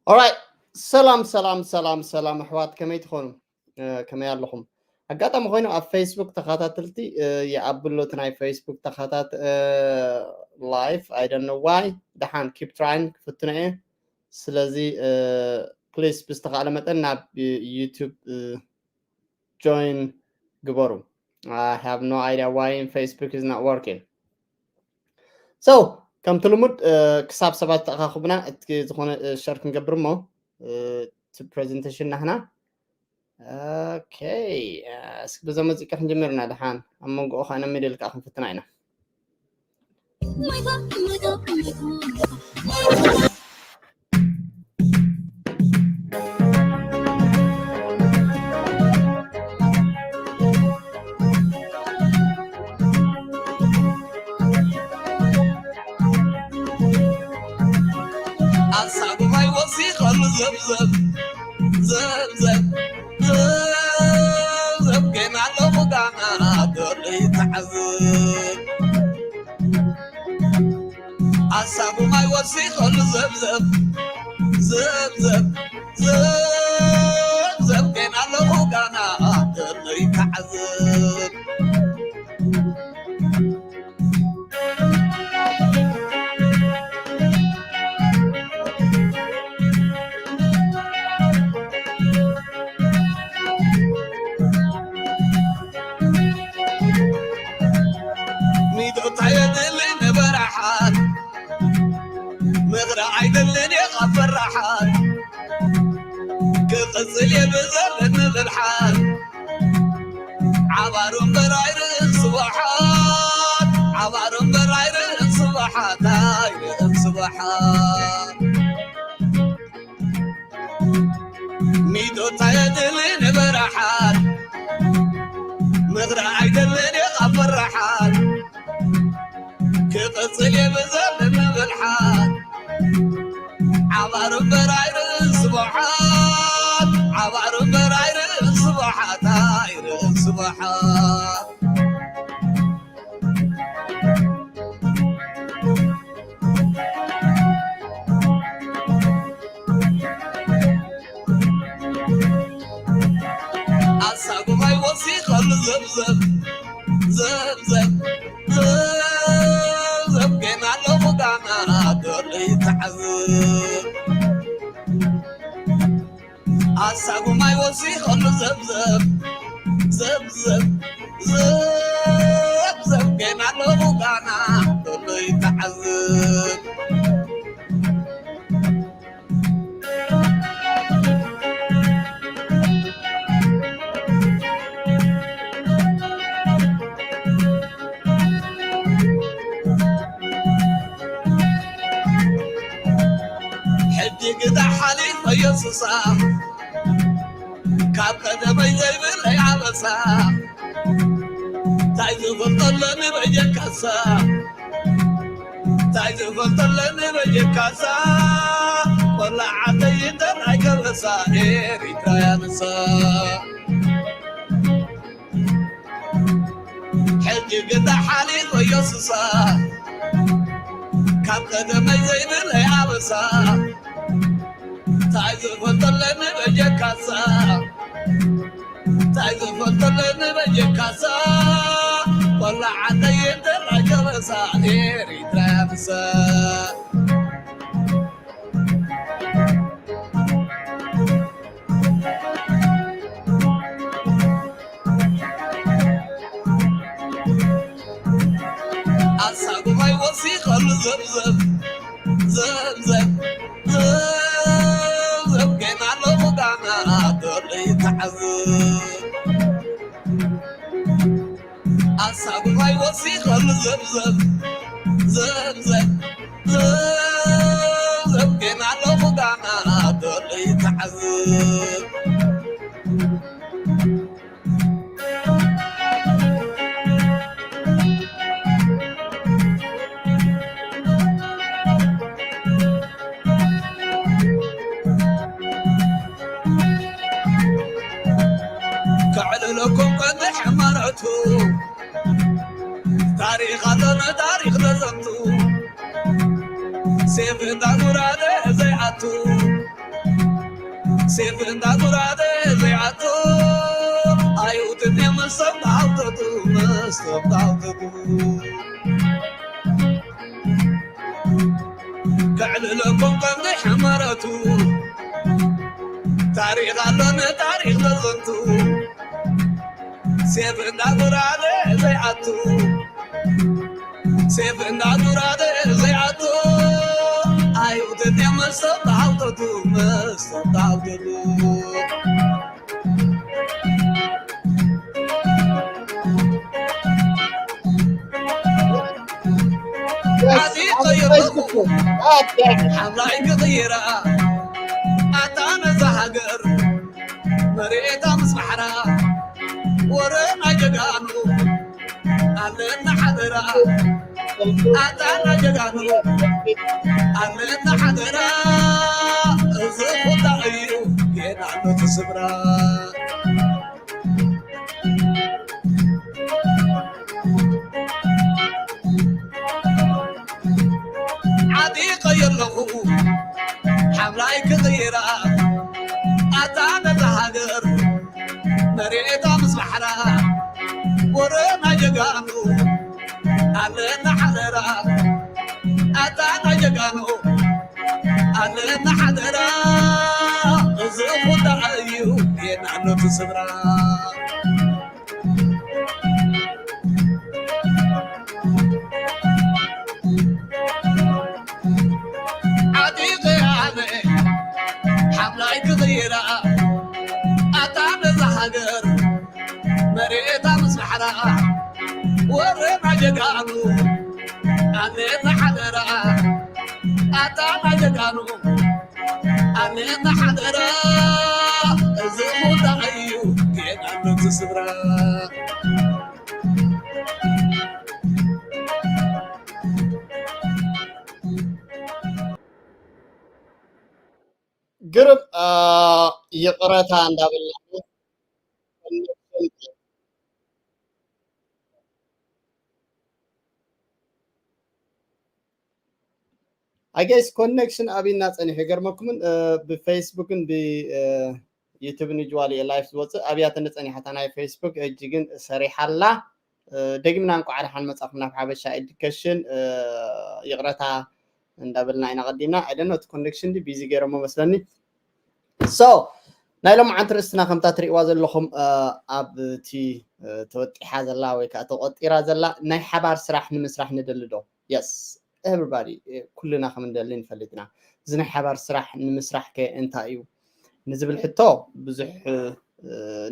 Alright. ሰላም ሰላም ሰላም ሰላም ኣሕዋት፣ ከመይ ትኾኑ? ከመይ ኣለኹም? ኣጋጣሚ ኮይኑ ኣብ ፌስቡክ ተኸታተልቲ ይኣብሎ፣ እቲ ናይ ፌስቡክ ተኸታት live፣ I don't know why። ደሓን፣ keep trying፣ ክፍትኖ እየ። ስለዚ ፕሊስ ብዝተኻእለ መጠን ናብ ዩቱብ ጆይን ግበሩ። I have no idea why Facebook is not working. So ከምቲ ልሙድ ክሳብ ሰባት ተኣኻኽብና እቲ ዝኾነ ሸር ክንገብር እሞ እቲ ፕሬዘንቴሽን ናህና። ኦኬ፣ እስኪ ብዛ ሙዚቃ ክንጀምርና። ደሓን ኣብ መንጎኡ ከዓ ነሚድ ኢልካ ክንፍትና ኢና። ኣሳጉማይ ወሲኸሉ ዘብዘብ ዘብዘብ ዘብዘብ፣ ገና ኣለኹ ጋና ደርለይ ተዓዘብ። ኣሳጉማይ ወሲኸሉ ዘብዘብ ዘብዘብ ዘብዘብ፣ ገና ኣለኹ ጋና ደርለይ ተዓዘብ። ሚዶታ የድሊ ንበራሓት፣ ምኽሪ ኣይደልን እየ ካብ ፈራሓት፣ ክቕጽል እየ ብዘለኒ ብልሓት። ዓባሩ እምበር ኣይርእን ስብሓት፣ ዓባሩ እምበር ኣይርእን ስብሓት፣ ኣይርእን ስብሓት። ሚዶታ የድሊ ንበራሓት፣ ምኽሪ ኣይደልን እየ ካብ ፈራሓት፣ ክቕጽል እየ ብዘለኒ ብልሓት። ዓባሩ እምበር ኣይርእን ስብሓት፣ ዓባሩ እምበር ኣይርእን ስብሓት፣ ኣይርእን ስብሓት። ኣሳጉማይ ወሲኸሉ ዘብዘብ ዘብዘብ ዘብዘብ፣ ገና ኣለኹ ጋና ደርለይ ተዓዘብ። ኣሳጉማይ ወሲኸሉ ዘብዘብ ዘብዘብ ዘብዘብ፣ ገና ኣለኹ ጋና ደርለይ ተዓዘብ። ሕጂ ግዳ ሓሊፈ የሱሳ፣ ካብ ቀደመይ ዘይብለይ ኣበሳ። እንታይ ዝፈልጦ ኣለኒ በጀካሳ፣ እንታይ ዝፈልጦ ኣለኒ በጀካሳ። ቆላዓተይ እንተ ናይ ከበሳ፣ ኤሪትራያ ንሳ። ሕጂ ግዳ ሓሊፈ የሱሳ፣ ካብ ቀደመይ ዘይብለይ ኣበሳ። እንታይ ዝፈልጦ ኣለኒ በጀካሳ፣ እንታይ ዝፈልጦ ኣለኒ በጀካሳ። ቆላዓተይ እንተ ናይ ከበሳ፣ ኤሪትራያ ንሳ። ኣሳጉማይ ወሲኸሉ ዘብዘብ ዘብዘብ ዘብዘብ፣ ገና ኣለኹ ጋና ደርለይ ተዓዘብ። ኣሳጉማይ ወሲኸሉ ዘብዘብ ዘብዘብ ዘብዘብ፣ ገና ኣለኹ ጋና ደርለይ ተዓዘብ። ከዕልለኩም ቀንዲ ሕማረቱ፣ ታሪኽ ኣሎ ንታሪኽ ተዘንቱ፣ ሴፍ እንዳ ጉራደ ዘይኣቱ። ሴፍ እንዳጉራደ ዘይዓቱ ኣይውጥን የመሰብ ሃውተቱ መሰብ ሃውተቱ ከዕልለኩም ከምዚ ሕመረቱ ታሪኽ ኣሎ ንታሪኽ ዘዘንቱ ሴፍ እንዳጉራደ ዘይዓቱ ሴፍ እንዳጉራደ ዘይዓቱ ኣይውጥን የመሰብ ሃውተቱ መሰብ ሃውተቱ ሓምላይ ክቕይራ ኣታ ነዛ ሃገር መሬታ ምስ ባሕራ ወረ ናይ ጀጋኑ ኣለና ሓደራ ኣታ ናይ ጀጋኑ ኣለና ሓደራ እዚ ኩታ እዩ ጌና ኣሎ ትስብራ ዓጢቐ የለኹ ሓምላይ ክቕይራ ኣታ ነታ ሃገር መሬታ ምስ ባሕራ ወረ ናይ ጀጋኑ ኣለና ሓደራ ኣታ ናይ ጀጋኑ ኣለና ሓደራ እዚ ኩታ እዩ ጌና ኣሎ ትስብራ ዓጢቐ ኣነ ሓምላይ ክቕይራ ኣታ ነዛ ሃገር መሬታ ምስ ባሕራ ወረና ጀጋኑ ኣለና ሓደራ ኣታ ናይ ጀጋኑ ኣለና ሓደራ እዚ ሙዳቕ እዩ ጌና ነቲ ስድራ ግርም ይቕረታ እንዳበልና I guess connection ኣቢና ጸኒሑ ይገርመኩምን ብፌስቡክን ብዩቱብን ዩጅዋል እየ ላይፍ ዝወፅእ ኣብያትኒ ጸኒሓታ ናይ ፌስቡክ እጅ ግን ሰሪሓላ ደግምና እንቋዕ ደሓን መጻኹም ናብ ሓበሻ ኤዱኬሽን ይቕረታ እንዳበልና ኢና ቀዲምና ኣይደኖ እቲ ኮኔክሽን ዲ ቢዚ ገይሮሞ መስለኒ so ናይ ሎምዓንቲ ርእስትና ከምታ ትርእዋ ዘለኹም ኣብቲ ተወጢሓ ዘላ ወይ ከዓ ተቆጢራ ዘላ ናይ ሓባር ስራሕ ንምስራሕ ንደሊ ዶ yes everybody ኩልና ከም እንደሊ ንፈልጥ ኢና እዚ ናይ ሓባር ስራሕ ንምስራሕ ከ እንታይ እዩ ንዝብል ሕቶ ብዙሕ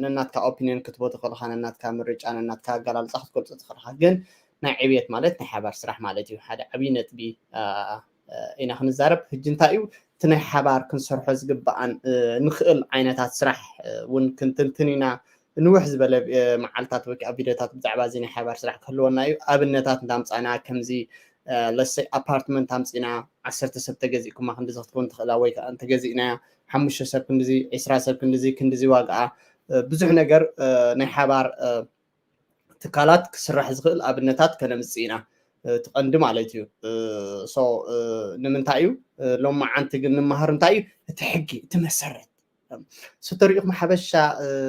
ነናትካ ኦፒኒየን ክትቦ ትኽእልኻ ነናትካ ምርጫ ነናትካ ኣገላልፃ ክትገልፆ ትኽእልኻ ግን ናይ ዕብየት ማለት ናይ ሓባር ስራሕ ማለት እዩ ሓደ ዓብዪ ነጥቢ ኢና ክንዛረብ ህጂ እንታይ እዩ እቲ ናይ ሓባር ክንሰርሖ ዝግባኣን ንኽእል ዓይነታት ስራሕ እውን ክንትንትን ኢና ንውሕ ዝበለ መዓልታት ወይ ከዓ ቪድዮታት ብዛዕባ እዚ ናይ ሓባር ስራሕ ክህልወና እዩ ኣብነታት እንዳምፃና ከምዚ ለሰይ ኣፓርትመንት ኣምፂና ዓሰርተ ሰብ ተገዚእኩማ ክንዲ ክትከውን ትኽእላ ወይ ከዓ እንተገዚእናያ ሓሙሽተ ሰብ ክንድዚ ዒስራ ሰብ ክንድዚ ክንድዚ ዋግኣ ብዙሕ ነገር ናይ ሓባር ትካላት ክስራሕ ዝኽእል ኣብነታት ከነምፅእ ኢና ትቐንዲ ማለት እዩ ንምንታይ እዩ ሎማዓንቲ ግን ንመሃር እንታይ እዩ እቲ ሕጊ እቲ መሰረት ስተሪኢኹም ሓበሻ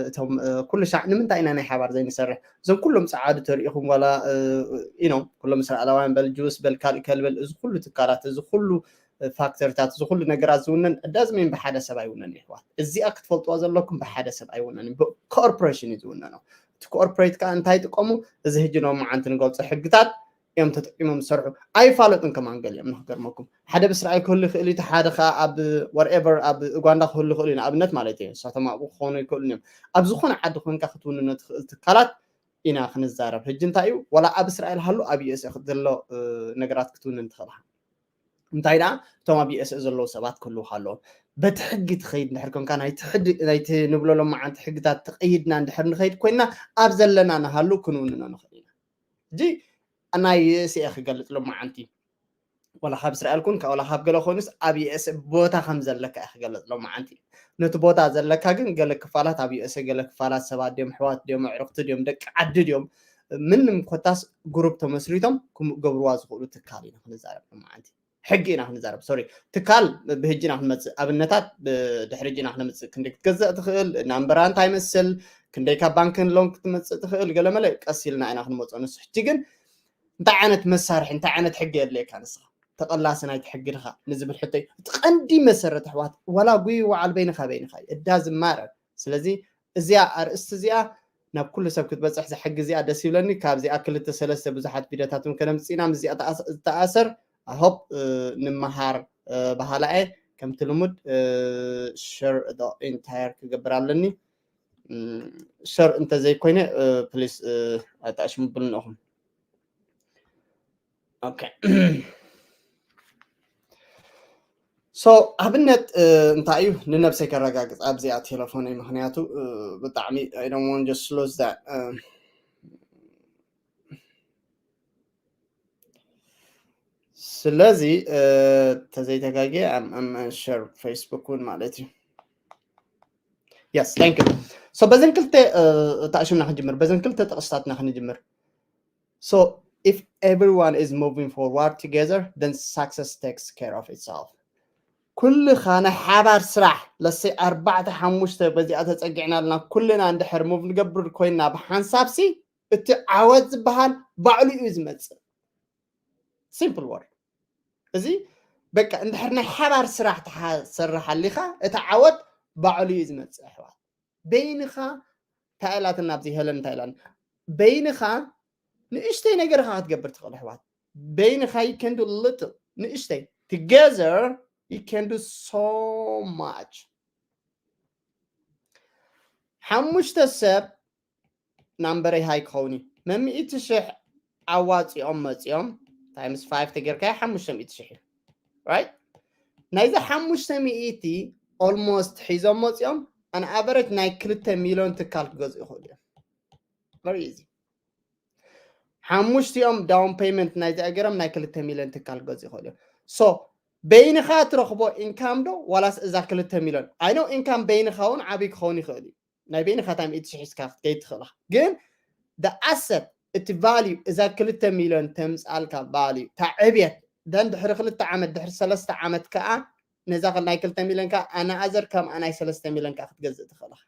እቶም ኩሉ ሻዕ ንምንታይ ኢና ናይ ሓባር ዘይንሰርሕ እዞም ኩሎም ፀዓዱ ተሪኢኹም ዋላ ኢኖም ኩሎም እስራኤላውያን በል ጁስ በል ካልእ ከልበል እዚ ኩሉ ትካላት እዚ ኩሉ ፋክተርታት እዚ ኩሉ ነገራት ዝውነን ዳዝሜን ብሓደ ሰብ ኣይውነን ይሕዋት እዚኣ ክትፈልጥዋ ዘለኩም ብሓደ ሰብ ኣይውነን ኮርፖሬሽን እዩ ዝውነኖ እቲ ኮርፖሬት ከዓ እንታይ ጥቀሙ እዚ ህጂ ኖ መዓንቲ ንገልፆ ሕግታት እዮም ተጠቂሞም ዝሰርሑ ኣይፋለጡን ከማን ገሊኦም ንክገርመኩም ሓደ ብእስራኤል ክህሉ ይኽእል እቲ ሓደ ከዓ ኣብ whatever ኣብ ኡጋንዳ ክህሉ ይኽእሉ እዩ ንኣብነት ማለት እዩ ንሳቶም ኣብኡ ክኾኑ ይክእሉ እዮም ኣብ ዝኾነ ዓዲ ኮንካ ክትውንኖ ትኽእል ትካላት ኢና ክንዛረብ ሕጂ እንታይ እዩ ዋላ ኣብ እስራኤል ሃሉ ኣብ ዩኤስኤ ዘሎ ነገራት ክትውንን ትኽእል እንታይ ደኣ እቶም ኣብ ዩኤስኤ ዘለዉ ሰባት ክህልውካ ኣለዎም በቲ ሕጊ ትኸይድ እንድሕር ኮንካ ናይቲ ንብሎ ሎማዓንቲ ሕግታት ተቐይድና እንድሕር ንኸይድ ኮይንና ኣብ ዘለና ንሃሉ ክንውንኖ ንኽእል ኢና ሕጂ ናይ ዩኤስኤ ክገልፅ ሎማዓንቲ ወላ ካብ እስራኤል ኩን ወላ ካብ ገለ ኮይኑስ ኣብ ዩኤስኤ ቦታ ከም ዘለካ እየ ክገልፅ ሎማዓንቲ ነቲ ቦታ ዘለካ ግን ገለ ክፋላት ኣብ ዩኤስኤ ገለ ክፋላት ሰባት ድዮም ኣሕዋት ድዮም ኣዕሩኽቲ ድዮም ደቂ ዓዲ ድዮም ምንም ኮታስ ግሩፕ ተመስሪቶም ክገብርዋ ዝኽእሉ ትካል ኢና ክንዛረብ ሎማዓንቲ ሕጊ ኢና ክንዛረብ። ሶሪ፣ ትካል ብሕጂ ኢና ክንመፅእ። ኣብነታት ብድሕሪ ሕጂ ኢና ክንመፅእ። ክንደይ ክትገዝእ ትኽእል፣ ናምበራ እንታይ ይመስል፣ ክንደይ ካብ ባንክን ሎን ክትመፅእ ትኽእል፣ ገለመለ ቀስ ኢልና ኢና ክንመፅኦ። ንሱ ሕጂ ግን እንታይ ዓይነት መሳርሒ፣ እንታይ ዓይነት ሕጊ የድልየካ ንስኻ? ተቐላሲ ናይቲ ሕጊ ድኻ ንዝብል ሕቶ እዩ። እቲ ቀንዲ መሰረት ኣሕዋት፣ ዋላ ጉይ ወዓል በይንኻ በይንኻ እዩ። እዳ ዝማረር። ስለዚ እዚኣ ኣርእስቲ እዚኣ ናብ ኩሉ ሰብ ክትበፅሕ እዛ ሕጊ እዚኣ ደስ ይብለኒ። ካብዚኣ ክልተ ሰለስተ ብዙሓት ቪድዮታት እውን ከነምፅእ ኢና። ምስዚኣ ተኣስ-፣ ዝተኣሰር ኣሆፕ ንምሃር በሃላ እየ። ከምቲ ልሙድ ሸር ኢንታየር ክገብር ኣለኒ። ሸር እንተዘይኮይነ ፕሊስ ኣጣሽምብሉኒ ኢኹም። ኦኬ። ሶ ኣብነት እንታይ እዩ ንነብሰይ ከረጋግፅ ኣብዚኣ ቴሌፎነይ፣ ምክንያቱ ብጣዕሚ I don't want just lose that። ስለዚ ተዘይተጋጊ ሸር ፌስቡክ እውን ማለት እዩ። Yes, thank you. So በዘን ክልተ ተኣሽምና ክንጅምር፣ በዘን ክልተ ጥቕስታትና ክንጅምር። So if everyone is moving forward together, then success takes care of itself. ኩልኻ ናይ ሓባር ስራሕ ለሰይ ኣርባዕተ ሓሙሽተ በዚኣ ተፀጊዕና ኣለና፣ ኩልና እንድሕር ሙቭ ንገብር ኮይና ብሓንሳብሲ እቲ ዓወት ዝበሃል ባዕሉ እዩ ዝመፅእ። ሲምፕል ወርድ። እዚ በቃ እንድሕር ናይ ሓባር ስራሕ ትሰርሕ ኣሊኻ እቲ ዓወት ባዕሉ እዩ ዝመፅእ ኣሕዋት። በይንኻ ታይላትን ኣብዚ ሄለን ታይላንድ በይንኻ ንእሽተይ ነገር ኢኻ ክትገብር ትኽእል ኣሕዋት። በይንኻ you can do little፣ ንእሽተይ። Together you can do so much። ሓሙሽተ ሰብ ናምበረይ ሃይ ክኸውን እዩ። መምእቲ ሽሕ ኣዋፂኦም መፂኦም ታይምስ ፋይቭ ተጌርካዮ ሓሙሽተ ሚእቲ ሽሕ እዩ። ራይት? ናይዚ ሓሙሽተ ሚእቲ ኦልሞስት ሒዞም መፂኦም ኣን ኣቨሬጅ ናይ ክልተ ሚሊዮን ትካል ክገዝኡ ይኽእሉ እዮም። Very easy። ሓሙሽቲኦም ዳውን ፔይመንት ናይ ዚኣገሮም ናይ ክልተ ሚሊዮን ትካል ክገዝኡ ይኽእሉ እዮም። ሶ በይንኻ ትረኽቦ ኢንካም ዶ ዋላስ እዛ ክልተ ሚሊዮን? ኣይ ኖ ኢንካም በይንኻ እውን ዓብዪ ክኸውን ይኽእል እዩ። ናይ በይንኻ ታይም ኢቲ ሽሕ ሒዝካ ክትከይድ ትኽእል ኢኻ። ግን ኣሰት እቲ ቫልዩ እዛ ክልተ ሚሊዮን ተምፅኣልካ ቫልዩ እታ ዕብየት ደን ድሕሪ ክልተ ዓመት ድሕሪ ሰለስተ ዓመት ከዓ ነዛ ናይ ክልተ ሚሊዮን ከዓ ኣናኣዘር ከምኣ ናይ ሰለስተ ሚሊዮን ከዓ ክትገዝእ ትኽእል ኢኻ።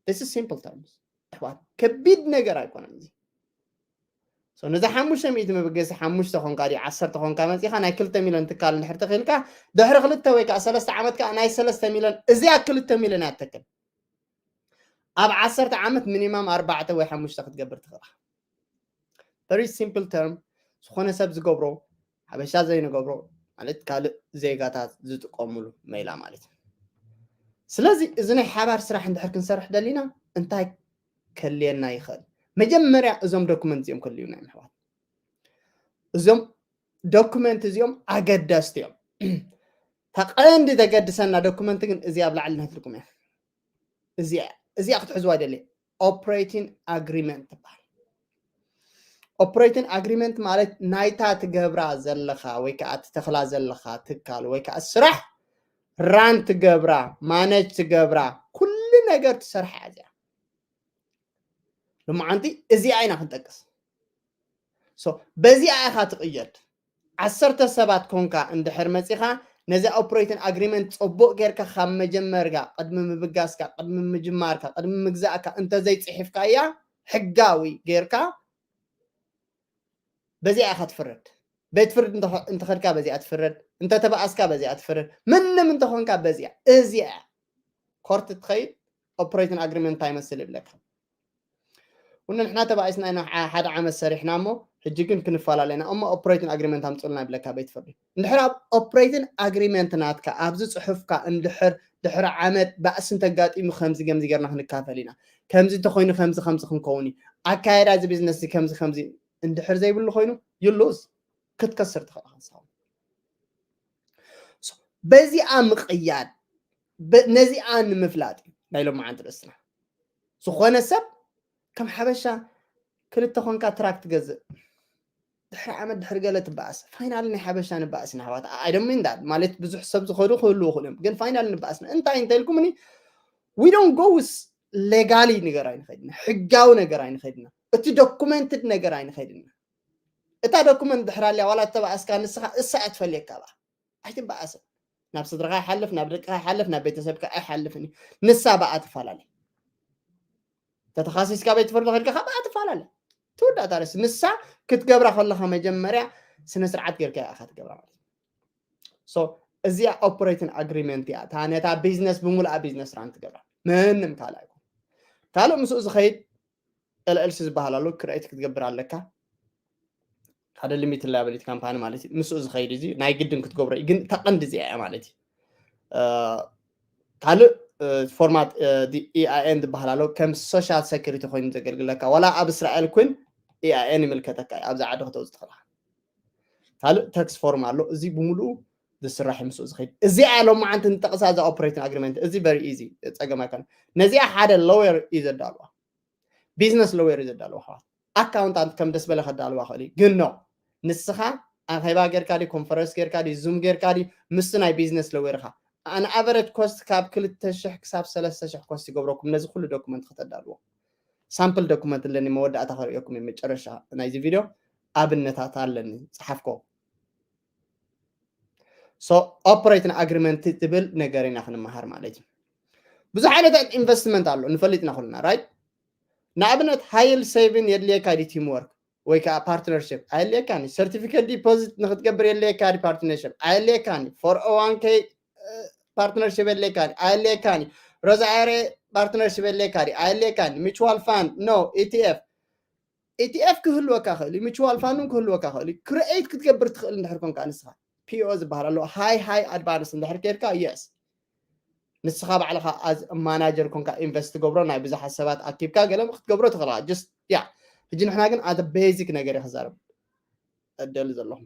This is simple terms ኣሕዋት፣ ከቢድ ነገር ኣይኮነን እዚ። ነዚ ሓሙሽተ ሚእቲ መበገሲ ሓሙሽተ ኾንካ ድዩ ዓሰርተ ኾንካ መፂኻ ናይ ክልተ ሚሊዮን ትካል እንድሕር ተኽኢልካ ድሕሪ ክልተ ወይ ከዓ ሰለስተ ዓመት ከዓ ናይ ሰለስተ ሚሊዮን እዚኣ ክልተ ሚሊዮን እያ ትተክል። ኣብ ዓሰርተ ዓመት ሚኒማም ኣርባዕተ ወይ ሓሙሽተ ክትገብር ትኽእል። Very simple term፣ ዝኾነ ሰብ ዝገብሮ ሓበሻ ዘይንገብሮ ማለት ካልእ ዜጋታት ዝጥቀሙሉ ሜላ ማለት እዩ። ስለዚ እዚ ናይ ሓባር ስራሕ እንድሕር ክንሰርሕ ደሊና እንታይ ከልየና ይኽእል? መጀመርያ እዞም ዶኩመንት እዚኦም ከልዩና እዮም ኣሕዋት። እዞም ዶኩመንት እዚኦም ኣገደስቲ እዮም። ተቐንዲ ዘገድሰና ዶኩመንት ግን እዚ ኣብ ላዕሊ ነትልኩም እያ። እዚኣ እዚኣ ክትሕዝዋ ይደሊ። ኦፕሬቲንግ ኣግሪመንት ትበሃል። ኦፕሬቲንግ ኣግሪመንት ማለት ናይታ ትገብራ ዘለኻ ወይ ከዓ ትተኽላ ዘለኻ ትካል ወይ ከዓ ስራሕ ራን ትገብራ፣ ማነጅ ትገብራ፣ ኩሉ ነገር ትሰርሓ እያ እዚኣ። ልማዓንቲ እዚኣ ኢና ክንጠቅስ። በዚኣ ኢኻ ትቕየድ። ዓሰርተ ሰባት ኮንካ እንድሕር መፂኻ ነዚ ኦፕሬቲንግ ኣግሪመንት ፅቡቕ ጌርካ ካብ መጀመርካ ቅድሚ ምብጋስካ ቅድሚ ምጅማርካ ቅድሚ ምግዛእካ እንተዘይፅሒፍካያ ሕጋዊ ጌርካ በዚኣ ኢኻ ትፍረድ። ቤት ፍርድ እንተኸድካ በዚኣ ትፍረድ፣ እንተተባኣስካ በዚኣ ትፍረድ፣ ምንም እንተኾንካ በዚኣ እዚኣ ኮርት ትኸይድ። ኦፕሬቲንግ ኣግሪመንት እንታይ ይመስል ይብለካ። ንሕና ተባኢስና ኢና ሓደ ዓመት ሰሪሕና እሞ ሕጂ ግን ክንፈላለ ኢና እሞ ኦፕሬቲንግ ኣግሪመንት ኣምፅልና ይብለካ ቤት ፍርዲ። እንድሕር ኣብ ኦፕሬቲንግ ኣግሪመንት ናትካ ኣብዚ ፅሑፍካ እንድሕር ድሕሪ ዓመት ባእሲ እንተጋጢሙ ከምዚ ከምዚ ጌርና ክንካፈል ኢና፣ ከምዚ እንተኮይኑ ከምዚ ከምዚ ክንከውን እዩ፣ ኣካየዳ እዚ ቢዝነስ እዚ ከምዚ ከምዚ እንድሕር ዘይብሉ ኮይኑ you lose፣ ክትከስር ትኽእል ኢኻ ንስኻ። በዚኣ ምቕያድ ነዚኣ ንምፍላጥ እዩ ናይ ሎማዓንቲ ርእስና። ዝኾነ ሰብ ከም ሓበሻ ክልተ ኮንካ ትራክ ትገዝእ ድሕሪ ዓመት ድሕሪ ገለ ትበኣስ። ፋይናል ናይ ሓበሻ ንበኣስ ኢና ኣሕዋት። I don't mean that ማለት ብዙሕ ሰብ ዝኸዱ ክህልዉ ይኽእሉ እዮም፣ ግን ፋይናል ንበኣስ ኢና። እንታይ እንተኢልኩምኒ we don't go with legally ነገር ኣይንኸድና፣ ሕጋዊ ነገር ኣይንኸድና፣ እቲ ዶኩመንትድ ነገር ኣይንኸድና። እታ ዶኩመንት ድሕር ኣልያ ዋላ እተባእስካ ንስኻ እሳ እያ ትፈልየካ ብኣ ኣይትበኣሰ ናብ ስድራኻ ይሓልፍ ናብ ደቅኻ ይሓልፍ ናብ ቤተሰብካ ኣይሓልፍን እዩ ንሳ ብኣ ትፈላለ ተተኻሲስካ ቤት ፍርዲ ከድካ ብኣ ትፈላለ ትውዳእ ታረስ ንሳ ክትገብራ ከለኻ መጀመርያ ስነ ስርዓት ጌርካ ኢኻ ትገብራ ማለት so እዚኣ operating agreement እያ እታ ነታ ቢዝነስ ብምሉኣ ቢዝነስ ራን ትገብራ ምንም ካልእ ኣይኮን ካልእ ምስኡ ዝኸይድ ኤልኤልሲ ዝበሃል ኣሎ ክሬት ክትገብር ኣለካ ሓደ limited liability company ማለት እዩ ምስኡ ዝኸይድ እዚ ናይ ግድን ክትገብሮ እዩ ግን ተቐንዲ እዚኣ እያ ማለት እዩ ካልእ format EIN ዝበሃል ኣሎ ከም social security ኮይኑ ዘገልግለካ ዋላ ኣብ እስራኤል ኩን EIN ይምልከተካ ኣብዚ ዓዲ ከተውፅ ትኽእልካ ካልእ tax form ኣሎ እዚ ብምሉኡ ዝስራሕ ምስኡ ዝኸይድ እዚኣ ሎማዓንቲ ንጠቕሳ እዛ operating agreement እዚ very easy ፀገም ኣይኮነ ነዚኣ ሓደ lawyer እዩ ዘዳልዋ business lawyer እዩ ዘዳልዋ ኣሕዋት ኣካውንታንት ከም ደስ በለ ከዳልዋ ክእል ግን no ንስኻ ኣኼባ ጌርካ ዲ ኮንፈረንስ ጌርካ ዲ ዙም ጌርካ ዲ ምስቲ ናይ business lawyer ኻ an average cost ካብ ክልተ ሽሕ ክሳብ ሰለስተ ሽሕ cost ይገብረኩም ነዚ ኩሉ ዶኩመንት ከተዳልዎ ሳምፕል ዶኩመንት ኣለኒ መወዳእታ ከርእየኩም መጨረሻ ናይዚ ቪድዮ ኣብነታት ኣለኒ ፀሓፍኮ so operating agreement ትብል ነገር ኢና ክንመሃር ማለት እዩ ብዙሕ ዓይነታት ኢንቨስትመንት ኣሎ ንፈልጥ ኢና ኩልና right ንኣብነት ሃይል ሴቪን የድልየካ ዲ team work ወይ ከዓ partnership ኣየድልየካን certificate deposit ንክትገብር የድልየካ ዲ partnership ኣየድልየካን four oh one k partnership የድልየካ ኣየድልየካን ሮዛ ኣሬ partnership የድልየካ ኣየድልየካን mutual fund no ETF ETF ክህልወካ ክእል እዩ mutual fund ክህልወካ ክእል እዩ create ክትገብር ትኽእል እንድሕር ኮንካ ንስኻ PO ዝበሃል ኣሎ high high advance እንድሕር ኬድካ yes ንስኻ ባዕልኻ as manager ኮንካ invest ትገብሮ ናይ ብዙሓት ሰባት ኣኪብካ ገለ ክትገብሮ ትኽእልካ just yeah ሕጂ ንሕና ግን as basic ነገር ክዛረብ እደሊ ዘለኹ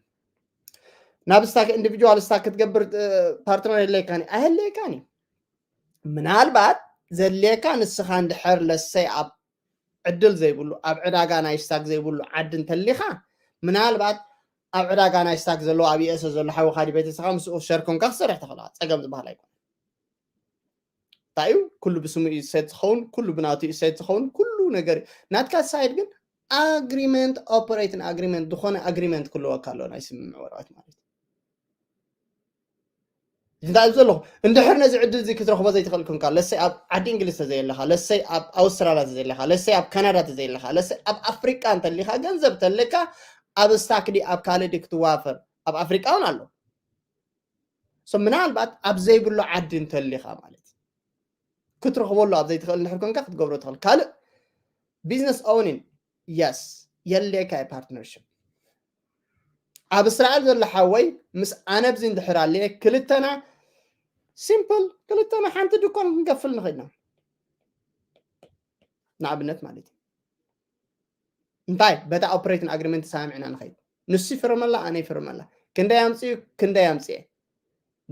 ናብ stock individual stock ክትገብር partner የድልየካን ኣየድልየካን እዩ ምናልባት ዘድልየካ ንስኻ እንድሕር let's say ኣብ ዕድል ዘይብሉ ኣብ ዕዳጋ ናይ stock ዘይብሉ ዓዲ እንተሊኻ ምናልባት ኣብ ዕዳጋ ናይ stock ዘለዎ ኣብ ESO ዘሎ ሓውኻ ዲ ቤተሰኻ ምስኡ share ኮንካ ክትሰርሕ ትኽእላ ፀገም ዝበሃል ኣይኮነ እንታይ እዩ ኩሉ ብስሙ እዩ set ዝኸውን ኩሉ ብናቱ እዩ set ዝኸውን ኩሉ ነገር ናትካ side ግን agreement operating agreement ዝኾነ agreement ክህልወካ ኣለዎ ናይ ስምምዕ ወረቐት ማለት እዩ እንታይ እዩ ዘለኹ እንድሕር ነዚ ዕድል እዚ ክትረኽቦ ዘይትኽእል ኮንካ let's say ኣብ ዓዲ እንግሊዝ ተዘየለኻ let's say ኣብ ኣውስትራልያ ተዘየለኻ let's say ኣብ ካናዳ ተዘየለኻ let's say ኣብ ኣፍሪቃ እንተሊኻ ገንዘብ ተለካ ኣብ stock ዲ ኣብ ካልእ ዲ ክትዋፈር ኣብ ኣፍሪቃ እውን ኣሎ so ምናልባት ኣብ ዘይብሉ ዓዲ እንተሊኻ ማለት ክትረኽበሉ ኣብ ዘይትኽእል እንድሕር ኮንካ ክትገብሮ ትኽእል ካልእ business owning yes የድልየካ እዩ partnership ኣብ እስራኤል ዘሎ ሓወይ ምስ ኣነ ብዚ እንድሕር ኣለ ክልተና simple ክልተና ሓንቲ ድኳን ክንከፍል ንኽእል ኢና ንኣብነት ማለት እዩ እንታይ በታ operating agreement ተሰማሚዕና ንኸይድ ንሱ ይፍርመላ ኣነ ይፍርመላ ክንደይ ኣምፅኡ ክንደይ ኣምፅኤ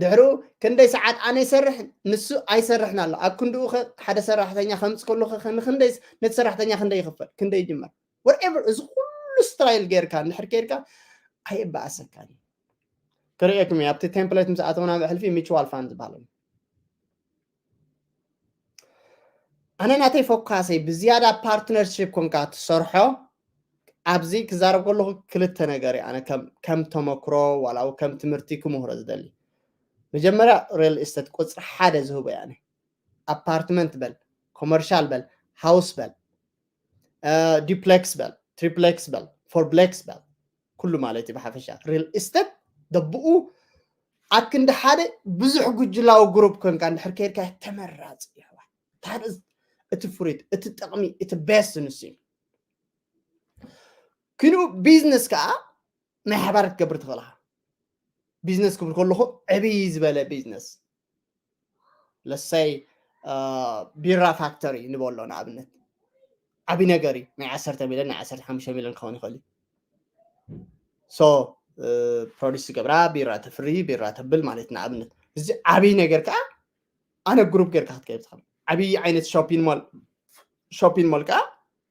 ድሕሩ ክንደይ ሰዓት ኣነ ይሰርሕ ንሱ ኣይሰርሕን ኣሎ ኣብ ክንድኡ ሓደ ሰራሕተኛ ከምፅ ከሎ ንክንደይ ነቲ ሰራሕተኛ ክንደይ ይኽፈል ክንደይ ይጅመር whatever እዚ ኩሉ style ጌርካ እንድሕር ኬድካ ኣይበኣሰካን እዩ ክርእየኩም እዩ ኣብቲ template ምስ ኣተውና ብሕልፊ mutual fund ዝበሃል ኣሎ ኣነ ናተይ ፎካሰይ ብዝያዳ partnership ኮንካ ትሰርሖ ኣብዚ ክዛረብ ከለኹ ክልተ ነገር ኣነ ከም ተመክሮ ዋላ ከም ትምህርቲ ክምህሮ ዝደሊ መጀመርያ real estate ቁፅሪ ሓደ ዝህቦ ኣነ apartment በል commercial በል house በል duplex በል triplex በል fourplex በል ኩሉ ማለት እዩ ብሓፈሻ real estate ደብኡ ኣብ ክንዲ ሓደ ብዙሕ ጉጅላዊ group ኮንካ እንድሕር ከይድካ ተመራፂ ይሕዋ ታደስ እቲ ፍሩት እቲ ጥቕሚ እቲ best ንሱ እዩ ክንኡ business ከዓ ናይ ሓባር ክትገብር ትኽእልኻ business ክብል ከለኹ ዕብይ ዝበለ business let's say ቢራ factory ንበሎ ንኣብነት ዓብይ ነገር እዩ ናይ ዓሰርተ ሚልዮን ናይ ዓሰርተ ሓሙሽተ ሚልዮን ክኸውን ይኽእል እዩ so produce ትገብራ ቢራ ተፍሪ ቢራ ተብል ማለት ንኣብነት እዚ ዓብይ ነገር ከዓ ኣነ group ጌርካ ክትከይድ ትኽእል ዓብይ ዓይነት shopping mall shopping mall ከዓ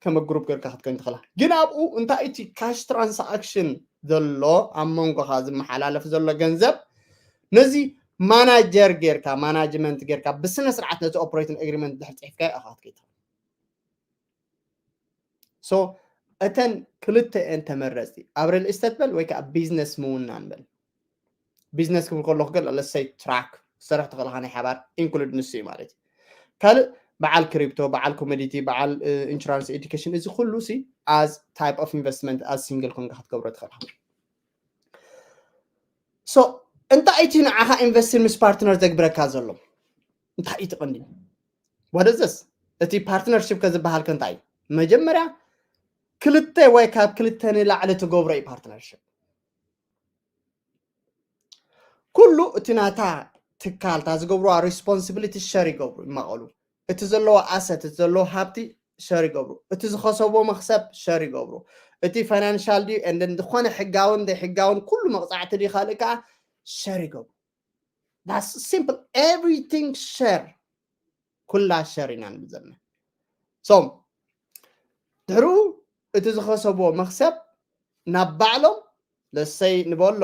ከም group ጌርካ ክትከይድ ትኽእላ ግን ኣብኡ እንታይ እቲ cash transaction ዘሎ ኣብ መንጎኻ ዝመሓላለፍ ዘሎ ገንዘብ ነዚ manager ጌርካ management ጌርካ ብስነ ስርዓት ነቲ operating agreement ድሕር ፅሒፍካ ኣኻ ክትከይድ ትኽእል so እተን ክልተ እየን ተመረፅቲ። ኣብ ሪል ኢስተት በል ወይ ከዓ ቢዝነስ ምውናን በል። ቢዝነስ ክብል ከለኹ ግን ለሰይ ትራክ ክሰርሕ ትኽእልካ ናይ ሓባር ኢንክሉድ ንሱ እዩ ማለት እዩ። ካልእ በዓል ክሪፕቶ፣ በዓል ኮሞዲቲ፣ በዓል ኢንሹራንስ፣ ኤዱኬሽን፣ እዚ ኩሉ ሲ ኣዝ ታይፕ ኦፍ ኢንቨስትመንት ኣዝ ሲንግል ኮንካ ክትገብሮ ትኽእልካ። ሶ እንታይ እቲ ንዓኻ ኢንቨስትን ምስ ፓርትነር ዘግብረካ ዘሎ እንታይ እዩ ትቕንዲ ወደዘስ እቲ ፓርትነርሽፕ ከዝበሃል ከንታይ እዩ? መጀመርያ ክልተ ወይ ካብ ክልተ ንላዕሊ ትገብሮ እዩ ፓርትነርሽፕ። ኩሉ እቲ ናታ ትካል እታ ዝገብርዋ ሪስፖንሲቢሊቲ ሸር ይገብሩ ይማቐሉ። እቲ ዘለዎ ኣሰት እቲ ዘለዎ ሃብቲ ሸር ይገብሩ። እቲ ዝኸሰብዎ መክሰብ ሸር ይገብሩ። እቲ ፋይናንሻል ድዩ ኤንድ ዝኾነ ሕጋውን ዘይሕጋውን ኩሉ መቕፃዕቲ ድዩ ካልእ ከዓ ሸር ይገብሩ። That's simple. Everything share. ኩላ ሸር ኢና ንብል ዘለና። ሶ ድሕሩ እቲ ዝኸሰብዎ መክሰብ ናብ ባዕሎም ለሰይ ንበሎ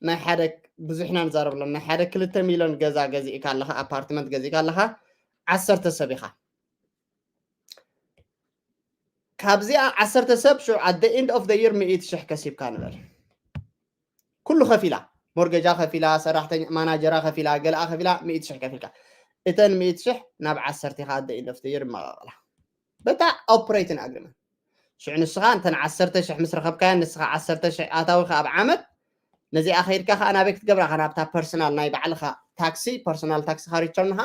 ናይ ሓደ ብዙሕና ንዛረብ ኣለና ናይ ሓደ ክልተ ሚሊዮን ገዛ ገዚእካ ኣለኻ ኣፓርትመንት ገዚእካ ኣለኻ ዓሰርተ ሰብ ኢኻ ካብዚኣ ዓሰርተ ሰብ ሽዑ at the end of the year ሚእቲ ሽሕ ከሲብካ ንበል ኩሉ ከፊላ ሞርገጃ ከፊላ ሰራሕተኛ ማናጀራ ከፊላ ገለኣ ከፊላ ሚእቲ ሽሕ ከፊልካ እተን ሚእቲ ሽሕ ናብ ዓሰርተ ኢኻ at the end of the year ይመቓቐላ በታ ኦፕሬቲንግ ኣግሪመንት ሽዑ ንስኻ እንተን ዓሰርተ ሽሕ ምስ ረኸብካያ ንስኻ ዓሰርተ ሽሕ ኣታዊኻ ኣብ ዓመት ነዚኣ ከይድካ ከዓ ናበይ ክትገብራ ኻ ናብታ ፐርሰናል ናይ ባዕልኻ ታክሲ ፐርሰናል ታክሲኻ ሪተርንኻ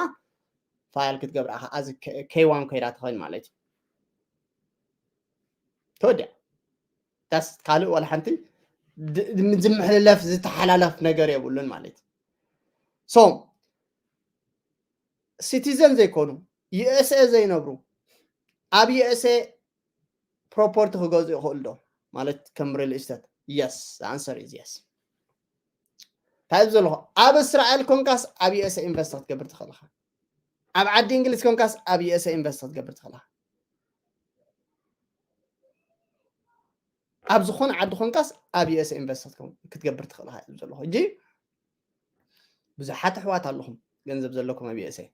ፋይል ክትገብራ ኻ ኣዚ ኬዋን ኮይዳ ትኸውን ማለት እዩ ተወዲያ ዳስ ካልእ ዋላ ሓንቲ ዝምሕልለፍ ዝተሓላለፍ ነገር የብሉን ማለት እዩ ሶ ሲቲዘን ዘይኮኑ ዩኤስኤ ዘይነብሩ ኣብ ዩኤስኤ ፕሮፖርቲ ክገዝኡ ይኽእሉ ዶ ማለት ከም ሪል ኢስተት የስ ኣንሰር ኢዝ የስ እንታይ ዘለኹ ኣብ እስራኤል ኮንካስ ኣብ ዩኤስኤ ኢንቨስት ክትገብር ትኽእል ኢኻ ኣብ ዓዲ እንግሊዝ ኮንካስ ኣብ ዩኤስኤ ኢንቨስት ክትገብር ትኽእል ኢኻ ኣብ ዝኾነ ዓዲ ኮንካስ ኣብ ዩኤስኤ ኢንቨስት ክትገብር ትኽእል ኢኻ ዘለኹ ሕጂ ብዙሓት ኣሕዋት ኣለኹም ገንዘብ ዘለኩም ኣብ ዩኤስኤ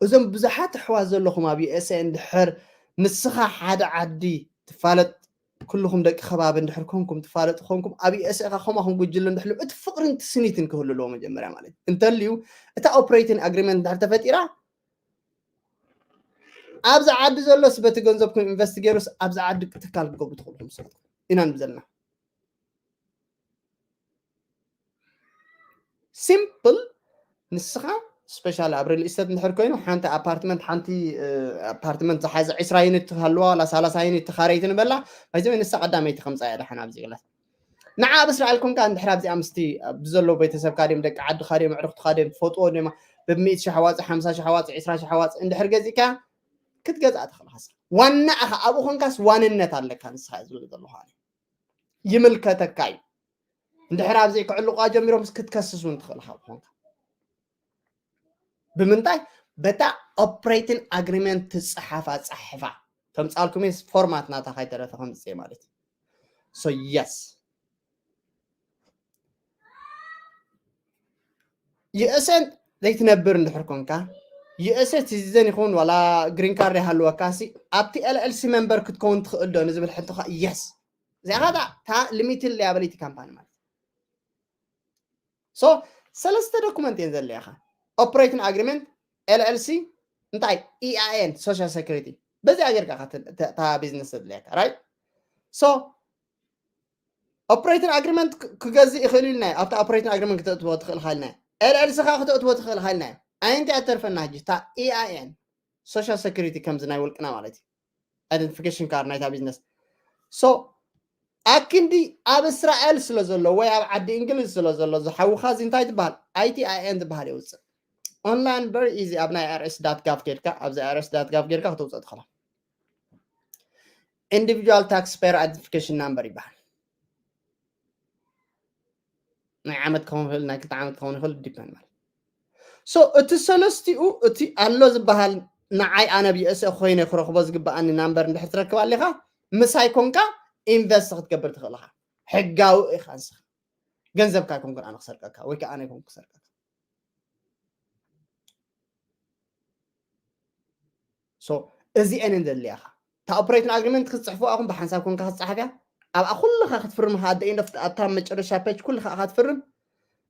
እዞም ብዙሓት ኣሕዋት ዘለኹም ኣብ ዩኤስኤ እንድሕር ንስኻ ሓደ ዓዲ ትፋለጥ ኩልኹም ደቂ ከባቢ እንድሕር ኮንኩም ትፋለጡ ኮንኩም ኣብ ዩኤስኤ ኻ ከማኹም ጉጅለ እንድሕልው እቲ ፍቅርን ትስኒትን ክህሉ ኣለዎ መጀመርያ ማለት እንተልዩ እታ ኦፕሬቲንግ ኣግሪመንት እንድሕር ተፈጢራ ኣብዚ ዓዲ ዘሎስ በቲ ገንዘብኩም ኢንቨስት ገይሩስ ኣብዚ ዓዲ ትካል ክገብሩ ትኽእሉ ንስኹም ኢና ንብል ዘለና ሲምፕል ንስኻ ስፔሻሊ ኣብ ሪል ኢስተት እንድሕር ኮይኑ ሓንቲ ኣፓርትመንት ሓንቲ ኣፓርትመንት ዝሓዘ ዕስራ ዩኒት ትሃልዋ ዋላ ሰላሳ ዩኒት ትኻረይቲ ንበላ ባይዘ ንሳ ቀዳመይቲ ከምፃ እያ ደሓን ኣብዚ ግላት ንዓ ኣብ እስራኤል ኮንካ እንድሕር ኣብዚኣ ምስቲ ብዘለዉ ቤተሰብካ ድዮም ደቂ ዓድኻ ድዮም ኣዕሩኽትኻ ድዮም ትፈጥዎ ድማ ብሚእቲ ሺሕ ኣዋፅእ ሓምሳ ሺሕ ኣዋፅእ ዕስራ ሺሕ ኣዋፅእ እንድሕር ገዚእካ ክትገዝኣ ትኽእል ኢኻ ዋና ኢኻ ኣብኡ ኮንካስ ዋንነት ኣለካ ንስኻ ዝብል ዘለኹ ኣነ ይምልከተካ እዩ እንድሕር ኣብዘይ ክዕልቋ ጀሚሮም ክትከስስ እውን ትኽእል ኢኻ ብኾንካ ብምንታይ በታ ኦፕሬቲንግ ኣግሪመንት ትፀሓፋ ፀሕፋ ተምፃልኩም ፎርማት ናታ ካይተረፈ ከምፅፅእ ማለት እዩ so yes ዩኤስኤ ዘይትነብር እንድሕር ኮንካ ዩኤስኤ ሲቲዘን ይኹን ዋላ ግሪን ካርድ ይሃልወካ ሲ ኣብቲ ኤልኤልሲ መንበር ክትከውን ትኽእል ዶ ንዝብል ሕቶ ካ የስ እዚኣ ታ ሊሚትድ ሊያብሊቲ ካምፓኒ ማለት ሶ ሰለስተ ዶኩመንት እየን ዘድልያኻ ኦፕሬቲንግ ኣግሪመንት ኤልኤልሲ እንታይ ኢኣይኤን ሶሻል ሴኩሪቲ በዚኣ ጌርካ ታ ቢዝነስ ዘድልያካ ራይት ሶ ኦፕሬቲንግ ኣግሪመንት ክገዝእ ይኽእል ኢልናዮ ኣብቲ ኦፕሬቲንግ ኣግሪመንት ክተእትዎ ትኽእል ኢልናዮ ኤልኤልሲ ኻ ክተእትዎ ትኽእል ኢልናዮ ኣየንቲ ኣተርፈና ሕጂ እታ ኢኣይኤን ሶሻል ሴኩሪቲ ከምዚ ናይ ውልቅና ማለት እዩ ኣይደንቲፊኬሽን ካርድ ናይታ ቢዝነስ ሶ ኣክንዲ ኣብ እስራኤል ስለ ዘሎ ወይ ኣብ ዓዲ እንግሊዝ ስለ ዘሎ ዝሓውኻ እዚ እንታይ ትበሃል ኣይቲኣይኤን ዝበሃል የውፅእ ኦንላይን ቨሪ ኢዚ ኣብ ናይ ኣርኤስ ዳት ጋቭ ጌርካ ኣብዚ ኣርኤስ ዳት ጋቭ ጌርካ ክተውፅእ ትኽእላ individual taxpayer identification number ይበሃል ናይ ዓመት ክኸውን ይኽእል ናይ ክልተ ዓመት ክኸውን ይኽእል ዲፐንድ ማለት so እቲ ሰለስቲኡ እቲ ኣሎ ዝበሃል ንዓይ ኣነ ብየእሰ ኮይነ ክረኽቦ ዝግበኣኒ ናምበር እንድሕር ትረክብ ኣለኻ ምሳይ ኮንካ ኢንቨስት ክትገብር ትኽእል ኢኻ ሕጋዊ ኢኻ ንስኻ ገንዘብካ ይኮንኩን ኣነ ክሰርቀካ ወይ ከዓ ኣነ ይኮንኩ ክሰርቀካ so እዚአን እየን ዘድልያኻ እታ operating agreement ክትፅሕፉ ኣኹም ብሓንሳብ ኮንካ ክትፅሓፍያ ኣብኣ ኩልኻ ክትፍርም ከኣ at the end of ኣብታ መጨረሻ page ኩልኻ ክትፍርም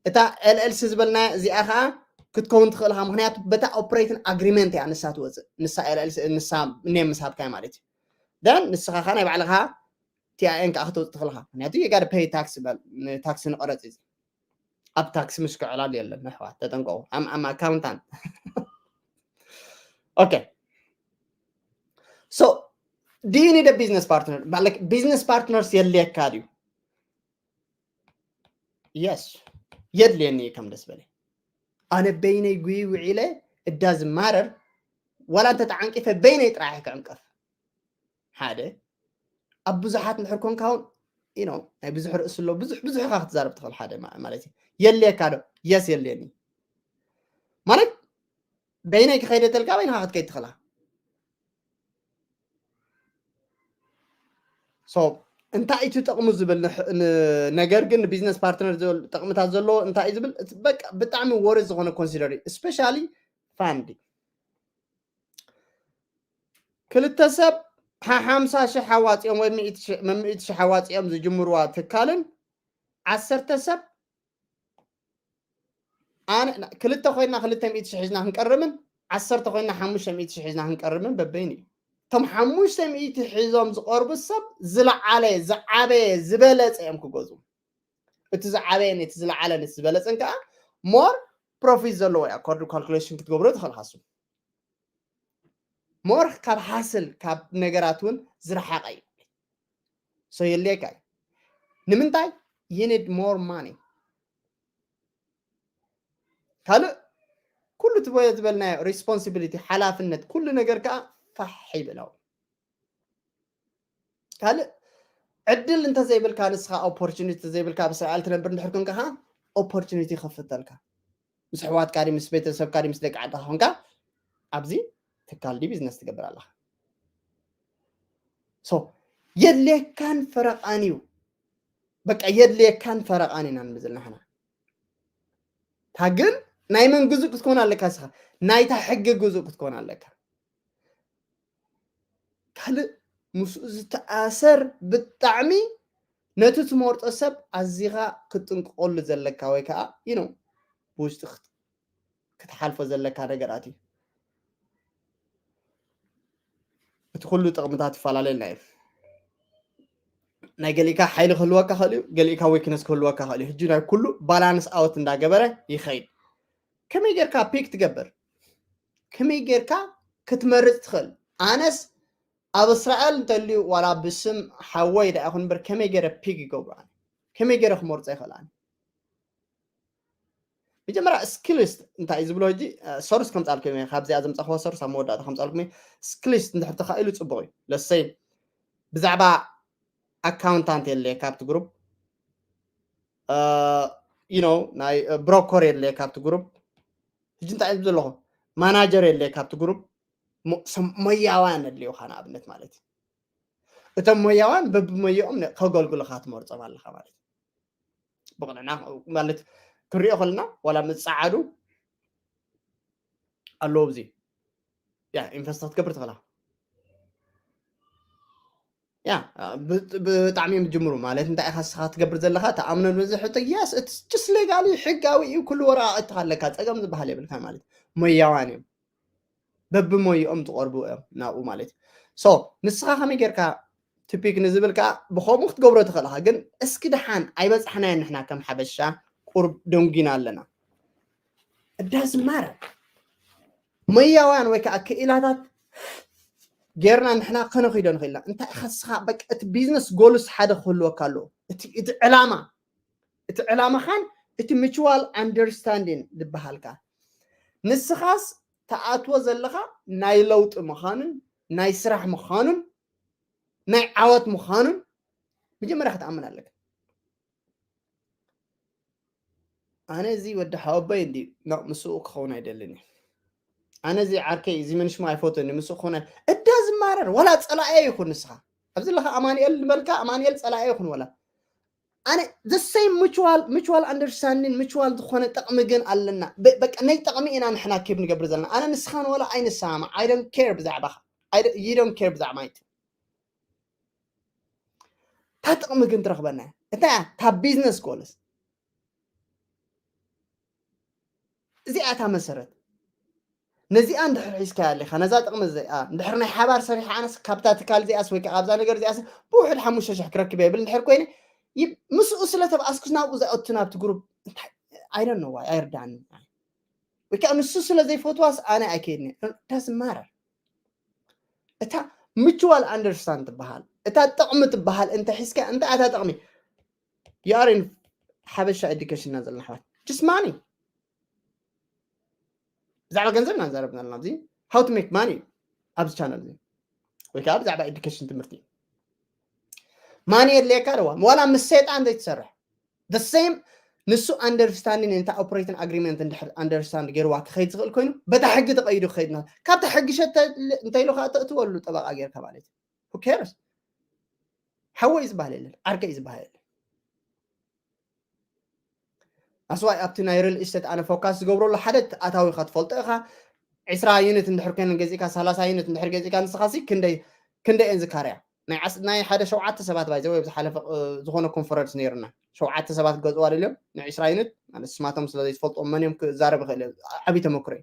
እታ LLC ዝበልና እዚኣ ከዓ ክትከውን ትኽእል ኢኻ ምክንያቱ በታ operating agreement እያ ንሳ ትወፅእ ንሳ LLC ንሳ name ምስ ሃብካያ ማለት እዩ then ንስኻ ከዓ ናይ ባዕልኻ TIN ከዓ ክትወፅእ ትኽእል ኢኻ ምክንያቱ you gotta pay tax ይበል ንታክሲ ንቐረፅ እዩ ኣብ ታክሲ ምስ ክዕላል የለን ኣሕዋት ተጠንቀቑ I'm accountant okay so do you need a business partner like business partners የድልየካ ድዩ yes የድልየኒ እዩ ከም ደስ በለ ኣነ በይነይ ጉይ ውዒለ እዳ ዝማረር ዋላ እንተ ተዓንቂፈ በይነይ ጥራሕ ክዕንቀፍ ሓደ ኣብ ብዙሓት እንድሕር ኮንካ እውን you know ናይ ብዙሕ ርእሲ ኣሎ ብዙሕ ብዙሕ ኢኻ ክትዛረብ ትኽእል ሓደ ማለት እዩ የድልየካ ዶ yes የድልየኒ ማለት በይነይ ክኸይደ ተልካ በይንኻ ክትከይድ ትኽእላ so እንታይ እዩ ጥቕሙ ዝብል ነገር ግን ቢዝነስ ፓርትነር ጥቕምታት ዘለዎ እንታይ እዩ ዝብል በቃ ብጣዕሚ ወረ ዝኾነ ኮንሲደር especially fund ክልተ ሰብ ሓሓምሳ ሽሕ ኣዋፂኦም ወይ ምእቲ ሽሕ ኣዋፂኦም ዝጅምርዋ ትካልን ዓሰርተ ሰብ ኣነ ክልተ ኮይና ክልተ ሚእቲ ሽሕ ሒዝና ክንቀርምን ዓሰርተ ኮይና ሓሙሽተ ሚእቲ ሽሕ ሒዝና ክንቀርምን በበይን እዩ እቶም ሓሙሽተ ሚእቲ ሒዞም ዝቐርቡ ሰብ ዝለዓለ ዝዓበየ ዝበለፀ እዮም ክገዙ እቲ ዝዓበየን እቲ ዝለዓለን እቲ ዝበለፀን ከዓ more profit ዘለዎ እዩ according calculation ክትገብሮ ትኽእል ካሱ more ካብ ሃስል ካብ ነገራት እውን ዝረሓቐ እዩ so የድልየካ እዩ ንምንታይ you need more money ካልእ ኩሉ ትበዮ ዝበልናዮ responsibility ሓላፍነት ኩሉ ነገር ከዓ ፋሕ ይብለው ካልእ ዕድል እንተዘይብልካ ንስኻ opportunity ዘይብልካ ኣብ እስራኤል ትነብር እንድሕር ኮንካ ከዓ opportunity ይኸፍተልካ ምስ ኣሕዋትካ ድዩ ምስ ቤተሰብካ ድዩ ምስ ደቂ ዓድኻ ኮንካ ኣብዚ ትካል ድዩ ቢዝነስ ትገብር ኣለኻ so የድልየካን ፈረቓን እዩ በቃ የድልየካን ፈረቓን ኢና ንብል ዘለና ሕና እታ ግን ናይ መን ግዙእ ክትኮን ኣለካ ስኻ ናይታ ሕጊ ግዙእ ክትኮን ኣለካ ካልእ ምስኡ ዝተኣሰር ብጣዕሚ ነቲ ትመርጦ ሰብ ኣዚኻ ክትጥንቅቐሉ ዘለካ ወይ ከዓ you know ብውሽጢ ክትሓልፎ ዘለካ ነገራት እዩ እቲ ኩሉ ጥቕምታት ይፈላለየልና እዩ ናይ ገሊእካ ሓይሊ ክህልወካ ክእል እዩ ገሊእካ weakness ክህልወካ ክእል እዩ ሕጂ ናይ ኩሉ balance out እንዳገበረ ይኸይድ ከመይ ጌርካ pick ትገብር ከመይ ጌርካ ክትመርፅ ትኽእል ኣነስ ኣብ እስራኤል እንተልዩ ዋላ ብስም ሓወይ ዳ ይኹን እምበር ከመይ ገይረ pick ይገብሩ ኣነ ከመይ ገይረ ክመርፆ ይኽእል ኣነ መጀመርያ skills እንታይ እዩ ዝብሎ ሕጂ source ከምፃልኩም እየ ካብዚኣ ዘምፃኽዎ source ኣብ መወዳእታ ከምፃልኩም እየ skills እንድሕር ተኻኢሉ ፅቡቅ እዩ ለሰይ ብዛዕባ accountant የለ ካብቲ group you know ናይ broker የለ ካብቲ group ሕጂ እንታይ እዩ ዘለኹ manager የለ ካብቲ group ሞያውያን ኣድልዩኻ ንኣብነት ማለት እዩ እቶም ሞያውያን በብሞያኦም ከገልግሉኻ ትመርፆም ኣለኻ ማለት እዩ ብቕንዕና ማለት ክሪኦ ከለና ዋላ ምፀዓዱ ኣለዎ ብዚ ያ ኢንቨስት ክትገብር ትኽእላ ያ ብጣዕሚ እዮም ዝጅምሩ ማለት እንታይ ኢኻ ስኻ ትገብር ዘለኻ ተኣምኖ ዝበዝሕ ሕቶ yes it's just legally ሕጋዊ እዩ ኩሉ ወረቃቅትኻ ኣለካ ፀገም ዝበሃል የብልካ ማለት ሞያዋን እዮም በብሞይኦም ዝቐርቡ እዮም ናብኡ ማለት እዩ so ንስኻ ከመይ ጌርካ ቲፒክ ንዝብል ከዓ ብከምኡ ክትገብሮ ትኽእል ኢኻ ግን እስኪ ደሓን ኣይበፃሕናዮ ንሕና ከም ሓበሻ ቁርብ ደንጊና ኣለና እዳዝማረ ሞያውያን ወይ ከዓ ክኢላታት ጌርና ንሕና ከነኺዶ ንኽእልና እንታይ ኢኻ ስኻ በቃ እቲ ቢዝነስ ጎልስ ሓደ ክህልወካ ኣለዎ እቲ ዕላማ እቲ ዕላማኻን እቲ mutual understanding ዝበሃልካ ንስኻስ ተኣትዎ ዘለኻ ናይ ለውጢ ምዃኑን ናይ ስራሕ ምዃኑን ናይ ዓወት ምዃኑን መጀመርያ ክትኣምን ኣለካ ኣነ እዚ ወዲ ሓወቦይ እንዲ ምስኡ ክኸውን ኣይደልን እዩ ኣነ እዚ ዓርከይ እዚ መንሽማ ኣይፈትን ምስኡ ክኾነ እዳ ዝማረር ዋላ ፀላኤ ይኹን ንስኻ ኣብዚ ለኻ ኣማንኤል ንበልካ ኣማንኤል ፀላኤ ይኹን ወላ ኣነ the same mutual mutual understanding mutual ዝኾነ ጥቕሚ ግን ኣለና በቃ ናይ ጥቕሚ ኢና ንሕና ኬብ ንገብር ዘለና ኣነ ንስኻን ወላ ኣይንሰማማዕ I don't care ብዛዕባኻ you don't care ብዛዕባ ጥቕሚ ግን ትረኽበና እያ። እንታይ እያ? ካብ ቢዝነስ ጎልስ እዚኣ እታ መሰረት። ነዚኣ እንድሕር ሒዝካያ ኣለኻ፣ ነዛ ጥቕሚ እዚኣ እንድሕር ናይ ሓባር ሰሪሓ፣ ኣነስ ካብታ ትካል እዚኣስ ወይ ከዓ ካብዛ ነገር እዚኣስ ብውሕድ ሓሙሽተ ሽሕ ክረክብ እየ ብል እንድሕር ኮይነ፣ ይ- ምስኡ ስለ ተባኣስኩስ ናብኡ ዝኣቱ ናብቲ ግሩፕ እንታይ ኣይደን ነዋ ኣይርዳኒ። ወይ ከዓ ንሱ ስለ ዘይፈትዋስ ኣነ ኣይከይድኒ። ዳስ ማረር። እታ ምቹዋል ኣንደርስታንድ ትበሃል፣ እታ ጥቕሚ ትበሃል እንተ ሒዝካ እንታይ እታ ጥቕሚ? You are in ሓበሻ ኤዱኬሽን ኢና ዘለና ኣሕዋት። Just money። ብዛዕባ ገንዘብ ኢና ንዛረብ ዘለና ኣብዚ። How to make money ኣብዚ ቻነል እዚ ወይ ከዓ ብዛዕባ ኤዱኬሽን ትምህርቲ። ማኒ የድልየካ ደዋ ዋላ ምስ ሰይጣን ዘይትሰርሕ። The same ንሱ ኣንደርስታንዲንግ እንተ ኦፕሬቲንግ ኣግሪመንት እንድሕር ኣንደርስታንድ ገይርዋ ክኸይድ ዝኽእል ኮይኑ በታ ሕጊ ተቐይዱ ክኸይድ ና ካብታ ሕጊ ሸተ እንተኢሉ ከዓ ተእትወሉ ጠበቃ ጌርካ ማለት እዩ። Who cares? ሓወይ ዝበሃል የለን፣ ዓርከይ ዝበሃል የለን። ኣስዋይ ኣብቲ ናይ ሪል ኢስቴት ኣነ ፎካስ ዝገብረሉ ሓደ ኣታዊካ ትፈልጦ ኢኻ። ዕስራ ዩኒት እንድሕር ኮይነን ገዚእካ፣ ሰላሳ ዩኒት እንድሕር ገዚእካ፣ ንስኻሲ ክንደይ ክንደይ እየን ዝካርያ? ናይ ዓስ- ናይ ሓደ ሸውዓተ ሰባት ባይዘ ወይ ዝሓለፈ እ፣ ዝኾነ ኮንፈረንስ ነይርና ሸውዓተ ሰባት ክገዝእዋ ደልዮም ናይ ዕስራ ዩኒት ማለት ስማቶም ስለ ዘይትፈልጦም መን እዮም ክዛረብ ይኽእል እየ። ዓብዪ ተመክሮ እዩ።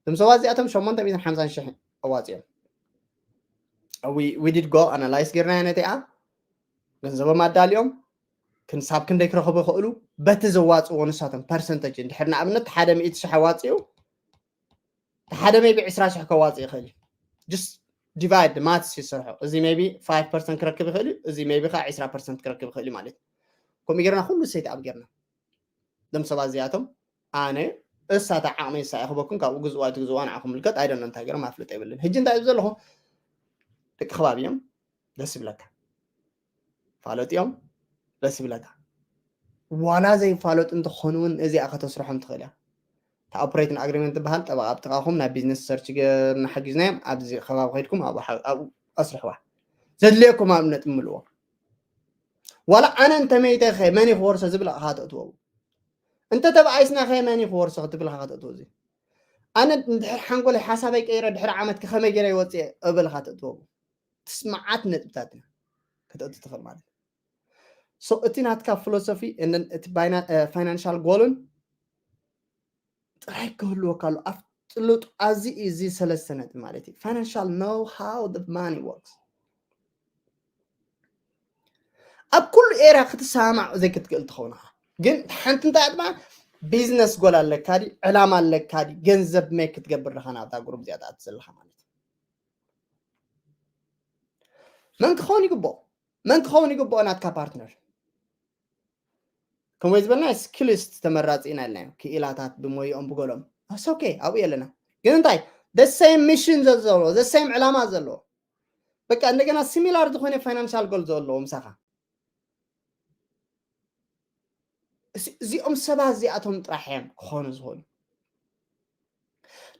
እዞም ሰባት እዚኣቶም ሸሞንተ ሚእትን ሓምሳን ሽሕ ኣዋፂኦም። We did go ኣናላይስ ጌርና ነቲኣ ገንዘቦም ኣዳልዮም ክንሳብ ክንደይ ክረኽቡ ይኽእሉ በቲ ዘዋፅዎ ንሳቶም ፐርሰንተጅ እንድሕር ንኣብነት ሓደ ሚእቲ ሽሕ ኣዋፂኡ ሓደ ሜቢ ዕስራ ሽሕ ከዋፅእ ይኽእል እዩ። Just divide maths ይሰርሖ። እዚ ሜቢ ፋይቭ ፐርሰንት ክረክብ ይኽእል እዩ፣ እዚ ሜቢ ከዓ ዕስራ ፐርሰንት ክረክብ ይኽእል እዩ ማለት እዩ። ከምኡ ጌርና ኩሉ ሴት ኣፕ ጌርና እዞም ሰባት እዚኣቶም ኣነ እሳታ ዓቕሚ እሳ ይኽበኩም ካብኡ ግዝዋ ትግዝዋ ንዓኹም ምልከት ኣይደሎ እንታይ ገይሮም ኣፍልጦ የብልን። ሕጂ እንታይ ዘለኹ ደቂ ከባቢ እዮም ደስ ይብለካ ፋለጥ እዮም ደስ ይብለካ ዋላ ዘይፋለጡ እንተኾኑ እውን እዚኣ ከተስርሖም ትኽእል እያ። እታ ኦፕሬቲንግ ኣግሪመንት ትበሃል ጠበቃ ኣብ ጥቃኹም ናይ ቢዝነስ ሰርች ገርና ሓጊዝናዮም ኣብዚ ከባቢ ከይድኩም ኣብኡ ኣስርሕዋ። ዘድልየኩም ኣብነት እምልዎ ዋላ ኣነ እንተመይተ ኸ መን ክወርሶ ዝብል ኣኻ ተእትወው እንተ ተባኣይስና ኸ መን ክወርሶ ክትብል ኻ ተእትወ እዚ ኣነ እንድሕር ሓንጎለይ ሓሳበይ ቀይረ ድሕሪ ዓመት ከመይ ገይረ ይወፅእ እብል ኻ ተእትወው ትስማዓት ነጥብታት ኢና ከተእቱ ትኽእል ማለት እዩ። So እቲ ናትካ ፊሎሶፊ and then እቲ ፋይናንሻል ጎልን ጥራይ ክህልወካ ኣሎ ኣብ ጥልጡ ኣዚ እዚ ሰለስተ ነጥቢ ማለት እዩ financial know how the money works ኣብ ኩሉ ኤርያ ክትሰማማዕ ዘይክትክእል ትኸውን ኢኻ ግን ሓንቲ እንታይ ኣጥማ ቢዝነስ ጎል ኣለካ ዲ ዕላማ ኣለካ ዲ ገንዘብ መይ ክትገብር ዲኻ ናብታ ግሩፕ እዚኣ ትኣቱ ዘለኻ ማለት እዩ መን ክኸውን ይግብኦ መን ክኸውን ይግብኦ ናትካ ፓርትነር ከምኡ ዝበልና ስኪልስት ተመራፂ ኢና ኢልናዮ ክኢላታት ብሞይኦም ብገሎም ኦኬ ኣብኡ የለና ግን እንታይ the same mission ዘለዎ the same ዕላማ ዘለዎ በቃ እንደገና ሲሚላር ዝኾነ ፋይናንሻል ጎል ዘለዎ ምሳኻ እዚኦም ሰባት እዚኣቶም ጥራሕ እዮም ክኾኑ ዝኾኑ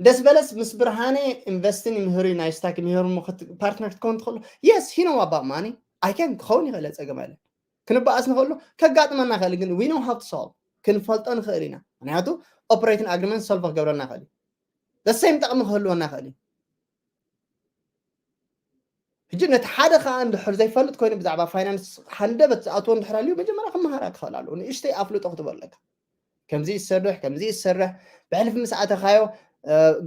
ደስ በለስ ምስ ብርሃነ ኢንቨስትን ይምህር ናይ ስታክ ይምህር ፓርትነር ክትከውን ትኽእሉ yes he know about money I can ክኸውን ይኽእል ፀገም ኣለ ክንበኣስ ንኽእሉ ከጋጥመና ይኽእል ግን we know how to solve ክንፈልጦ ንኽእል ኢና ምክንያቱ ኦፕሬቲንግ ኣግሪመንት ሶልቭ ክገብረና ይኽእል the same ጠቕሚ ክህልወና ይኽእል ሕጂ ነቲ ሓደ ከዓ እንድሕር ዘይፈልጥ ኮይኑ ብዛዕባ ፋይናንስ ሃንደበት ዝኣትዎ እንድሕር ኣልዩ መጀመርያ ክመሃራ ክኽእል ኣለዎ ንእሽተይ ኣፍልጦ ክትበለካ ከምዚ ይሰርሕ ከምዚ ይሰርሕ ብሕልፊ ምስ ኣተኻዮ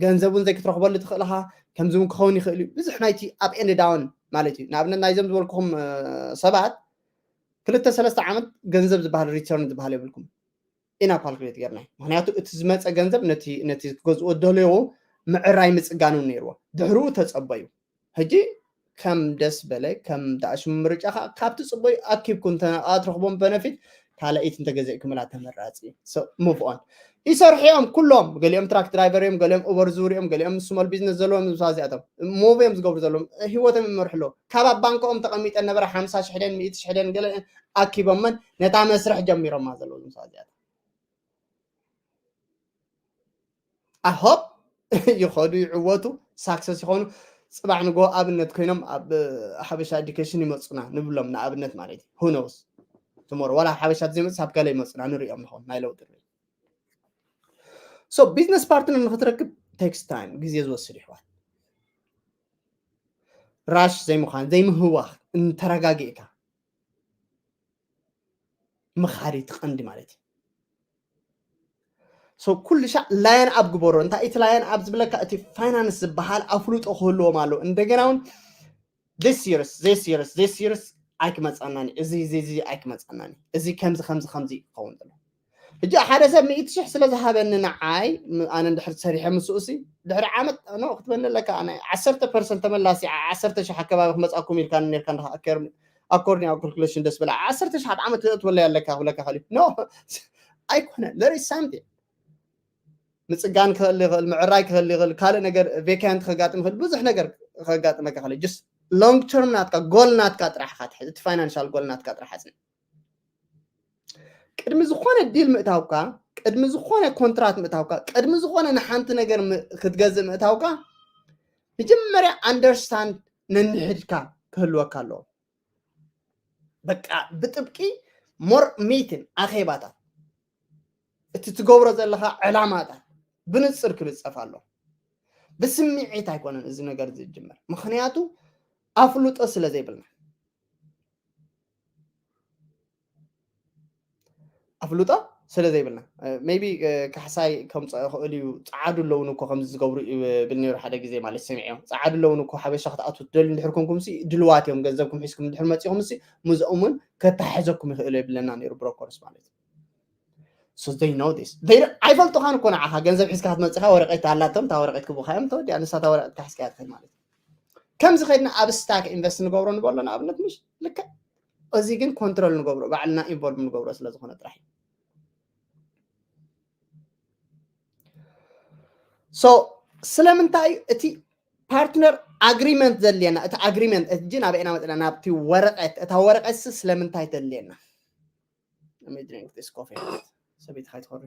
ገንዘብ እውን ዘይክትረኽበሉ ትኽእልኻ ከምዚ እውን ክኸውን ይኽእል እዩ ብዙሕ ናይቲ ኣብ ኤንድ ዳውን ማለት እዩ ንኣብነት ናይዞም ዝበልኩኹም ሰባት ክልተ ሰለስተ ዓመት ገንዘብ ዝበሃል ሪተርን ዝበሃል የብልኩም ኢና ካልኩሌት ጌርና ምክንያቱ እቲ ዝመፀ ገንዘብ ነቲ ክገዝኦ ደለዎ ምዕራይ ምፅጋኑ ነይርዎ ድሕርኡ ተፀበዩ ሕጂ ከም ደስ በለ ከም ዳእሽሙ ምርጫ ከዓ ካብቲ ፅቡይ ኣኪብኩ እንተኣትረኽቦም በነፊት ካልኣይቲ እንተገዚእኩምላ ተመራፂ move on ይሰርሑ እዮም ኩሎም ገሊኦም ትራክ ድራይቨር እዮም ገሊኦም ኡበር ዙር እዮም ገሊኦም ስሞል ቢዝነስ ዘለዎም ምሳ እዚኣቶም ሙቭ እዮም ዝገብሩ ዘለዎም ህይወቶም ይመርሑ ኣለዉ ካብ ኣብ ባንክኦም ተቐሚጠን ነበረ ሓምሳ ሽሕ ደን ሚእቲ ሽሕ ደን ገለ ኣኪቦመን ነታ መስርሕ ጀሚሮማ ዘለዉ ምሳ እዚኣቶም ኣሆፕ ይኸዱ ይዕወቱ ሳክሰስ ይኾኑ ፅባሕ ንጎ ኣብነት ኮይኖም ኣብ ሓበሻ ኤዱኬሽን ይመፁና ንብሎም ንኣብነት ማለት እዩ ሁነውስ ትመሩ ዋላ ሓበሻ ዘይመፅስ ኣብ ከለ ይመፁና ንሪኦም ንኸውን ናይ ለውጢ ርኢ so ቢዝነስ ፓርትነር ንክትረክብ ቴክስ ታይም ግዜ ዝወስድ ይሕዋት ራሽ ዘይምዃን ዘይምህዋኽ እንተረጋጊእካ ምኻድ እዩ እቲ ቀንዲ ማለት እዩ። So ኩሉ ሻዕ ላየን ኣብ ግበሮ። እንታይ እቲ ላየን ኣብ ዝብለካ፣ እቲ ፋይናንስ ዝበሃል ኣፍልጦ ክህልዎም ኣለዎ። እንደገና እውን this years this years this years ኣይክመፀናን እዩ፣ እዚ እዚ እዚ ኣይክመፀናን እዩ፣ እዚ ከምዚ ከምዚ ከምዚ እዩ ክኸውን ዘሎ። ሕጂ ሓደ ሰብ ሚእቲ ሽሕ ስለ ዝሃበኒ ንዓይ፣ ም- ኣነ እንድሕር ሰሪሐ ምስኡ ሲ ድሕሪ ዓመት ኖ ክትበኒ ኣለካ። ኣነ ዓሰርተ ፐርሰንት ተመላሲ ዓ- ዓሰርተ ሽሕ ኣከባቢ ክመፃኩም ኢልካ ነርካ እንድኻ ኣከር- according to calculation ደስ በላ ዓሰርተ ሽሕ ኣብ ዓመት ክእትወለይ ኣለካ ክብለካ ከሊ ኖ ኣይኮነ። There is something ምፅጋን ክኽእል ይኽእል፣ ምዕራይ ክኽእል ይኽእል፣ ካልእ ነገር ቬካንት ከጋጥም ይኽእል፣ ብዙሕ ነገር ከጋጥመካ ይኽእል። Just long term ናትካ፣ ጎል ናትካ ጥራሕ ኢኻ ትሕዝ። እቲ ፋይናንሻል ጎል ናትካ ጥራሕ ኣፅንዕ። ቅድሚ ዝኾነ ዲል ምእታውካ፣ ቅድሚ ዝኾነ ኮንትራት ምእታውካ፣ ቅድሚ ዝኾነ ንሓንቲ ነገር ም- ክትገዝእ ምእታውካ፣ መጀመርያ ኣንደርስታንድ ነንሕድካ ክህልወካ ኣለዎ። በቃ ብጥብቂ ሞር ሚትን ኣኼባታት፣ እቲ ትገብሮ ዘለኻ ዕላማታት ብንፅር ክልፀፍ ኣሎ። ብስምዒት ኣይኮነን እዚ ነገር ዝጅመር፣ ምኽንያቱ ኣፍልጦ ስለ ዘይብልና። ኣፍልጦ ስለ ዘይብልና ሜቢ ካሕሳይ ከምፅኦ ይኽእል እዩ። ፀዓዱ ኣለውን እኮ ከምዚ ዝገብሩ ይብል ነይሩ ሓደ ግዜ ማለት ሰሚዐ። ፀዓዱ ኣለውን እኮ ሓበሻ ክትኣትዉ ትደልዩ እንድሕር ኮንኩም ሲ ድልዋት እዮም፣ ገንዘብኩም ሒዝኩም እንድሕር መፂኹም ሲ ምስኦም እውን ከተሓሕዘኩም ይኽእል ይብለና ነይሩ ብሮከርስ ማለት እዩ። So they know this. They don't- ኣይፈልጡኻን እኮ ንዓኻ ገንዘብ ሒዝካ ክትመፅኻ ወረቀት ኣላቶም፣ እታ ወረቀት ክቡኻዮም ተወዲኣ ንሳ እታ ወረቀት ካሕዝካ ትኸድ ማለት እዩ። ከምዚ ከድና ኣብ ስታክ ኢንቨስት ንገብሮ ንበሎ ንኣብነት ምሽ ልክዕ እዚ ግን ኮንትሮል ንገብሮ ባዕልና ኢንቮልቭ ንገብሮ ስለ ዝኾነ ጥራሕ እዩ። So ስለምንታይ እቲ ፓርትነር ኣግሪመንት ዘድልየና? እቲ ኣግሪመንት እጂ ናበይና መፅና ናብቲ ወረቀት፣ እታ ወረቀት ሲ ስለምንታይ ተድልየና? Let me drink this coffee. ሰበይቲ ካይትኾሪ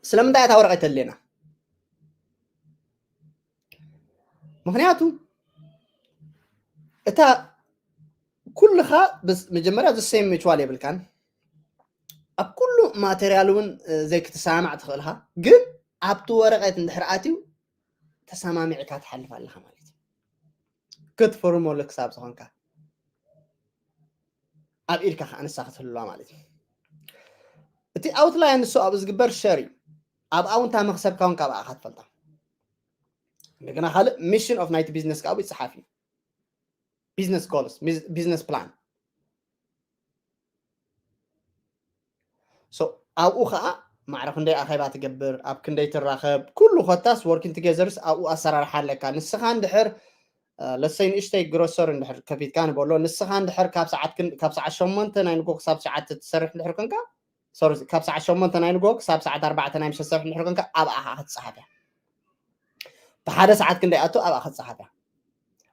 ስለምንታይ እታ ወረቀት ተድልየና? ምክንያቱ እታ ኩልኻ መጀመርያ ዘሰም ምችዋል የብልካን፣ ኣብ ኩሉ ማቴርያል እውን ዘይክትሰማማዕ ትኽእልኻ፣ ግን ኣብቲ ወረቀት እንድሕር ኣትዩ ተሰማሚዕካ ትሓልፍ ኣለኻ ማለት እዩ። ክትፍርመሉ ክሳብ ዝኾንካ ኣብ ኢድካ ከዓ ንሳ ክትህልዋ ማለት እዩ። እቲ ኣውትላይን ንሱ ኣብኡ ዝግበር ሸር እዩ። ኣብኣ እውን እታ መክሰብካ እውን ካብኣ ኢኻ ትፈልጣ። እንደገና ካልእ ሚሽን ኦፍ ናይቲ ቢዝነስ ከዓ ኣብኡ ይፀሓፍ እዩ። ቢዝነስ ጎልስ፣ ቢዝነስ ፕላን። So ኣብኡ ከዓ ማዕረ ክንደይ ኣኼባ ትገብር፣ ኣብ ክንደይ ትራኸብ፣ ኩሉ ኮታስ ወርኪንግ ቱጌዘርስ ኣብኡ ኣሰራርሓ ኣለካ። ንስኻ እንድሕር ለሰይ ንእሽተይ ግሮሰር እንድሕር ከፊትካ ንበሎ፣ ንስኻ እንድሕር ካብ ሰዓት ክን- ካብ ሰዓት ሸሞንተ ናይ ንጎ ክሳብ ሸዓተ ትሰርሕ እንድሕር ኮንካ፣ ሶሪ፣ ካብ ሰዓት ሸሞንተ ናይ ንጎ ክሳብ ሰዓት ኣርባዕተ ናይ ምሸት ትሰርሕ እንድሕር ኮንካ ኣብኣ ኢኻ ክትፀሓፍ እያ። ብሓደ ሰዓት ክንደይ ኣቱ ኣብኣ ክትፀሓፍ እያ።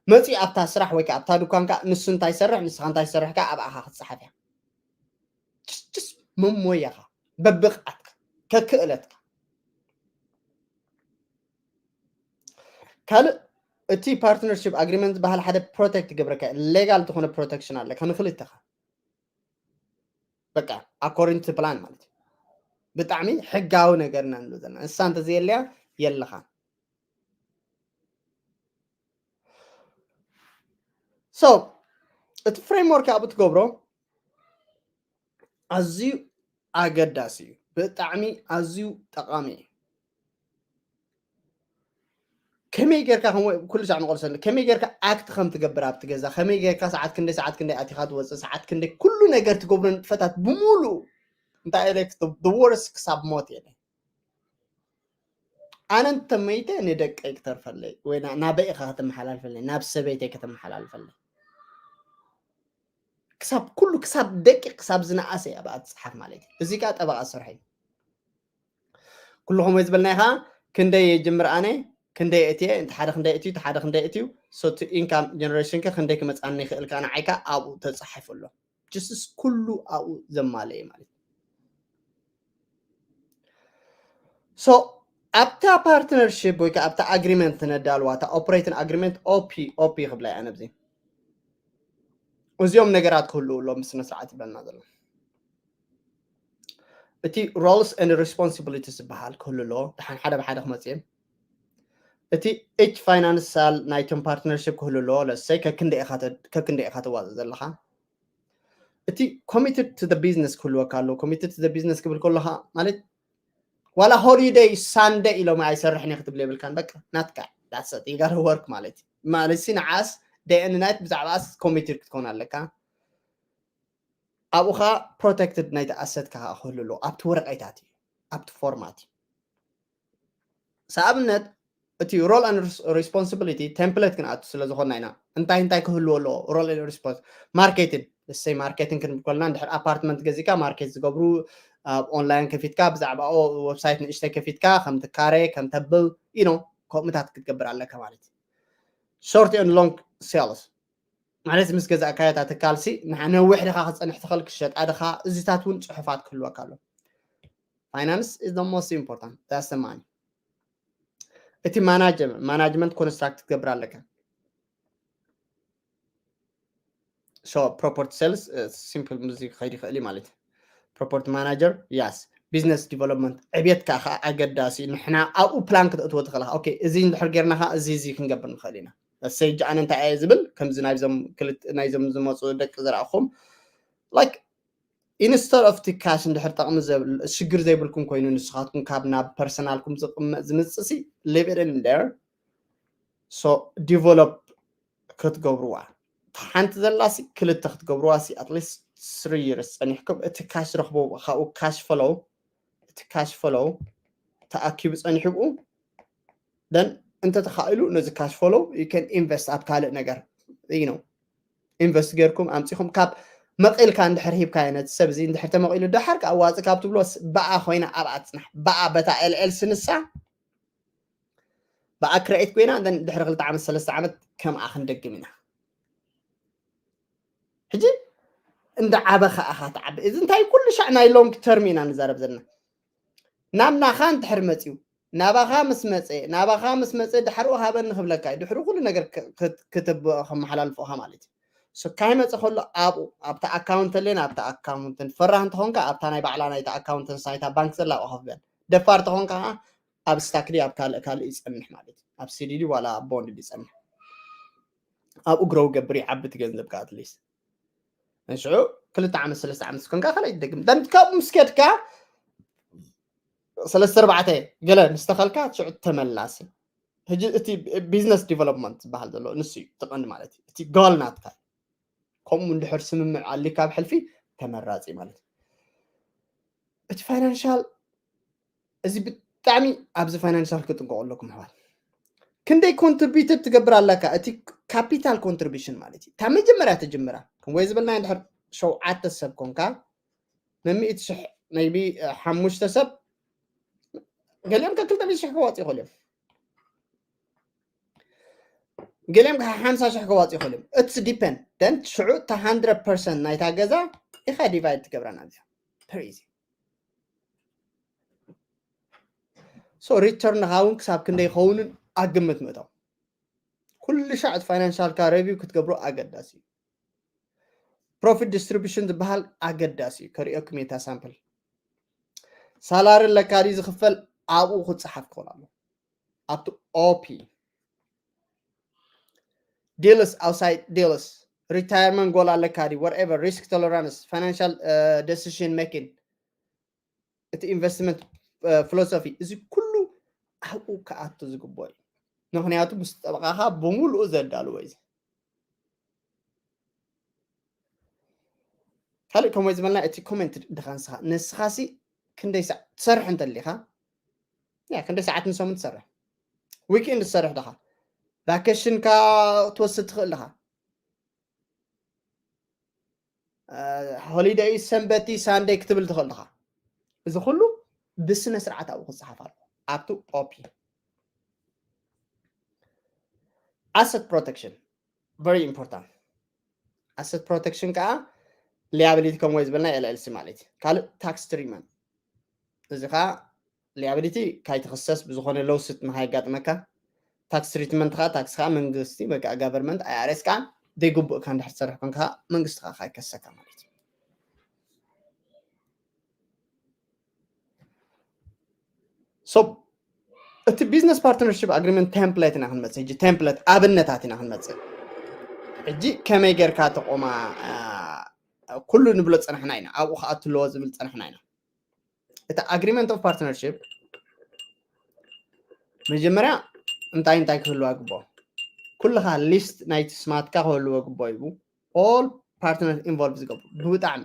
መፂኡ ኣብታ ስራሕ ወይ ከዓ ኣብታ ድኳንካ ንሱ እንታይ ይሰርሕ ንስኻ እንታይ ትሰርሕ ከዓ ኣብኣ ኢኻ ክትፀሓፍ እያ። ጅስ መሞያኻ በብቕዓትካ ከክእለትካ። ካልእ እቲ ፓርትነርሽፕ ኣግሪመንት ዝበሃል ሓደ ፕሮቴክት ይገብረካ፣ ሌጋል ዝኾነ ፕሮቴክሽን ኣለካ ንክልተኻ። በቃ ኣኮርዲንግ ቱ ፕላን ማለት እዩ። ብጣዕሚ ሕጋዊ ነገር ኢና ንብል ዘለና። ንሳ እንተዘየለያ የለኻ። So እቲ ፍሬምወርክ ኣብኡ ትገብሮ ኣዝዩ ኣገዳሲ እዩ፣ ብጣዕሚ ኣዝዩ ጠቓሚ እዩ። ከመይ ጌርካ ከም ኩሉ ሳዕ ንቆልሰሉ ከመይ ጌርካ ኣክት ከም ትገብር ኣብቲ ገዛ፣ ከመይ ጌርካ ሰዓት ክንደይ ሰዓት ክንደይ ኣቲኻ ትወፅእ፣ ሰዓት ክንደይ ኩሉ ነገር ትገብሮ ንጥፈታት ብምሉእ እንታይ ኢለ worst ክሳብ ሞት እየ ኣነ እንተመይተ ንደቀይ ክተርፈለይ ወይ ናበይ ኢኻ ከተመሓላልፈለይ ናብ ሰበይተይ ከተመሓላልፈለይ ክሳብ ኩሉ ክሳብ ደቂቕ ክሳብ ዝነኣሰ እያ ብኣ ትፅሓፍ ማለት እዩ። እዚ ከዓ ጠበቃ ዝሰርሐ እዩ። ኩሉ ከምኡ ዝበልናይ ከዓ ክንደይ የጅምር ኣነ ክንደይ እትየ እንተ ሓደ ክንደይ እትዩ ሓደ ክንደይ እትዩ ሶቲ ኢንካም ጀነሬሽን ከ ክንደይ ክመፃኒ ይኽእል ከዓ ንዓይ ከዓ ኣብኡ ተፃሒፉ ኣሎ። ጅስስ ኩሉ ኣብኡ ዘማለ እዩ ማለት እዩ። So ኣብታ ፓርትነርሽፕ ወይ ከዓ ኣብታ ኣግሪመንት ነዳልዋ እታ ኦፕሬትን ኣግሪመንት ኦፒ ኦፒ ክብላ እያ ነብዚ እዚኦም ነገራት ክህልው ኣሎ ምስነ ስርዓት ይብለና ዘሎ። እቲ roles and responsibilities ዝበሃል ክህሉ ኣለዎ። ደሓን ሓደ ብሓደ ክመፅእ እዮም። እቲ each financial ናይቶም partnership ክህሉ ኣለዎ። ለሰይ ከክንደይ ኢኻ ተዋፅእ ዘለኻ። እቲ committed to the business ክህልወካ ኣለዎ። Committed to the business ክብል ከለኻ ማለት ዋላ holiday Sunday ኢሎም ኣይሰርሕን ክትብል የብልካን። በቃ ናትካ that's it, you gotta work ማለት እዩ። ማለት ሲ ንዓስ day and night ብዛዕባስ committed ክትኮን ኣለካ። ኣብኡ ኸዓ protected ናይቲ asset ካ ክህሉ ኣለዎ። ኣብቲ ወረቐታት እዩ፣ ኣብቲ ፎርማት እዩ። ንኣብነት እቲ role and responsibility template ክንኣቱ ስለ ዝኾንና ኢና። እንታይ እንታይ ክህልዎ ኣለዎ? Role and response marketing፣ እሰይ marketing ክንብል ከለና እንድሕር apartment ገዚእካ market ዝገብሩ፣ ኣብ online ከፊትካ ብዛዕባ website ንእሽተይ ከፊትካ ከም ትካረ ከም ተብል you know ከምኡታት ክትገብር ኣለካ ማለት እዩ። Short and long sales ማለት ምስ ገዛእካዮ እታ ትካልሲ ንሓ ነዊሕ ድኻ ክፀንሕ ትኽእል ክሸጣ ድኻ እዚታት እውን ፅሑፋት ክህልወካ ኣሎ። Finance is the most important, that's the money። እቲ management construct ክትገብር ኣለካ። So property sales simple ሙዚ ክኸይድ ይኽእል እዩ ማለት እዩ። Property manager yes, business development ዕብየትካ ከዓ ኣገዳሲ። ንሕና ኣብኡ plan ክተእትዎ ትኽእል ኢኻ። Okay እዚ እንድሕር ጌርና ከዓ እዚ እዚ ክንገብር ንኽእል ኢና። ሰይጂ ኣነ እንታይ እየ ዝብል ከምዚ ናይዞም ክልተ ናይዞም ዝመፁ ደቂ ዝረኣኹም like instead of እቲ cash እንድሕር ጠቕሚ ሽግር ዘይብልኩም ኮይኑ ንስኻትኩም ካብ ናብ personal ኩም ዝቕመጥ ዝምፅእ ሲ leave it in there። So develop ክትገብርዋ ሓንቲ ዘላ ሲ ክልተ ክትገብርዋ ሲ at least three years ፀኒሕኩም እቲ cash ረኽቦ ካብኡ cash flow እቲ cash flow ተኣኪቡ ፀኒሑ ብኡ then እንተተኻኢሉ ነዚ cash flow you can invest ኣብ ካልእ ነገር you know invest ጌርኩም ኣምፂኹም ካብ መቒልካ እንድሕር ሂብካዮ ነቲ ሰብ እዚ እንድሕር ተመቒሉ ደሓር ኣዋፂ ካብ ትብሎ ብኣ ኮይና ኣብኣ ትፅናሕ ብኣ በታ ኤልኤል ስንሳ ብኣ create ኮይና then ድሕሪ ክልተ ዓመት ሰለስተ ዓመት ከምኣ ክንደግም ኢና። ሕጂ እንዳ ዓበኻ ኢኻ ትዓቢ። እዚ እንታይ ኩሉ ሻዕ ናይ long term ኢና ንዛረብ ዘለና። ናብ ናኻ እንድሕር መፅዩ ናባኻ ምስ መፀ ናባኻ ምስ መፀ ድሕሪኡ ሃበኒ ክብለካ እዩ። ድሕሪ ኩሉ ነገር ክትብኦ ከመሓላልፎኻ ማለት እዩ። ካይመፀ ከሎ ኣብኡ ኣብታ ኣካውንት ለን ኣብታ ኣካውንትን ፈራህ እንተኾንካ ኣብታ ናይ ባዕላ ናይታ ኣካውንትን ሳይታ ባንክ ዘላ ኣብኡ ከፍበን ደፋር ተኾንካ ኣብ ስታክ ድዩ ኣብ ካልእ ካልእ ይጸንሕ ማለት እዩ። ኣብ ሲዲ ድዩ ዋላ ኣብ ቦንድ ድዩ ይጸንሕ? ኣብኡ ግሮው ገብር ይዓቢ እቲ ገንዘብካ ኣትሊስት። ንሽዑ ክልተ ዓመት ሰለስተ ዓመት ስኮንካ ካልእ ይደግም። ደን ካብኡ ምስ ከድካ ሰለስተ ኣርባዕተ ገለ ምስ ተኸልካ ሽዑ ተመላሲ። ሕጂ እቲ ቢዝነስ ዲቨሎፕመንት ዝበሃል ዘሎ ንሱ እዩ እቲ ቀንዲ ማለት እዩ። እቲ ጎል ናትካ እዩ። ከምኡ እንድሕር ስምምዕ ኣሊካ ኣብ ሕልፊ ተመራጺ ማለት እዩ። እቲ ፋይናንሻል እዚ ብጣዕሚ ኣብዚ ፋይናንሻል ክጥንቀቑ ኣለኩም ኣሕዋት። ክንደይ ኮንትሪቢዩትድ ትገብር ኣለካ? እቲ ካፒታል ኮንትሪቢሽን ማለት እዩ። ካብ መጀመርያ ትጅምራ ወይ ዝበልና እንድሕር ሸውዓተ ሰብ ኮንካ መሚእቲ ሽሕ maybe ሓሙሽተ ሰብ ገሊኦም ከክልተ ሚእቲ ሽሕ ከዋፅኡ ይኽእሉ እዮም። ገሊኦም ከዓ ሓምሳ ሽሕ ከዋፅኡ ይኽእሉ እዮም። It's depend then ሽዑ እታ hundred percent ናይታ ገዛ ኢኻ ዲቫይድ ትገብራ ናብዚኣ። Very easy። So ሪተርንኻ እውን ክሳብ ክንደይ ይኸውንን ኣግምት ምእታው። ኩሉ ሻዕ እቲ ፋይናንሻልካ ሬቪው ክትገብሮ ኣገዳሲ እዩ። ፕሮፊት ዲስትሪቢሽን ዝበሃል ኣገዳሲ እዩ። ከርእየኩም እየ እታ ሳምፕል። ሳላሪ ኣለካ ድዩ ዝኽፈል ኣብኡ ክፀሓፍ ክኽእል ኣሎ ኣብቲ ኦፒ። ዲልስ ኣውሳይድ ዲልስ ሪታየርመንት ጎል ኣለካ ድዩ whatever risk tolerance financial decision making እቲ ኢንቨስትመንት ፊሎሶፊ እዚ ኩሉ ኣብኡ ክኣቱ ዝግብኦ እዩ። ምክንያቱ ምስ ጠበቃኻ ብምሉኡ ዘዳልዎ እዩ። ካልእ ከምኡ ዝበልና እቲ ኮሜንት ድኻ ንስኻ ንስኻሲ ክንደይ ሰዓት ትሰርሕ እንተሊኻ ያ ክንደይ ሰዓት ንሰሙን ትሰርሕ ዊክኤንድ ትሰርሕ ድኻ ቫኬሽንካ ትወስድ ትኽእል ድኻ ሆሊደይ ሰንበቲ ሳንደይ ክትብል ትኽእል ድኻ እዚ ኩሉ ብስነ ስርዓት ኣብኡ ክፀሓፍ ኣለዎ ኣብቲ ኦፒ። Asset protection very important። Asset protection ከዓ ሊያቢሊቲ ከም ወይ ዝበልና ኤልኤልሲ ማለት እዩ። ካልእ ታክስ ትሪትመንት እዚ ከዓ ሊያቢሊቲ ካይትኽሰስ ብዝኾነ ሎውስት ንካየጋጥመካ ታክስ ትሪትመንት ከዓ ታክስ ከዓ መንግስቲ ወይ ከዓ ጋቨርመንት ኣይኣርኤስ ከዓ ዘይግቡእካ እንድሕር ትሰርሕ ኮንካ መንግስቲ ከዓ ካይከሰካ ማለት እዩ። So እቲ business partnership agreement template ኢና ክንመፅእ። ሕጂ template ኣብነታት ኢና ክንመፅእ። ሕጂ ከመይ ጌርካ ተቆማ ኩሉ ንብሎ ፀናሕና ኢና፣ ኣብኡ ከዓ ትለዎ ዝብል ፀናሕና ኢና። እቲ agreement of partnership መጀመርያ እንታይ እንታይ ክህልዋ ግቦ? ኩልኻ list ናይቲ ስማትካ ክህልዎ ግቦ እዩ። All partner involve ዝገብሩ ብጣዕሚ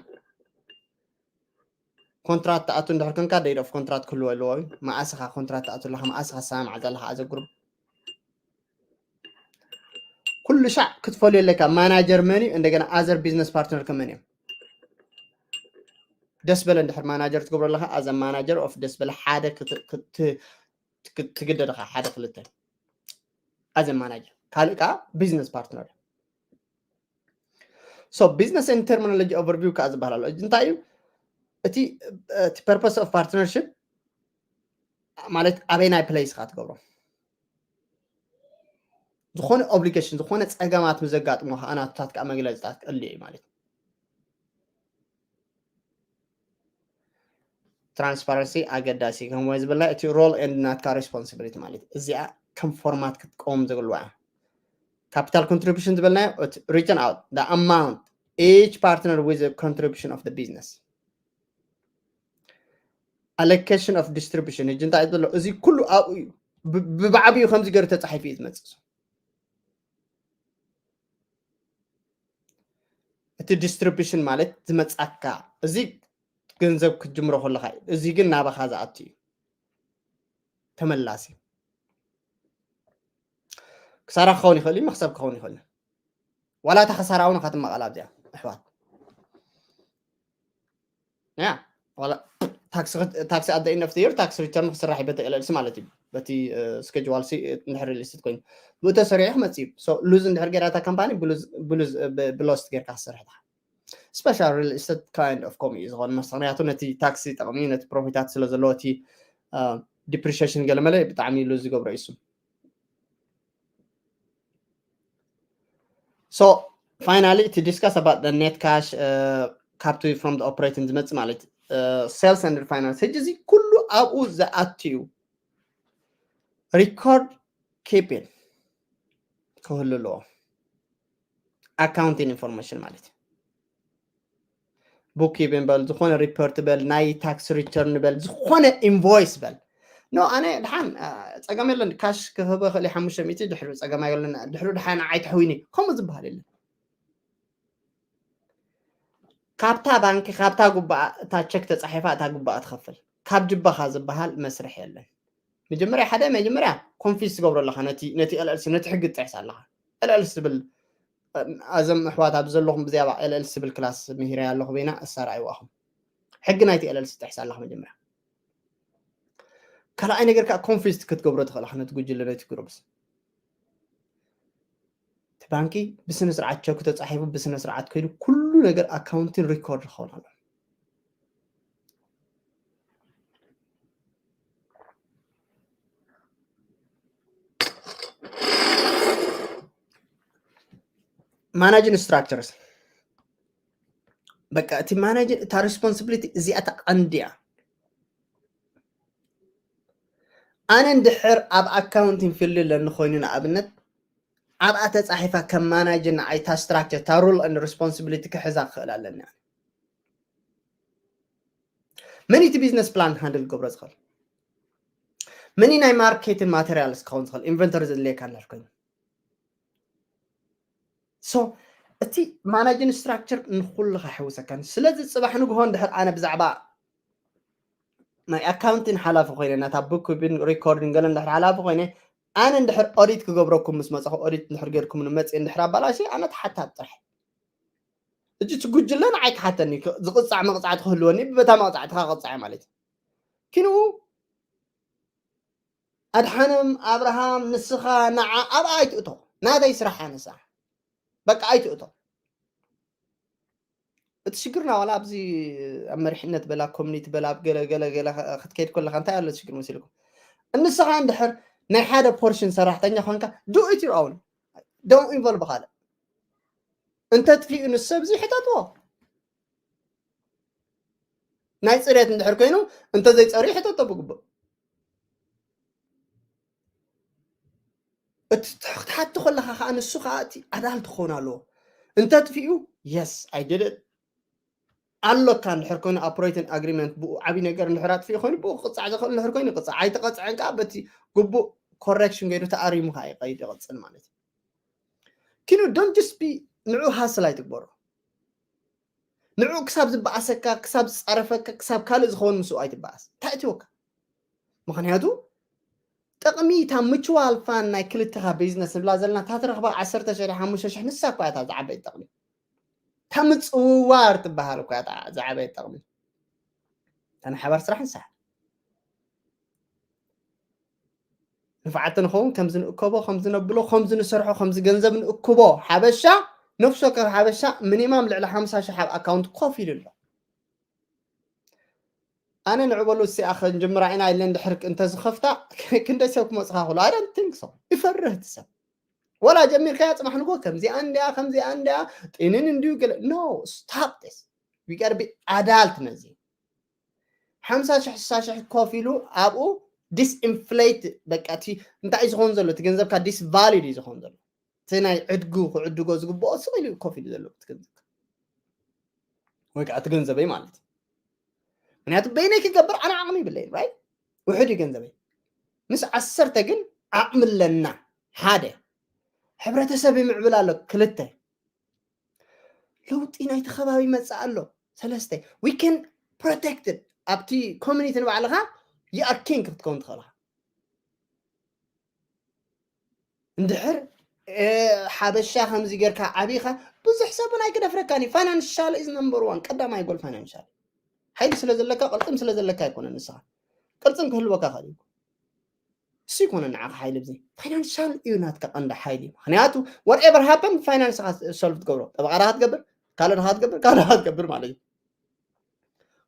ኮንትራት ትኣቱ እንድሕር ኮንካ date of contract ክህልዎ ኣለዎ። መኣስኻ ኮንትራት ትኣቱ ኣለኻ፣ መኣስኻ ሰማምዓ ዘለኻ ኣዘግሩ ኩሉ ሻዕ ክትፈልዮ ኣለካ። ማናጀር መን እዩ? እንደገና other business partner ከመን እዮም? ደስ በለ እንድሕር ማናጀር ትገብሮ ኣለካ፣ as a manager of ደስ በለ ሓደ ክትግደድ ኢኻ፣ ሓደ ክልተ as a manager፣ ካልእ ከዓ business partner። So business and terminology overview ከዓ ዝበሃል ኣሎ። እንታይ እዩ እቲ purpose of partnership? ማለት ኣበይ ናይ place ኢኻ ትገብሮ? ዝኾነ obligation፣ ዝኾነ ፀገማት ምዘጋጥሞ ከዓ ናትታት ከዓ መግለፅታት ክእልዩ እዩ ማለት እዩ። Transparency ኣገዳሲ ከምወ ዝበልና እቲ role and ናትካ responsibility ማለት እዚኣ ከም ፎርማት ክትቀውም ዝግልዋ። Capital contribution ዝበልናዮ return out the amount each partner with the contribution of the business። Allocation of distribution ሕጂ እንታይ ዘሎ? እዚ ኩሉ ኣብኡ እዩ። ብባዕቢኡ ከምዚ ገይሩ ተፃሒፉ እዩ ዝመፅእ። እቲ distribution ማለት ዝመፃካ፣ እዚ ገንዘብ ክትጅምሮ ከለካ እዩ። እዚ ግን ናባካ ዝኣቱ እዩ። ተመላሲ ክሳራ ክኸውን ይኽእል እዩ፣ መክሰብ ክኸውን ይኽእል እዩ። ዋላ እታ ክሳራ እውን ካትመቐል ኣብዚኣ ኣሕዋት። ያ ዋላ ታክሲ at the end of the year tax return ክስራሕ እዩ በቲ L L C ማለት እዩ። በቲ schedule C እንድሕር real estate ኮይኑ ብኡ ተሰሪሑ ክመፅእ እዩ። Lose እንድሕር ገይራ እታ ካምፓኒ ብሎስት ጌርካ ክሰርሕ ኢኻ። Special real estate kind of ከምኡ እዩ ዝኾን መስ ምክንያቱ ነቲ ታክሲ ጠቕሚ ነቲ ፕሮፊታት ስለ ዘለዎ እቲ depreciation ገለመለ ብጣዕሚ lose ዝገብሮ እዩ እሱ። So finally to discuss about the net cash ካብቲ from the operating ዝመፅእ ማለት sales and finance ሕጂ እዚ ኩሉ ኣብኡ ዝኣትዩ record keeping ክህሉ ኣለዎ። Accounting information ማለት እዩ። Bookkeeping በል፣ ዝኾነ report በል፣ ናይ tax return በል፣ ዝኾነ invoice በል። No ኣነ ድሓን ፀገም የለን፣ cash ክህበ ክእል ሓሙሽተ ሚእቲ ድሕሪ ፀገም የለን። ድሕሪ ድሓን ንዓይ ተሕዊኒ ከምኡ ዝበሃል የለን። ካብታ ባንኪ ካብታ ጉባኣ እታ ቸክ ተፃሒፋ እታ ጉባኣ ትኸፍል። ካብ ጅባኻ ዝበሃል መስርሕ የለን። መጀመርያ ሓደ መጀመርያ confuse ትገብሮ ኣለኻ ነቲ ነቲ L L C ነቲ ሕጊ ትጥሕስ ኣለኻ። L L C ዝብል ኣዘም ኣሕዋት ኣብ ዘለኹም ብዛዕባ L L C ዝብል ክላስ ምሂረ ኣለኹ በይና እሳር ኣይዋኹም ሕጊ ናይቲ L L C ትጥሕስ ኣለኻ መጀመርያ። ካልኣይ ነገር ከዓ confuse ክትገብሮ ትኽእል ነቲ ጉጅለ ነቲ ግሩፕስ እቲ ባንኪ ብስነ ስርዓት ቸክ ተፃሒፉ ብስነ ስርዓት ከይዱ ኩሉ ነገር accounting record ክኸውን ኣሎ። Managing structures በቃ እቲ managing እታ responsibility እዚኣ ተቐንድያ። ኣነ እንድሕር ኣብ accounting field ለኒ ኮይኑ ንኣብነት ኣብኣ ተፃሒፋ ከም manager ንዓይ እታ structure እታ role and responsibility ክሕዛ ክኽእል ኣለኒ። መን እቲ business plan handle ክገብሮ ዝኽእል? መን ናይ marketing materials ክኸውን ዝኽእል? Inventory ዘድልየካ እንድሕር ኮይኑ so እቲ managing structure ንኩልኻ ይሕውሰካ። ስለዚ ፅባሕ ንግሆ እንድሕር ኣነ ብዛዕባ ናይ accounting ሓላፊ ኮይነ ናታ bookkeeping recording ገለ እንድሕር ሓላፊ ኮይነ ኣነ እንድሕር audit ክገብረኩም ምስ መፃኹ audit እንድሕር ጌርኩም ንመፅእ እንድሕር ኣባላሽ ኣነ ተሓታት ጥራሕ። እጂ እቲ ጉጅለ ንዓይ ክሓተኒ ዝቕፃዕ መቕፃዕቲ ክህልወኒ በታ መቕፃዕትኻ ክቕፃዕ ማለት እዩ። ኪንኡ ኣድሓኖም ኣብርሃም ንስኻ ንዓ ኣብኣ ኣይትእቶ ናተይ ስራሕ ኣነሳ በቃ ኣይትእቶ። እቲ ሽግርና ዋላ ኣብዚ ኣብ መሪሕነት በላ ኮሚኒቲ በላ ኣብ ገለ ገለ ገለ ክትከይድ ከለካ እንታይ ኣሎ ሽግር መሲልኩም? እንስኻ እንድሕር ናይ ሓደ ፖርሽን ሰራሕተኛ ኮንካ do it your own don't involve ካልእ እንተጥፊኡ ንሰብ እዚ ሕተትዎ ናይ ፅሬት እንድሕር ኮይኑ እንተዘይፀርዩ ሕተቶ ብግቡእ እቲ ትሕ- ክትሓቲ ከለኻ ከዓ ንሱ ከዓ እቲ ኣዳል ትኸውን ኣለዎ። እንተጥፊኡ፣ yes, I did it። ኣሎካ እንድሕር ኮይኑ፣ operating agreement ብኡ ዓብዪ ነገር እንድሕር ኣጥፊኡ ኮይኑ፣ ብኡ ክቕፃዕ ዝኽእል እንድሕር ኮይኑ ይቕፃዕ። ኣይተቐፅዐን ከዓ በቲ ግቡእ correction ገይሩ ተኣሪሙ ከዓ ይቐይድ ይቕፅል ማለት እዩ። ኪኑ don't just be ንዑ ሃስል ኣይትግበሮ። ንዑ ክሳብ ዝበኣሰካ፣ ክሳብ ዝፃረፈካ፣ ክሳብ ካልእ ዝኸውን ምስኡ ኣይትበኣስ። እንታይ እትወካ? ምኽንያቱ ጥቕሚ እታ mutual fund ናይ ክልተኻ ቢዝነስ ንብላ ዘለና፣ እታ ትረኽባ ዓሰርተ ሽሕ ሓሙሽተ ሽሕ፣ ንሳ እኳ እያ እታ ዝዓበየት ጥቕሚ። እታ ምፅውዋር ትበሃል እኳ እያ እታ ዝዓበየት ጥቕሚ። እታ ናይ ሓባር ስራሕ ንሳ። ንፋዓት ንኸውን ከምዚ ንእከቦ፣ ከምዚ ነብሎ፣ ከምዚ ንሰርሖ፣ ከምዚ ገንዘብ ንእክቦ። ሓበሻ፣ ነፍሲ ወከፍ ሓበሻ ሚኒማም ልዕሊ ሓምሳ ሽሕ ኣብ ኣካውንት ኮፍ ኢሉ ኣሎ። ኣነ ንዕበሉ እሲኣ ክንጅምራ ኢና ኢለ እንድሕር እንተዝኸፍታ ክንደይ ሰብ ክመፅኻ ክሉ? I don't think so። ይፈርህ እቲ ሰብ። ወላ ጀሚርካያ ፅባሕ ንጎ ከምዚኣ እንድያ፣ ከምዚኣ እንድያ፣ ጢንን እንድዩ ገለ። No, stop this. We gotta be adult ነዚ። ሓምሳ ሽሕ ስሳ ሽሕ ኮፍ ኢሉ ኣብኡ disinflate፣ በቃ እቲ እንታይ እዩ ዝኸውን ዘሎ? እቲ ገንዘብካ disvalued እዩ ዝኸውን ዘሎ። እቲ ናይ ዕድጉ ክዕድጎ ዝግብኦ ስቕ ኢሉ እዩ ኮፍ ኢሉ ዘሎ እቲ ገንዘብካ። ወይ ከዓ እቲ ገንዘበይ ማለት እዩ። ምክንያቱ በይነይ ክገብር ኣነ ዓቕሚ ይብለይን፣ right? ውሕድ እዩ ገንዘበይ። ምስ ዓሰርተ ግን ዓቕሚ ኣለና። ሓደ፣ ሕብረተሰብ ይምዕብል ኣሎ። ክልተ፣ ለውጢ ናይቲ ከባቢ ይመፅእ ኣሎ። ሰለስተ፣ we can protect it። ኣብቲ ኮሚኒቲ ንባዕልኻ you are king ክትከውን ትኽእል ኢኻ። እንድሕር እ፣ ሓበሻ ከምዚ ጌርካ ዓቢኻ ብዙሕ ሰብ እውን ኣይክደፍረካን እዩ። Financial is number one፣ ቀዳማይ ጎል ፋይናንሻል። ሓይሊ ስለ ዘለካ፣ ቅልጥም ስለ ዘለካ ኣይኮነን ንስኻ። ቅልጥም ክህልወካ ይኽእል እዩ። እሱ ይኮነ ንዓኻ ሓይሊ ብዘይ ፋይናንሻል እዩ ናትካ ቀንዲ ሓይሊ። ምክንያቱ whatever happen ፋይናንስኻ ሶልቭ ትገብሮ። ጠበቓ ዳኻ ትገብር፣ ካልእ ዳኻ ትገብር፣ ካልእ ዳኻ ትገብር ማለት እዩ።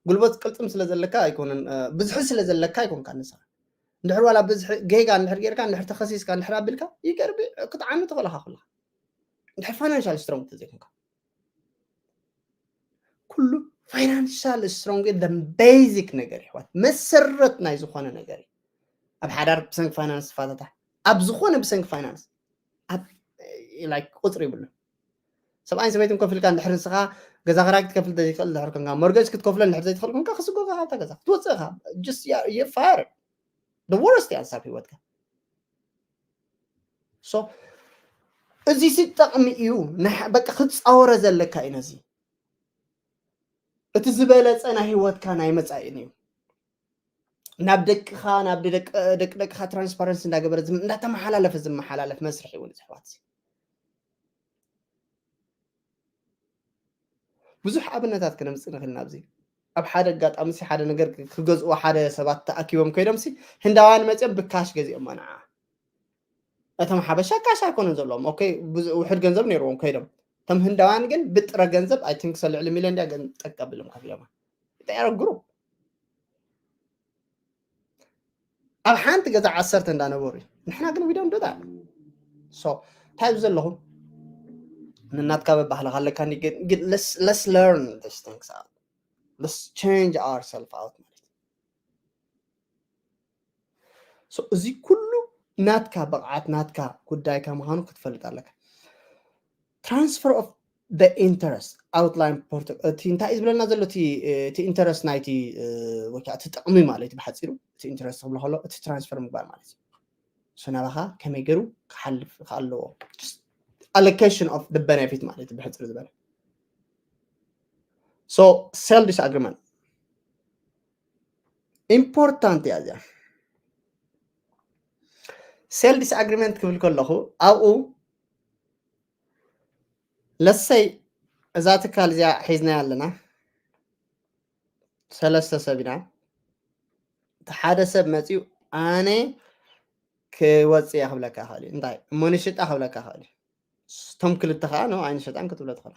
ጉልበት ቅልጥም ስለ ዘለካ ኣይኮነን፣ እ፣ ብዝሒ ስለ ዘለካ ኣይኮንካ ንስኻ። እንድሕር ዋላ ብዝሒ ጌጋ እንድሕር ጌርካ፣ እንድሕር ተኸሲስካ፣ እንድሕር ኣቢልካ፣ ይገርቢ ክትዓሚ ትኽእል ኢኻ ኩልኻ። እንድሕር ፋይናንሻል ስትሮንግ ተዘይኮንካ። ኩሉ ፋይናንሻል ስትሮንግ the basic ነገር ይሕዋት፣ መሰረት ናይ ዝኾነ ነገር እዩ። ኣብ ሓዳር ብሰንኪ ፋይናንስ ትፋታታ፣ ኣብ ዝኾነ ብሰንኪ ፋይናንስ፣ ኣብ፣ like፣ ቁፅሪ ይብሉ። ሰብኣይን ሰበይትን ኮፍ ኢልካ እንድሕር ንስኻ ገዛ ክራይ ክትከፍል ዘይትኽእል እንድሕር ኮንካ፣ ሞርገጅ ክትከፍሎ እንድሕር ዘይትኽእል ኮንካ፣ ክስጎጋ ካብታ ገዛ ክትወፅእ ኢኻ። Just you, you fire. The worst እያ ንሳብ ህይወትካ። So እዚ ሲ ጠቕሚ እዩ። ንሕ-፣ በቃ ክትፃወረ ዘለካ እዩ ነዚ። እቲ ዝበለፀ ናይ ህይወትካ ናይ መፃኢን እዩ። ናብ ደቅኻ፣ ናብ ደቂ፣ ደቂ ደቅኻ ትራንስፓረንሲ እንዳገበረ ዝም-፣ እንዳተመሓላለፈ ዝመሓላለፍ መስርሕ እውን እዚ ኣሕዋት እዚ። ብዙሕ ኣብነታት ክነምፅእ ንኽእል ናብዚ። ኣብ ሓደ ኣጋጣሚ ሲ ሓደ ነገር ክ-፣ ክገዝእዎ ሓደ ሰባት ተኣኪቦም ከይዶም ሲ ህንዳውያን መፅኦም ብካሽ ገዚኦሞ ንዓ። እቶም ሓበሻ ካሽ ኣይኮነን ዘለዎም። ኦኬ፣ ብዙ ውሕድ ገንዘብ ነይርዎም ከይዶም። እቶም ህንዳውያን ግን ብጥረ ገንዘብ፣ I think፣ ሰ ልዕሊ ሚልዮን ድያ ግን ጠቅ ኣቢሎም ከፊሎማ። They are a group። ኣብ ሓንቲ ገዛ ዓሰርተ እንዳነበሩ እዩ። ንሕና ግን we don't do that። So እንታይ እዩ ዘለኹም? ንናትካ በባህልኻ ኣለካ እንዲ ግን፣ ግን let's, let's learn these things out. Let's change ourselves out ማለት እዩ። So እዚ ኩሉ ናትካ ብቕዓት፣ ናትካ ጉዳይካ ምዃኑ ክትፈልጥ ኣለካ። Transfer of the interest outline protocol፣ እቲ እንታይ እዩ ዝብለና ዘሎ? እቲ፣ እቲ ኢንተረስት ናይቲ፣ እ፣ ወይ ከዓ እቲ ጥቕሚ ማለት እዩ ብሓፂሩ። እቲ ኢንተረስት ክብሎ ከሎ እቲ ትራንስፈር ምግባር ማለት እዩ። So ናባኻ ከመይ ገይሩ ክሓልፍ ኣለዎ? Just allocation of the benefit ማለት እዩ ብሕፅር ዝበለ። So sale disagreement ኢምፖርታንት እያ እዚኣ። Sale disagreement ክብል ከለኹ ኣብኡ let's say እዛ ትካል እዚኣ ሒዝናያ ኣለና፣ ሰለስተ ሰብ ኢና። እቲ ሓደ ሰብ መፂኡ ኣነ ክወፅእ እየ ክብለካ ይኽእል እዩ። እንታይ እሞ ንሽጣ ክብለካ ይኽእል እዩ። እቶም ክልተ ከዓ ነው ኣይንሸጣን ክትብሎ ትኽእል።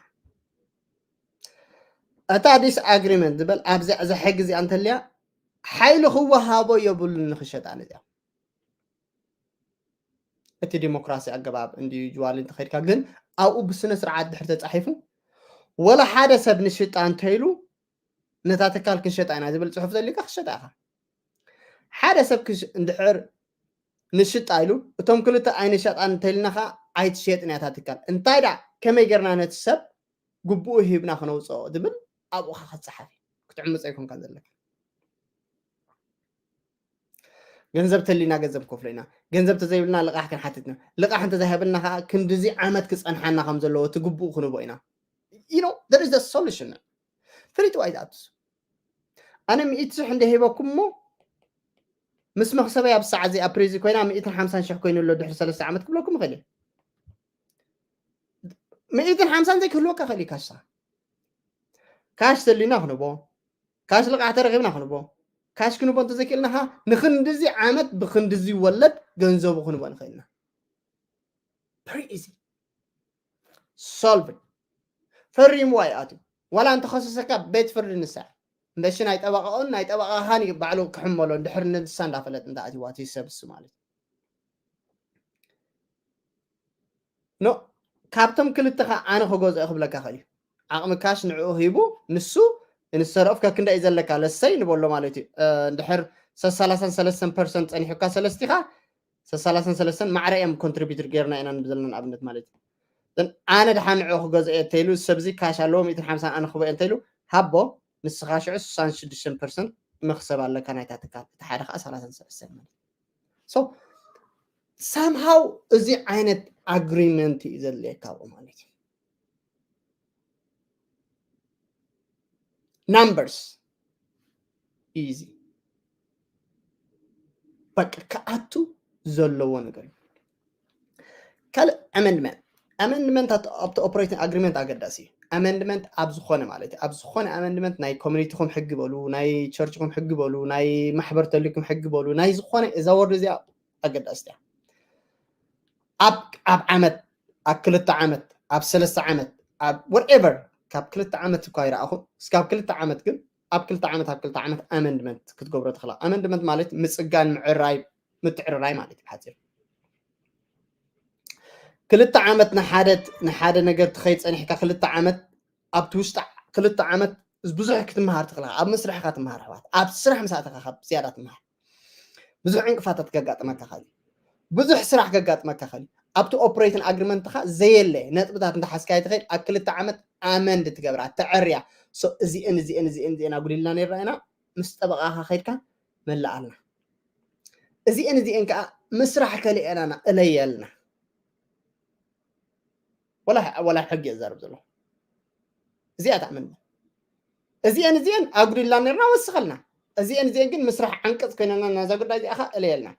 እታ ዲስኣግሪመንት ዝበል ኣብዚኣ እዛ ሕጊ እዚኣ እንተልያ ሓይሊ ክወሃቦ የብሉን ንክሸጣ ነዚኣ። እቲ ዲሞክራሲ ኣገባብ እንድዩ ጅዋሊ እንተኸድካ፣ ግን ኣብኡ ብስነ ስርዓት ድሕር ተፃሒፉ ወላ ሓደ ሰብ ንሽጣ እንተይሉ ነታ ትካል ክንሸጣ ኢና ዝብል ፅሑፍ ዘሊካ ክሸጣ ኢኻ። ሓደ ሰብ ክሽ-፣ እንድሕር ንሽጣ ኢሉ፣ እቶም ክልተ ኣይንሸጣን እንተልና ከዓ ኣይትሸጥን እያ እታ ትካል። እንታይ ደኣ ከመይ ጌርና ነቲ ሰብ ግቡኡ ሂብና ክነውፅኦ ዝብል ኣብኡ ከዓ ክትፀሓፍ እዩ። ክትዕምፆ ኣይኮንካን ዘለካ። ገንዘብ ተሊና ገንዘብ ከፍሎ ኢና። ገንዘብ ተዘይብልና ልቃሕ ክንሓትት ኢና። ልቃሕ እንተዘይሃብልና ከዓ ክንድዚ ዓመት ክፀንሓና ከም ዘለዎ እቲ ግቡኡ ክንቦ ኢና። You know, there is a solution. ፍሪት ዋይ ዝኣትሱ ኣነ ሚእቲ ሽሕ እንደ ሂበኩም እሞ ምስ መክሰበይ ኣብ ሰዓት እዚኣ ፕሪዚ ኮይና ሚእትን ሓምሳን ሽሕ ኮይኑ ኣሎ ድሕሪ ሰለስተ ዓመት ክብለኩም ይኽእል እየ። ሚእትን ሓምሳን ዘይክህልወካ ይኽእል እዩ ካሽካ። ካሽ ዘሊና ክንቦ፣ ካሽ ልቃሕ ተረኺብና ክንቦ፣ ካሽ ክንቦ እንተዘይክእልና ኸዓ ንክንድዚ ዓመት ብክንድዚ ወለድ ገንዘቡ ክንቦ ንኽእል ኢና። Very easy. Solved. ፈሪምዋ ይኣትዩ። ዋላ እንተኸሰሰካ ቤት ፍርዲ ንሳ እምበሺ ናይ ጠበቃኡን ናይ ጠበቃኻን እዩ ባዕሉ ክሕመሎ እንድሕር ንሳ እንዳፈለጥ እንዳ ኣትይዋ እቲ ሰብ እሱ ማለት እዩ። ኖ ካብቶም ክልተኻ ኣነ ክገዝኦ ክብለካ ኽእል እዩ። ዓቕሚ ካሽ ንዕኡ ሂቡ ንሱ ንሰረፍ ከክንዳ እዩ ዘለካ ለሰይ ንበሎ ማለት እዩ። እንድሕር ሰላሳን ሰለስተን ፐርሰንት ፀኒሑካ ሰለስቲኻ ሰላሳን ሰለስተን ማዕረ እዮም ኮንትሪቢዩተር ጌርና ኢና ንብል ዘለና ንኣብነት ማለት እዩ። ኣነ ድሓን ንዕኡ ክገዝኦ እየ እንተኢሉ ሰብዚ ካሽ ኣለዎ ሚእትን ሓምሳን ኣነ ክበኦ እንተኢሉ ሃቦ ንስኻ ሽዑ ስሳን ሽዱሽተን ፐርሰንት መክሰብ ኣለካ ናይታ ትካል እቲ ሓደ ከዓ ሰላሳን ሰለስተን ማለት እዩ። Somehow እዚ ዓይነት ኣግሪመንት እዩ ዘድልየካ ኣብኡ ማለት እዩ። ናምበርስ ኢዚ በቃ ክኣቱ ዘለዎ ነገር እዩ። ካልእ ኣመንድመንት ኣመንድመንት ኣብቲ ኦፕሬቲንግ ኣግሪመንት ኣገዳሲ እዩ። ኣመንድመንት ኣብ ዝኾነ ማለት እዩ ኣብ ዝኾነ ኣመንድመንት ናይ ኮሚኒቲኹም ሕጊ በሉ ናይ ቸርችኹም ሕጊ በሉ ናይ ማሕበር ተልኩም ሕጊ በሉ ናይ ዝኾነ እዛ ወርድ እዚኣ ኣገዳስቲ እያ። ኣብ ኣብ ዓመት ኣብ ክልተ ዓመት ኣብ ሰለስተ ዓመት ኣብ ወርኤቨር ካብ ክልተ ዓመት እኳ ይረኣኹ እስካብ ክልተ ዓመት ግን ኣብ ክልተ ዓመት ኣብ ክልተ ዓመት ኣመንድመንት ክትገብሮ ትኽእላ። ኣመንድመንት ማለት ምፅጋን ምዕራይ ምትዕርራይ ማለት እዩ ብሓፂር። ክልተ ዓመት ንሓደ ንሓደ ነገር ትኸይድ ፀኒሕካ ክልተ ዓመት ኣብቲ ውሽጢ ክልተ ዓመት ብዙሕ ክትመሃር ትኽእላ። ኣብ መስርሕካ ትመሃር ኣሕዋት ኣብ ስራሕ ምስ ኣተኻ ካብ ዝያዳ ትመሃር ብዙሕ ዕንቅፋታት ከጋጥመካ ኸእል ብዙሕ ስራሕ ከጋጥመካ ኸእል ኣብቲ ኦፕሬቲንግ ኣግሪመንትኻ ዘየለ ነጥብታት እንተሓዝካዮ ትኸይድ ኣብ ክልተ ዓመት ኣመንድ ትገብራ ተዐርያ እዚአን እዚአን እዚአን እዚአን ኣጉዲልና ነርና ኢና ምስ ጠበቓኻ ኸይድካ መላኣልና እዚአን እዚአን ከዓ ምስራሕ ከሊአናና እለየልና ወላ ሓቂ እዛረብ ዘለኹ እዚኣ ትኣምን እዚአን እዚአን ኣጉዲልና ነርና ወስኸልና እዚአን እዚአን ግን ምስራሕ ዓንቀፅ ኮይነና ናዛ ጉዳይ እዚኣ ኸዓ እለየልና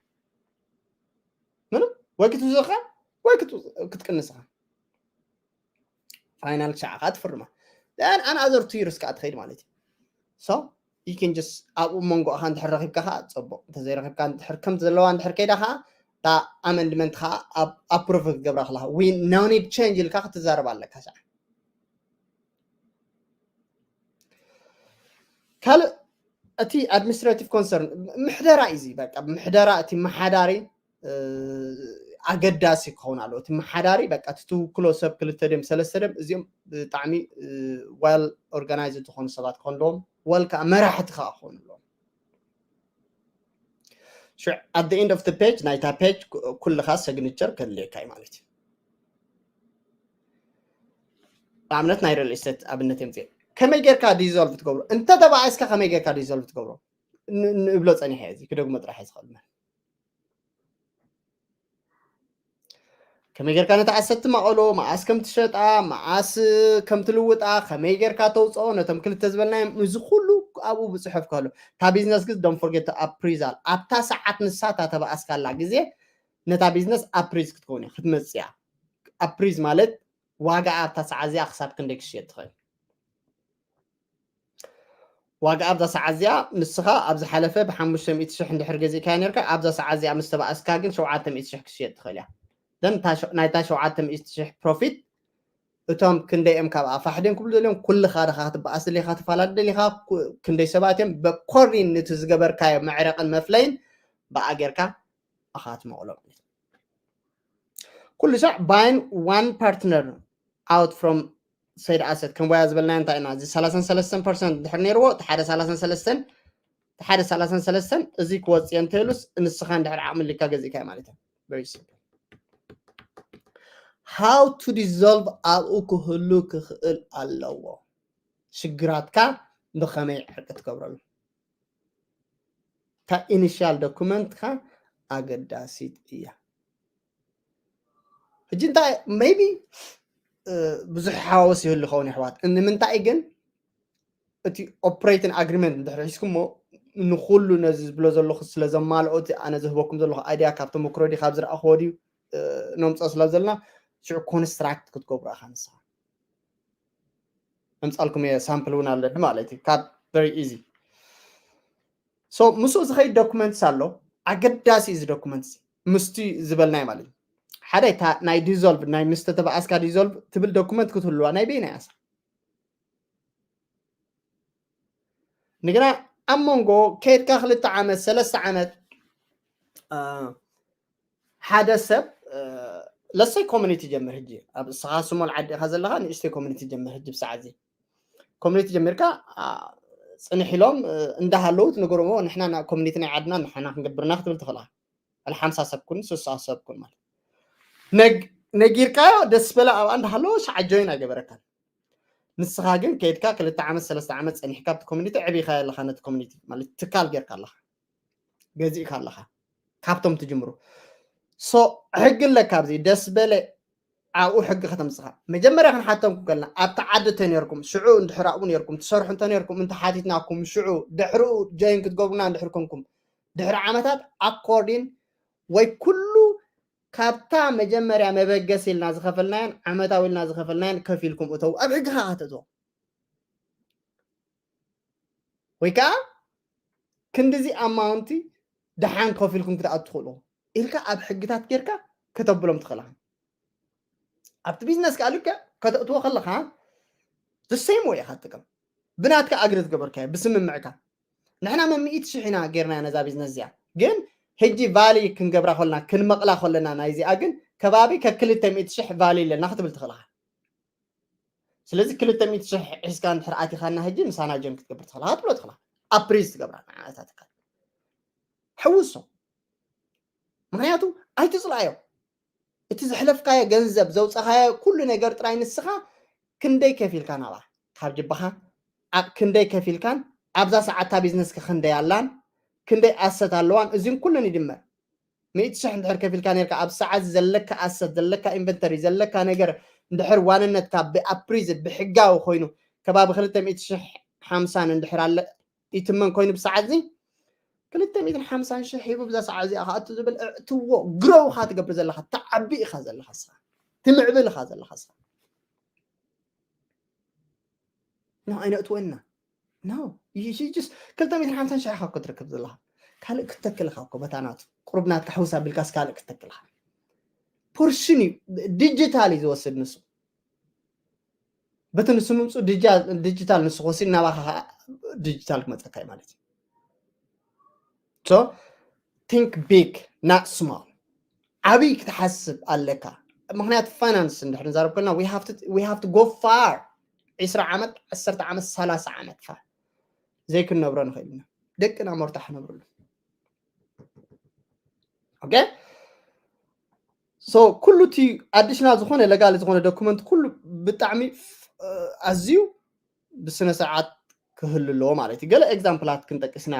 ምንም ወይ ክትውስኻ ወይ ክትቅንስኻ ፋይናል ክሻዕ ከዓ ትፍርማ ኣን ኣን ኣዘር ቱ ይርስ ከዓ ትኸይድ ማለት እዩ so you can just ኣብኡ መንጎኻ እንድሕር ረኺብካ ከዓ ፅቡቅ እንተዘይረኺብካ እንድሕር ከምቲ ዘለዋ እንድሕር ከይዳ ከዓ እታ ኣመንድመንት ከዓ ኣፕሩቭ ክትገብራ ከለካ we no need change ኢልካ ክትዛረብ ኣለካ ሻዕ ካልእ እቲ ኣድሚኒስትሬቲቭ ኮንሰርን ምሕደራ እዩ በቃ ምሕደራ እቲ መሓዳሪ ኣገዳሲ ክኸውን ኣለዎ እቲ መሓዳሪ በቃ እቲ ትውክሎ ሰብ ክልተ ድም ሰለስተ ድም እዚኦም ብጣዕሚ well organized ዝኾኑ ሰባት ክኾኑ ኣለዎም well ከዓ መራሕቲ ከዓ ክኾኑ ኣለዎም ሽዕ at the end of the page ናይታ page ኩልኻ ሰግኒቸር ከድልየካ እዩ ማለት እዩ ንኣብነት ናይ ሪል ስቴት ኣብነት የምፅእ ከመይ ጌርካ ዲዞልቭ ትገብሮ እንተ ተባኣስካ ከመይ ጌርካ ዲዞልቭ ትገብሮ ንእብሎ ፀኒሐ እዚ ክደግሞ ጥራሕ ዝኽእል ከመይ ጌርካ ነቲ ኣሰት ትማቐሎ መዓስ ከም ትሸጣ መዓስ ከም ትልውጣ ከመይ ጌርካ ተውፅኦ ነቶም ክልተ ዝበልናዮም እዚ ኩሉ ኣብኡ ብፅሑፍ ከሎ እታ ቢዝነስ ግዝ don't forget to appraisal ኣብታ ሰዓት ንሳታ ተባኣስካላ ግዜ ነታ ቢዝነስ ኣፕሪዝ ክትከውን እያ ክትመፅእ እያ ኣፕሪዝ ማለት ዋጋ ኣብታ ሰዓት እዚኣ ክሳብ ክንደይ ክሽየጥ ትኽእል ዋጋ ኣብዛ ሰዓት እዚኣ ንስኻ ኣብ ዝሓለፈ ብ500 ሺሕ እንድሕር ገዚእካያ ነርካ ኣብዛ ሰዓት እዚኣ ምስ ተባኣስካ ግን 700 ሺሕ ክሽየጥ ትኽእል እያ ናይታ 700 ሺሕ ፕሮፊት እቶም ክንደይ እዮም ካብኣ ፋሕደን ክብሉ ደልዮም ኩልኻ ድኻ ክትበኣስ ደሊኻ ትፋላድ ደሊኻ ክንደይ ሰባት እዮም በኮሪን ንቲ ዝገበርካዮ መዕረቕን መፍለይን ብኣ ጌርካ ኣኻ ትመቕሎ ማለት ኩሉ ሳዕ buying one partner out from said asset ከም ወያ ዝበልናዮ እንታይ ኢና እዚ 33 ፐርሰንት ድሕር ነይርዎ እቲ ሓደ 33 ሓደ ሰላሳን ሰለስተን እዚ ክወፅእ እንተሉስ ንስኻ እንድሕር ዓቕሚ ልካ ገዚእካ ማለት እዩ። Very simple. How to dissolve ኣብኡ ክህሉ ክኽእል ኣለዎ። ሽግራትካ ብኸመይ ዕርቂ ትገብረሉ? እታ ኢኒሻል ዶኩመንትካ ኣገዳሲት እያ። ሕጂ እንታይ maybe ብዙሕ ሓዋወስ ይህሉ ኸውን ይሕዋት። ንምንታይ ግን እቲ ኦፕሬቲንግ ኣግሪመንት እንድሕር ሒዝኩሞ ንኩሉ ነዚ ዝብሎ ዘለኹ ስለ ዘማልኦ እቲ ኣነ ዝህበኩም ዘለኹ ኣይድያ ካብ ተመክሮ ድዩ ካብ ዝረኣኽዎ ድዩ ነምፅኦ ስለ ዘለና ሽዑ ኮንስትራክት ክትገብሩ ኢኻ ንስኻ ኣምፃልኩም እየ ሳምፕል እውን ኣለኒ ማለት እዩ ካብ very easy so ምስኡ ዝኸይድ ዶኩመንትስ ኣሎ ኣገዳሲ እዚ ዶኩመንትስ ምስቲ ዝበልናይ ማለት እዩ ሓደ ናይ ዲዞልቭ ናይ ምስ ተተባኣስካ ዲዞልቭ ትብል ዶኩመንት ክትህልዋ ናይ በይና ያሳ ንግና ኣብ መንጎ ከይድካ ክልተ ዓመት ሰለስተ ዓመት ሓደ ሰብ ለሰይ ኮሚኒቲ ጀምር ህጂ ኣብ እስኻ ስሞል ዓዲ ኢኻ ዘለኻ ንእሽተይ ኮሚኒቲ ጀምር ህጂ ብሰዓት እዚ ኮሚኒቲ ጀሚርካ ፅንሕ ኢሎም እንዳሃለዉ ትነገርዎ ንሕና ኮሚኒቲ ናይ ዓድና ንሕና ክንገብርና ክትብል ትኽእላ ሓምሳ ሰብ ኩን ስሳ ሰብ ኩን ማለት ነጊርካዮ ደስ በለ ኣብኣ እንዳሃለዎ ሸዓ ጆይን ኣይገበረካን ንስኻ ግን ከይድካ ክልተ ዓመት ሰለስተ ዓመት ፀኒሕካ ኣብቲ ኮሚኒቲ ዕቢኻ ኣለኻ ነቲ ኮሚኒቲ ማለት ትካል ጌርካ ኣለኻ ገዚእካ ኣለኻ ካብቶም ትጅምሩ ሶ ሕጊ ኣለካ ኣብዚ ደስ በለ ኣብኡ ሕጊ ከተምፅኻ መጀመርያ ክንሓተምኩም ከለና ኣብቲ ዓዲ እንተ ነርኩም ሽዑ እንድሕር ኣብኡ ነርኩም ትሰርሑ እንተ ነርኩም እንተ ሓቲትናኩም ሽዑ ድሕርኡ ጆይን ክትገብሩና እንድሕር ኮንኩም ድሕሪ ዓመታት ኣኮርዲን ወይ ኩሉ ካብታ መጀመርያ መበገሲ ኢልና ዝኸፈልናዮን ዓመታዊ ኢልና ዝኸፈልናዮን ከፊልኩም እተው ኣብ ሕጊ ከዓ ከተእትዎ ወይ ከዓ ክንድዚ ኣማውንቲ ደሓን ከፊልኩም ክትኣቱ ትኽእሉ ኢልካ ኣብ ሕግታት ጌርካ ከተብሎም ትኽእልኻ ኣብቲ ቢዝነስ ከዓ ልክዕ ከተእትዎ ከለኻ the same way ኢኻ ትጥቀም ብናትካ ኣግሪ ዝገበርካዮ ብስምምዕካ ንሕና መምኢት ሽሕ ኢና ጌርና ነዛ ቢዝነስ እዚኣ ግን ሕጂ ቫሊ ክንገብራ ከለና ክንመቕላ ከለና ናይዚኣ ግን ከባቢ ከክልተ ሚእቲ ሽሕ ቫሊ ኣለና ክትብል ትኽእልኻ ስለዚ ክልተ ሚእቲ ሽሕ ሒዝካ እንድሕር ኣቲኻና ሕጂ ምሳና ጀን ክትገብር ትኽእልኻ ትብሎ ትኽእልኻ ኣፕሪዝ ትገብራ ንዓታ ትካል ሕውሶ ምክንያቱ ኣይትፅልኣዮ እቲ ዘሕለፍካዮ ገንዘብ ዘውፀኻዮ ኩሉ ነገር ጥራይ ንስኻ ክንደይ ከፊልካ ናባ ካብ ጅባኻ ኣብ ክንደይ ከፊልካን ኣብዛ ሰዓታ ቢዝነስካ ክንደይ ኣላን ክንደይ ኣሰት ኣለዋን እዚን ኩሉን ይድመር ሚእቲ ሽሕ እንድሕር ከፊልካ ነርካ ኣብ ሰዓት ዘለካ ኣሰት ዘለካ ኢንቨንተሪ ዘለካ ነገር እንድሕር ዋንነትካ ብኣፕሪዝ ብሕጋዊ ኮይኑ ከባቢ ክልተ ሚእቲ ሽሕ ሓምሳን እንድሕር ኣለ ይትመን ኮይኑ ብሰዓት እዚ ክልተ ሚእትን ሓምሳን ሽሕ ሂቡ ብዛ ሰዓት እዚኣ ከኣቱ ዝብል እዕትዎ ግረውኻ ትገብር ዘለኻ ተዓቢ ኢኻ ዘለኻ ስኻ ትምዕብል ኢኻ ዘለኻ ስኻ ኖ ኣይነእትወና ኖ ይሽጅስ ክልተ ሚእትን ሓምሳን ሽሕ ኢኻ ክትረክብ ዘለኻ ካልእ ክትተክል ኢኻ እኮ በታ ናቱ ቁሩብ ናትካ ሕውስ ኣቢልካስ ካልእ ክትተክል ኢኻ ፖርሽን እዩ ዲጂታል እዩ ዝወስድ ንሱ በቲ ንሱ ምምፁ ዲጂታል ንሱ ክወስድ ናባኻ ዲጂታል ክመፀካ እዩ ማለት እዩ so think big not small ዓብይ ክትሓስብ ኣለካ ምክንያቱ ፋይናንስ እንድሕር ንዛረብ ከልና we have to go far ዒስራ ዓመት ዓሰርተ ዓመት ሰላሳ ዓመት ፋ ዘይክንነብሮ ንኽእል ኢና ደቅና መርታ ክነብርሉ okay so ኩሉ እቲ ኣዲሽናል ዝኾነ ለጋሊ ዝኾነ ዶኩመንት ኩሉ ብጣዕሚ ኣዝዩ ብስነ ስርዓት ክህሉ ኣለዎ ማለት እዩ ገለ ኤግዛምፕላት ክንጠቅስና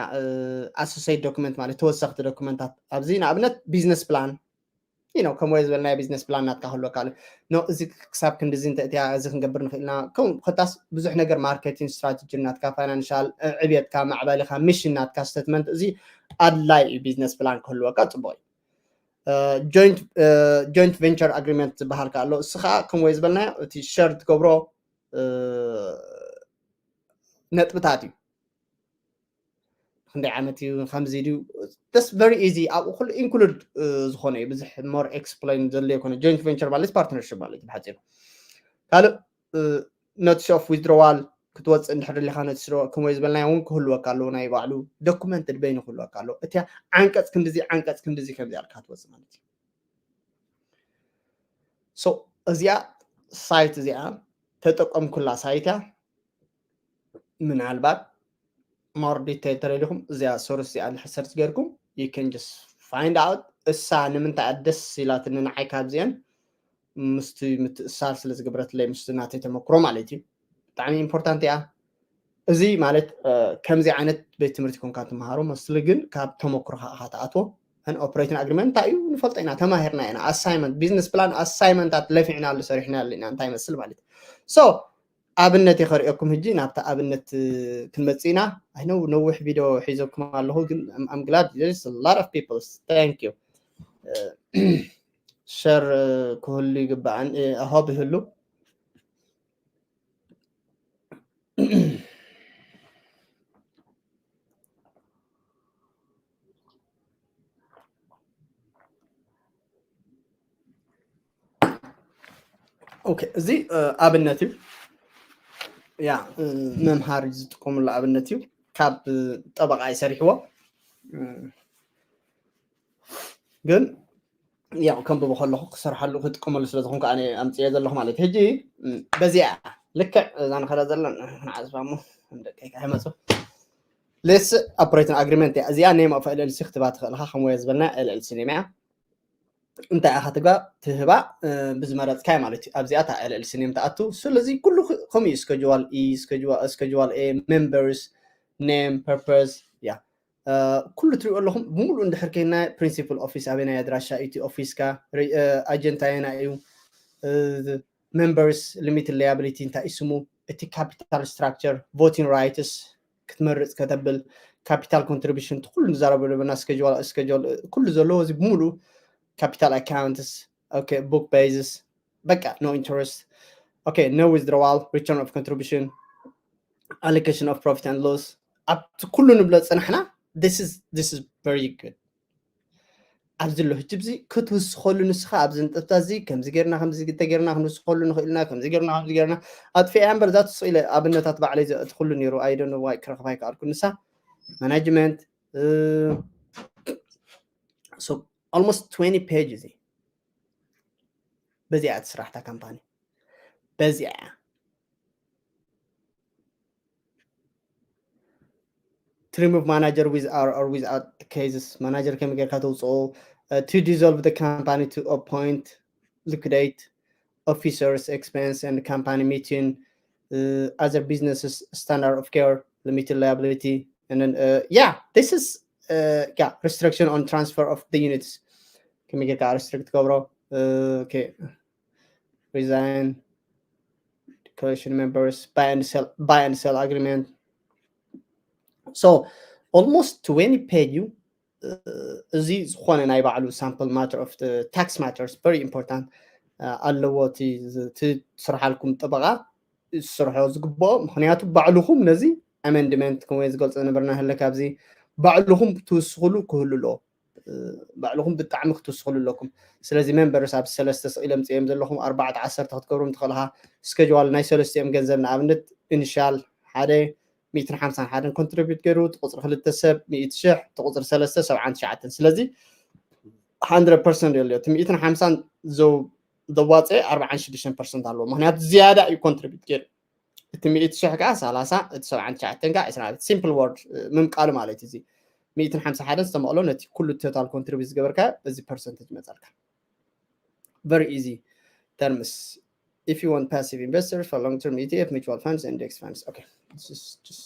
ኣሶሴት ዶኩመንት ማለት ተወሰኽቲ ዶኩመንታት ኣብዚ ንኣብነት ቢዝነስ ፕላን you know ከም ወይ ዝበልና ቢዝነስ ፕላን ናትካ ክህልወካ ኣሎ no እዚ ክሳብ ክንድዚ እንተ እቲያ እዚ ክንገብር ንኽእልና ከም ኮታስ ብዙሕ ነገር ማርኬቲንግ ስትራቴጂ ናትካ ፋይናንሻል ዕብየትካ ማዕበልካ ሚሽን ናትካ ስቴትመንት እዚ ኣድላይ እዩ ቢዝነስ ፕላን ክህልወካ ፅቡቅ እዩ ጆይንት ቨንቸር ኣግሪመንት ዝበሃል ከ ኣሎ እሱ ከዓ ከም ወይ ዝበልናዮ እቲ ሸር ትገብሮ ነጥብታት እዩ ክንደይ ዓመት እዩ ከምዚ ድዩ that's very easy ኣብኡ ኩሉ ኢንክሉድ ዝኾነ እዩ ብዙሕ more explain ዘድልዮ ይኮነ joint venture ማለት partnership ማለት እዩ ብሓፂሩ ካልእ notice of withdrawal ክትወፅእ እንድሕር ደሊካ notice ከምወይ ዝበልናዮ እውን ክህልወካ ኣለዎ ናይ ባዕሉ documented በይኑ ክህልወካ ኣለዎ እቲያ ዓንቀፅ ክንድዚ ዓንቀፅ ክንድዚ ከምዚ ኣልካ ክትወፅእ ማለት እዩ so እዚኣ ሳይት እዚኣ ተጠቀምኩላ ሳይት እያ ምናልባት more detail ተደሊኹም እዚኣ source እዚኣ እንድሕር search ጌርኩም you can just find out እሳ ንምንታይ ደስ ኢላትኒ ንዓይ ካብዚአን ምስቲ ምትእሳር ስለ ዝገበረትለይ ምስቲ ናተይ ተመክሮ ማለት እዩ። ብጣዕሚ important እያ። እዚ ማለት ከምዚ ዓይነት ቤት ትምህርቲ ኮንካ ትመሃሮ መስሊ ግን ካብ ተመክሮኻ ኢኻ ትኣትዎ። And operating agreement እንታይ እዩ ንፈልጦ ኢና፣ ተማሂርና ኢና። Assignment፣ business plan፣ assignment ታት ለፊዕናሉ ሰሪሕናሉ ኢና እንታይ ይመስል ማለት እዩ። So ኣብነት እየ ከርእየኩም ሕጂ ናብታ ኣብነት ክንመጽእ ኢና። I know ነዊሕ ቪድዮ ሒዘኩም ኣለኹ ግን I'm glad there's a lot of people, thank you። Share ክህሉ ይግባእ። I hope ይህሉ። Okay፣ እዚ ኣብነት እዩ። ያ መምሃሪ ዝጥቀሙሉ ኣብነት እዩ። ካብ ጠበቃ ይሰሪሕዎ ግን ያው ከም ብበኸለኹ ክሰርሓሉ ክጥቀመሉ ስለ ዝኾንኩ ኣነ ኣምፅየ ዘለኹ ማለት ሕጂ በዚኣ ልክዕ እዛ ንኸዳ ዘለና ንዓዝባ ሞ ደቂቃ ይመፁ ሌስ operating agreement እያ እዚኣ። Name of LLC ክትባ ትኽእልካ ከም ወየ ዝበልና LLC name እያ። እንታይ ኢኻ ትግባ ትህባ ብዝመረፅካይ ማለት እዩ። ኣብዚኣ እታ LLC name ትኣቱ። ስለዚ ኩሉ ከምኡ እዩ። Schedule E፣ Schedule A፣ members name፣ purpose፣ ያ ኩሉ ትሪኦ ኣለኹም ብምሉእ እንድሕር ከይና principal office ኣበናይ ኣድራሻ እቲ office ካ agent ኣየና እዩ፣ members፣ limited liability እንታይ እዩ ስሙ፣ እቲ capital structure፣ voting rights ክትመርፅ ከተብል፣ capital contribution እቲ ኩሉ ንዛረበሉ ዘለና schedule schedule ኩሉ ዘለዎ እዚ ብምሉእ capital accounts፣ okay፣ book basis፣ በቃ no interest፣ okay፣ no withdrawal፣ return of contribution፣ allocation of profit and loss፣ ኣብቲ ኩሉ ንብሎ ፅናሕና this is this is very good። ኣብዚ ኣሎ ሕጂ ብዚ ክትውስኸሉ ንስኻ ኣብዚ ንጥብታ እዚ ከምዚ ጌርና ከምዚ ተጌርና ክንውስኸሉ ንኽእልና ከምዚ ጌርና ከምዚ ጌርና ኣጥፊኣ እምበር እዛ ትስቕ ኢለ ኣብነታት ባዕለይ ዘእትኽሉ ነይሩ። I don't know why ክረኽባ ኣይከኣልኩ። ንሳ management so almost twenty page እዚ በዚኣ እያ ትስራሕ እታ ካምፓኒ በዚኣ እያ። To remove manager with or, or without cases, manager ከመይ ጌርካ ተውፅኦ፣ to dissolve the company, to appoint, liquidate officers, expense and company meeting, other businesses, standard of care, limited liability, and then yeah, this is yeah, restriction on transfer of the units. ከመይ ጌርካ restrict ትገብሮ፣ okay፣ resign, coalition members, buy and sell, buy and sell agreement. So almost twenty page እዩ። እዚ ዝኾነ ናይ ባዕሉ sample matter of the tax matters very important ኣለዎ። እቲ ትስርሓልኩም ጠበቃ ዝስርሖ ዝግብኦ፣ ምክንያቱ ባዕልኹም ነዚ amendment ከምኡ ዝገልፆ ነበርና ህለ ካብዚ ባዕልኹም ትውስኽሉ ክህሉ ኣለዎ። ባዕልኹም ብጣዕሚ ክትውስኽሉ ኣለኩም። ስለዚ members ኣብ ሰለስተ ስቕ ኢሎም ፅኦም ዘለኹም ኣርባዕተ ዓሰርተ ክትገብሮም ትኽእልኻ። Schedule ናይ ሰለስቲኦም ገንዘብ ንኣብነት initial ሓደ ሚእትን ሓምሳን ሓደን contribute ገይሩ፣ እቲ ቁፅሪ ክልተ ሰብ ሚእቲ ሽሕ፣ እቲ ቁፅሪ ሰለስተ ሰብዓን ትሽዓተን። ስለዚ hundred percent የለዮ። እቲ ሚእትን ሓምሳን ዘው-፣ ዘዋፀ ኣርባዓን ሽዱሽተን ፐርሰንት ኣለዎ። ምክንያቱ ዝያዳ እዩ contribute ገይሩ። እቲ ሚእቲ ሽሕ ከዓ ሰላሳ፣ እቲ ሰብዓን ትሽዓተን ከዓ ዕስራን። Simple word ምምቃሉ ማለት እዩ። እዚ ሚእትን ሓምሳን ሓደን ዝተመቕሎ ነቲ ኩሉ total contribute ዝገበርካ እዚ percentage ይመፀልካ። Very easy terms. If you want passive investors for long term E T F, mutual funds, index funds. Okay, this is just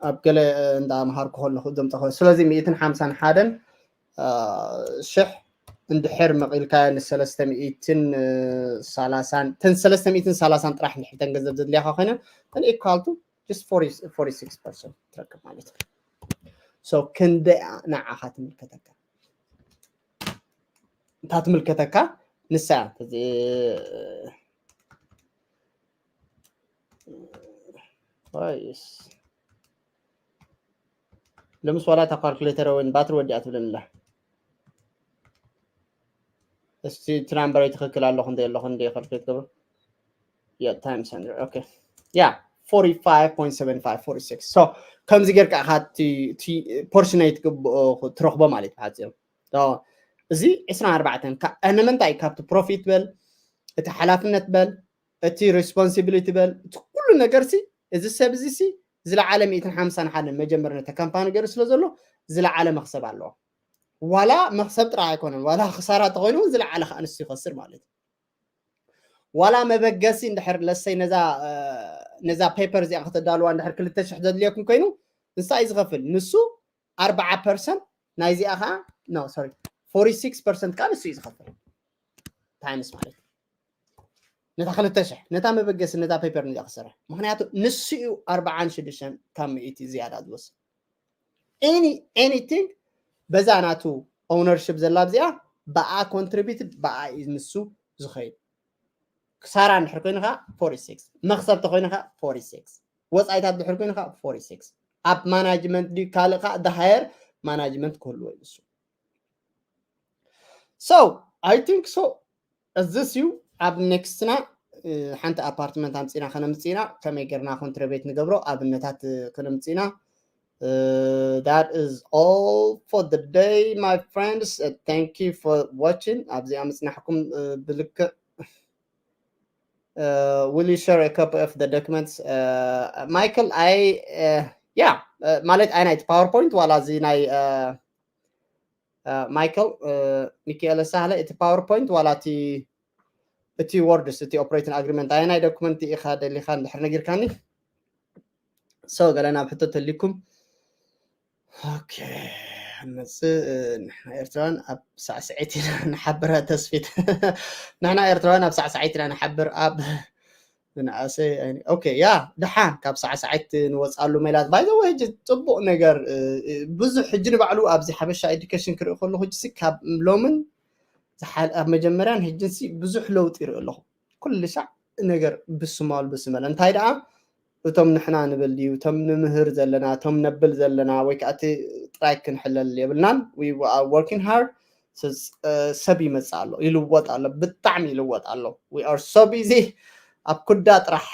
ኣብ ገለ እንዳምሃርኩ ከለኹ ዘምፀ። ስለዚ ሚእትን ሓምሳን ሓደን ሽሕ እንድሕር መቒልካ ንሰለስተ ሚእትን ሰላሳን፣ ተን ሰለስተ ሚእትን ሰላሳን ጥራሕ እንድሕር ተን ገንዘብ ዘድልያኻ ኮይነ፣ ተን equal to just forty, forty-six percent ትረክብ ማለት እዩ። So ክንደይ ንዓኻ ትምልከተካ? እታ ትምልከተካ ንሳ እያ። እዚ፣ ኦይስ። ለምስ ዋላ እታ ካልኩሌተር ወይ ባትሪ ወዲኣ ትብለኒ ኣላ። እስቲ እቲ ናምበረይ ትኽክል ኣለኹ እንደ የለኹ እንደ ካልኩሌት ገብሩ። Yeah, times hundred. Okay. Yeah, forty-five point seven five, forty-six. So ከምዚ ጌርካ ኢኻ እቲ፣ እቲ ፖርሽነይ ትግብኦ ትረኽቦ ማለት እዩ ብሓፂሩ። So እዚ ዕስራን ኣርባዕተን ካ-፣ ንምንታይ ካብቲ ፕሮፊት በል፣ እቲ ሓላፍነት በል፣ እቲ ሪስፖንሲቢሊቲ በል፣ እቲ ኩሉ ነገር ሲ፣ እዚ ሰብ እዚ ሲ ዝለዓለ ሚእትን ሓምሳን ሓደን መጀመሪ ነቲ ካምፓኒ ገይሩ ስለ ዘሎ ዝለዓለ መኽሰብ ኣለዎ። ዋላ መኽሰብ ጥራሕ ኣይኮነን፣ ዋላ ክሳራ ተኮይኑ እውን ዝለዓለ ከዓ ንሱ ይኸስር ማለት እዩ። ዋላ መበገሲ እንድሕር ለሰይ ነዛ ነዛ ፔፐር እዚኣ ከተዳልዋ እንድሕር ክልተ ሽሕ ዘድልየኩም ኮይኑ ንሳ እዩ ዝኸፍል። ንሱ ኣርባዓ ፐርሰንት ናይዚኣ ከዓ no sorry ፎርቲ ሲክስ ፐርሰንት ከዓ ንሱ እዩ ዝኸፍል። ታይምስ ማለት ነታ ክልተ ሽሕ ነታ መበገሲ ነታ ፔፐር ነዚኣ ክሰርሕ፣ ምክንያቱ ንሱ እዩ ኣርባዓን ሽዱሽተን ካብ ሚእቲ ዝያዳ ዝወስድ። Any anything በዛ ናቱ ኦውነርሽፕ ዘላ ኣብዚኣ ብኣ ኮንትሪቢትድ ብኣ እዩ ንሱ ዝኸይድ። ክሳራ እንድሕር ኮይኑ ከዓ ፎርቲ ሲክስ፣ መክሰብ ተኮይኑ ከዓ ፎርቲ ሲክስ፣ ወፃኢታት ድሕር ኮይኑ ከዓ ፎርቲ ሲክስ። ኣብ ማናጅመንት ድዩ ካልእ ከዓ ሃየር ማናጅመንት ክህልዎ እዩ ንሱ። So I think so እዚ እዩ። ኣብ ኔክስትና ሓንቲ ኣፓርትመንት ኣምፂና ከነምፅኢና ከመይ ገርና ኮንትሪቢት ንገብሮ ኣብነታት ከነምፅኢና። That is all for the day, my friends. Thank you for watching. ኣብዚኣ ምፅናሕኩም ብልክዕ will you share a copy of the documents? Michael, I yeah ማለት ኣይ ናይቲ ፓወርፖይንት ዋላ እዚ ናይ ማይክል ሚካኤለ ሳህለ እቲ ፓወርፖይንት ዋላ እቲ እቲ ወርድስ እቲ ኦፕሬቲንግ ኣግሪመንት ኣየናይ ዶክመንት ኢኻ ደሊኻ እንድሕር ነጊርካኒ so ገለ ናብ ሕቶ ተሊኩም ኦኬ ንመፅእ ንሕና ኤርትራውያን ኣብ ሳዕስዒት ኢና ንሓብር ተስፊት ንሕና ኤርትራውያን ኣብ ሳዕስዒት ኢና ንሓብር ኣብ ብንኣሰይ ኦኬ ያ ደሓን ካብ ሳዕሳዓይት ንወፅኣሉ ሜላት ባይዘወ ሕጂ ፅቡቅ ነገር ብዙሕ ሕጂ ንባዕሉ ኣብዚ ሓበሻ ኤዱኬሽን ክርኢ ከለኩ ሕጂ ካብ ሎምን ኣብ መጀመርያን ሕጅንሲ ብዙሕ ለውጢ ይርኢ ኣለኹ ኩሉ ሻዕ ነገር ብስማል ብስመል እንታይ ደኣ እቶም ንሕና ንብል ድዩ እቶም ንምህር ዘለና እቶም ነብል ዘለና ወይ ከዓ እቲ ጥራይ ክንሕለል የብልናን working hard ሰብ ይመፅእ ኣሎ ይልወጥ ኣሎ ብጣዕሚ ይልወጥ ኣሎ we are so busy ኣብ ኩዳ ጥራሕ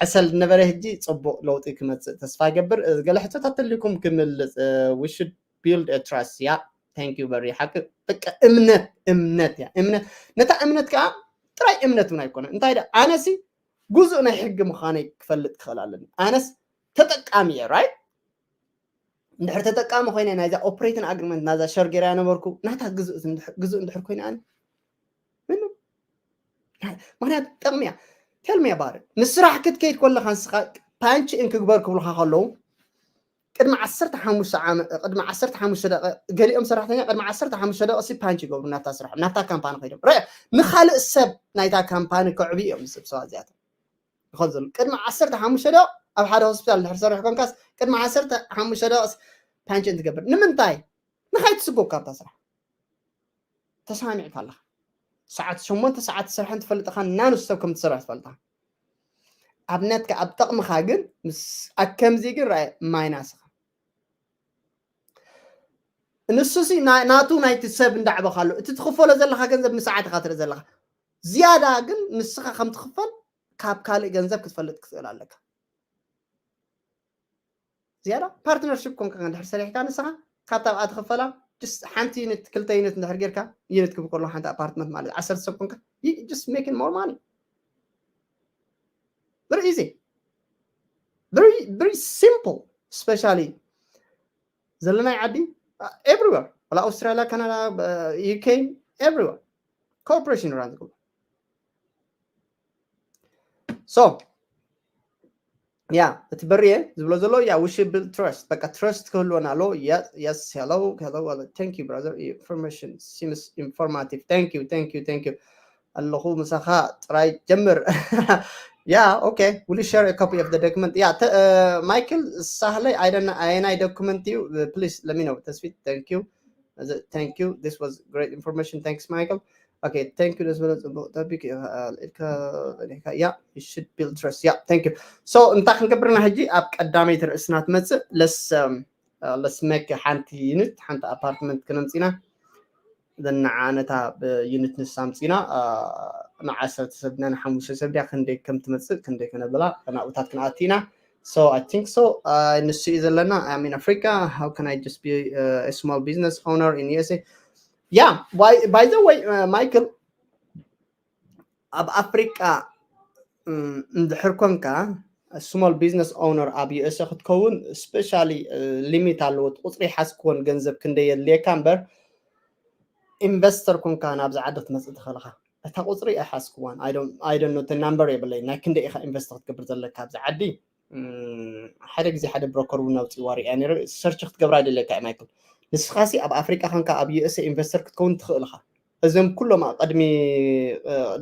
ዕሰል ዝነበረ ሕጂ ፅቡቅ ለውጢ ክመፅእ ተስፋ ይገብር ገለ ሕቶታት ተልኩም ክምልፅ we should build a trust yeah thank you very ሓቂ በቃ እምነት እምነት እያ እምነት ነታ እምነት ከዓ ጥራይ እምነት እውን ኣይኮነ እንታይ ደ ኣነሲ ጉዙእ ናይ ሕጊ ምዃነይ ክፈልጥ ክኽእል ኣለኒ ኣነስ ተጠቃሚ እየ right እንድሕር ተጠቃሚ ኮይነ ናይዛ ኦፕሬቲንግ ኣግሪመንት ናዛ ሸር ገይራ ነበርኩ ናታ ግዙእ እንድሕር ኮይነ ኣነ ምንም ምክንያቱ ጠቕሚ እያ tell me about it ንስራሕ ክትከይድ ከለካ ንስኻ ፓንች እንክግበር ክብሉካ ከለዉ ቅድሚ ዓሰርተ ሓሙሽተ ዓመት ቅድሚ ዓሰርተ ሓሙሽተ ደቂ ገሊኦም ሰራሕተኛ ቅድሚ ዓሰርተ ሓሙሽተ ደቂ ሲ ፓንች ይገብሩ ናብታ ስራሕ ናብታ ካምፓኒ ከይዶም ረ ንካልእ ሰብ ናይታ ካምፓኒ ከዕቢ እዮም ሰብ ሰባት እዚኣቶም ይኸል ዘሎ ቅድሚ ዓሰርተ ሓሙሽተ ደቂ ኣብ ሓደ ሆስፒታል ድሕር ሰሪሕ ኮንካስ ቅድሚ ዓሰርተ ሓሙሽተ ደቂ ፓንች እንትገብር ንምንታይ ንካይትስጎብ ካብታ ስራሕ ተሰማሚዕካ ኣለካ ሰዓት ሸሞንተ ሰዓት ስራሕን ትፈልጥካ ናንሱ ሰብ ከም ትሰርሕ ትፈልጥካ ኣብነትካ ኣብ ጠቕምኻ ግን ምስ ኣከምዚ ግን ርኣየ ማይናስኻ ንሱ ሲ ናቱ ናይቲ ሰብ እንዳዕበኻ ኣሎ እቲ ትኽፈሎ ዘለካ ገንዘብ ንሰዓት ኢኻ ትርኢ ዘለካ ዝያዳ ግን ንስኻ ከም ትኽፈል ካብ ካልእ ገንዘብ ክትፈልጥ ክትኽእል ኣለካ ዝያዳ ፓርትነርሽፕ ኮንካ እንድሕር ሰሪሕካ ንስኻ ካብታ ብኣ ትኽፈላ ሓንቲ ዩኒት ክልተ ዩኒት እንድሕር ጌርካ ዩኒት ክብል ከሎ ሓንቲ ኣፓርትመንት ማለት ዓሰርተ ሰብ ኮንካ just making more money very easy very very simple especially ዘለናይ ዓዲ everywhere ወላ ኣውስትራሊያ ካናዳ ዩኬ everywhere ኮርፖሬሽን ራን ዝገብሩ so yeah እቲ በርየ ዝብሎ ዘሎ yeah we should build trust በቃ trust ክህልወና ኣሎ yes hello hello thank you brother information seems informative thank you thank you thank you ኣለኹ ምሳኻ ጥራይ ጀምር yeah okay will you share a copy of the document yeah Michael ሳህለይ ኣየናይ document እዩ please let me know ተስፊት thank you thank you this was great information thanks Michael okay thank you ደስ በለ ፅቡቅ topic yeah you should build trust yeah thank you so እንታይ ክንገብርና ሕጂ ኣብ ቀዳመይቲ ርእስና ትመፅእ let's make ሓንቲ unit ሓንቲ ኣፓርትመንት ክነምፅና ንዓ ነታ unit ንሳ ኣምፂና ንዓሰርተ ሰብ ድና ንሓሙሽተ ሰብ ድያ ክንደይ ከም ትመፅእ ክንደይ ከነብላ ናብኡታት ክንኣቲ ኢና so I think so ንሱ እዩ ዘለና I'm in Africa how can I just be a small business owner in USA yeah by the way Michael ኣብ ኣፍሪቃ እንድሕር ኮንካ small business owner ኣብ USA ክትከውን specially limit ኣለዎ። ቁፅሪ ሓዝክዎን ገንዘብ ክንደይ የድልየካ እምበር ኢንቨስተር ኮንካ ናብዚ ዓዲ ክትመፅእ ትኽእልኻ። እታ ቁፅሪ ኣይሓዝክዋን። I don't know፣ እቲ ናምበር የብለይ። ናይ ክንደይ ኢኻ ኢንቨስት ክትገብር ዘለካ ኣብዚ ዓዲ? ሓደ ግዜ ሓደ ብሮከር እውን ኣውፅእዋ ሪኣ ነይረ። ሰርች ክትገብራ ይደለካ እየ ማይክል። ንስኻሲ ኣብ ኣፍሪቃ ኮንካ ኣብ USA ኢንቨስተር ክትከውን ትኽእል ኢኻ። እዞም ኩሎም ኣብ ቅድሚ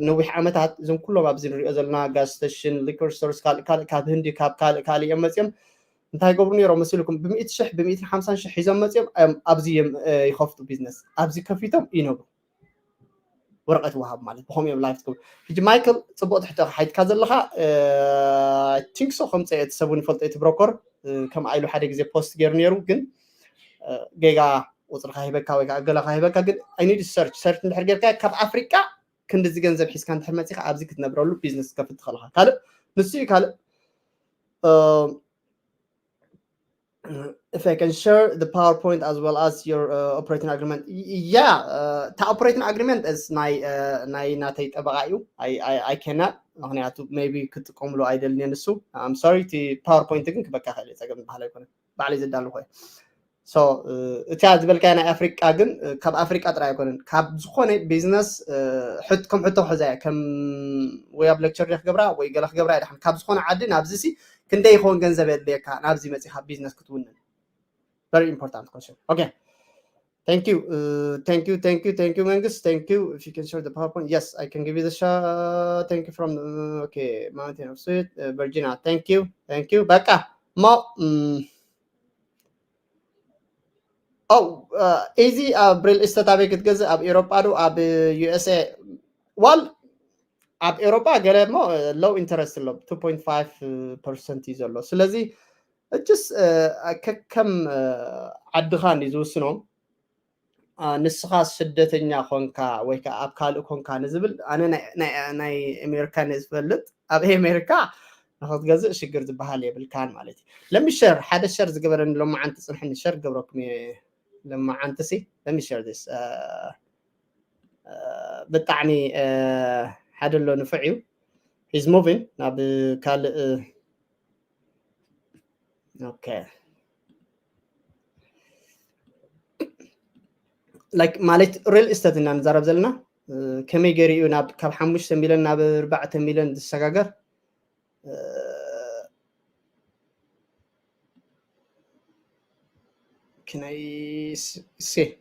ነዊሕ ዓመታት እዞም ኩሎም ኣብዚ ንሪኦ ዘለና ጋዝ ስቴሽን፣ ሊኮር ስቶርስ፣ ካልእ ካልእ ካብ ህንዲ ካብ ካልእ ካልእ እዮም መፅኦም። እንታይ ይገብሩ ነይሮም መሲልኩም? ብሚእቲ ሽሕ ብሚእትን ሓምሳን ሽሕ ሒዞም መፅኦም እዮም ኣብዚ እዮም ይኸፍቱ ቢዝነስ። ኣብዚ ከፊቶም ይነብሩ። ወረቐት ይወሃብ ማለት ብኸምኡ እዮም ላይፍ ትገብሩ። ሕጂ ማይክል ፅቡቕ ትሕቶ ሓይትካ ዘለኻ ቲንክሶ ከምፀ እቲ ሰብ እውን ይፈልጦ እቲ ብሮከር ከምኣ ኢሉ ሓደ ግዜ ፖስት ገይሩ ነይሩ። ግን ጌጋ ቁፅርካ ሂበካ ወይ ከዓ ገለካ ሂበካ። ግን I need search search እንድሕር ጌርካ ካብ ኣፍሪቃ ክንድዚ ገንዘብ ሒዝካ እንድሕር መፂካ ኣብዚ ክትነብረሉ ቢዝነስ ከፍት ትኽእልካ። ካልእ ንሱ እዩ። ካልእ if I can share the PowerPoint as well as your uh, operating agreement. Yeah, uh, the operating agreement is ናይ uh, ናይ ናተይ ጠበቃ እዩ። I I I cannot ምክንያቱ maybe ክጥቀምሉ ኣይደልን ንሱ። I'm sorry፣ እቲ ፓወርፖይንት ግን ክበካ ክእል ጸገም ዝበሃል ኣይኮነ። ባዕለይ ዘዳሉ ኮይ so እቲያ ዝበልካያ ናይ ኣፍሪቃ ግን ካብ ኣፍሪቃ ጥራይ ኣይኮነን፣ ካብ ዝኾነ ቢዝነስ ሕት ከም ሕቶ ክሕዛ እያ። ከም ወይ ኣብ ሌክቸር ክገብራ ወይ ገለ ክገብራ እያ። ድሓን ካብ ዝኾነ ዓዲ ናብዚ ሲ ክንደይ ይኸውን ገንዘብ የድልየካ ናብዚ መፂኻ ቢዝነስ ክትውንን? Very important question. Okay. Thank you. Uh, thank you, thank you, thank you, መንግስት. Thank you. If you can share the PowerPoint. Yes, I can give you the share. Thank you from, uh, okay, Mountain of Sweet, uh, Virginia. Thank you, thank you. በቃ ሞ ኦ ኢዚ ኣብ ሪል ኢስተት ኣበይ ክትገዝእ? ኣብ ኤሮጳ ዶ ኣብ USA? ዋል ኣብ ኤሮጳ ገለ እሞ ሎው ኢንተረስት ኣሎ፣ two point five percent እዩ ዘሎ። ስለዚ እጅስ ከከም ዓድኻ እንዲ ዝውስኖም። ንስኻ ስደተኛ ኮንካ ወይ ከዓ ኣብ ካልእ ኮንካ ንዝብል ኣነ ናይ ኣሜሪካ እየ ዝፈልጥ። ኣብ ኣሜሪካ ንክትገዝእ ሽግር ዝበሃል የብልካን ማለት እዩ። ለሚሸር ሓደ ሸር ዝገበረኒ ሎማዓንቲ ፅንሕኒ ሸር ገብረኩም እየ። ለማዓንቲ ሲ let me share this ብጣዕሚ ሓደ ኣሎ ንፉዕ እዩ። He's moving ናብ ካልእ። Okay. Like ማለት ሪል ኢስተት ኢና ንዛረብ ዘለና። ከመይ ገይሩ እዩ ናብ ካብ ሓሙሽተ ሚሊዮን ናብ ኣርባዕተ ሚሊዮን ዝሰጋገር? Can I see?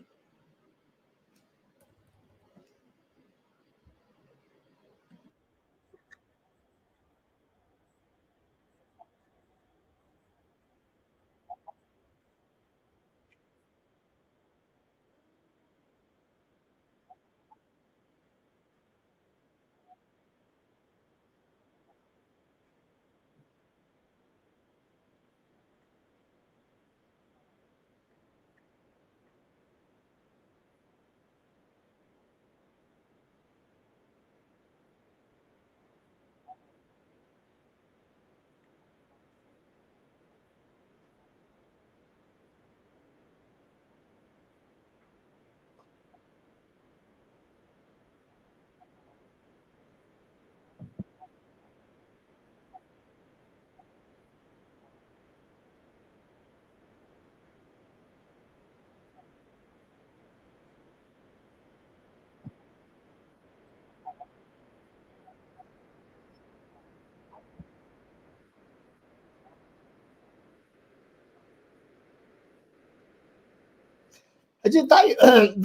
ሕጂ እንታይ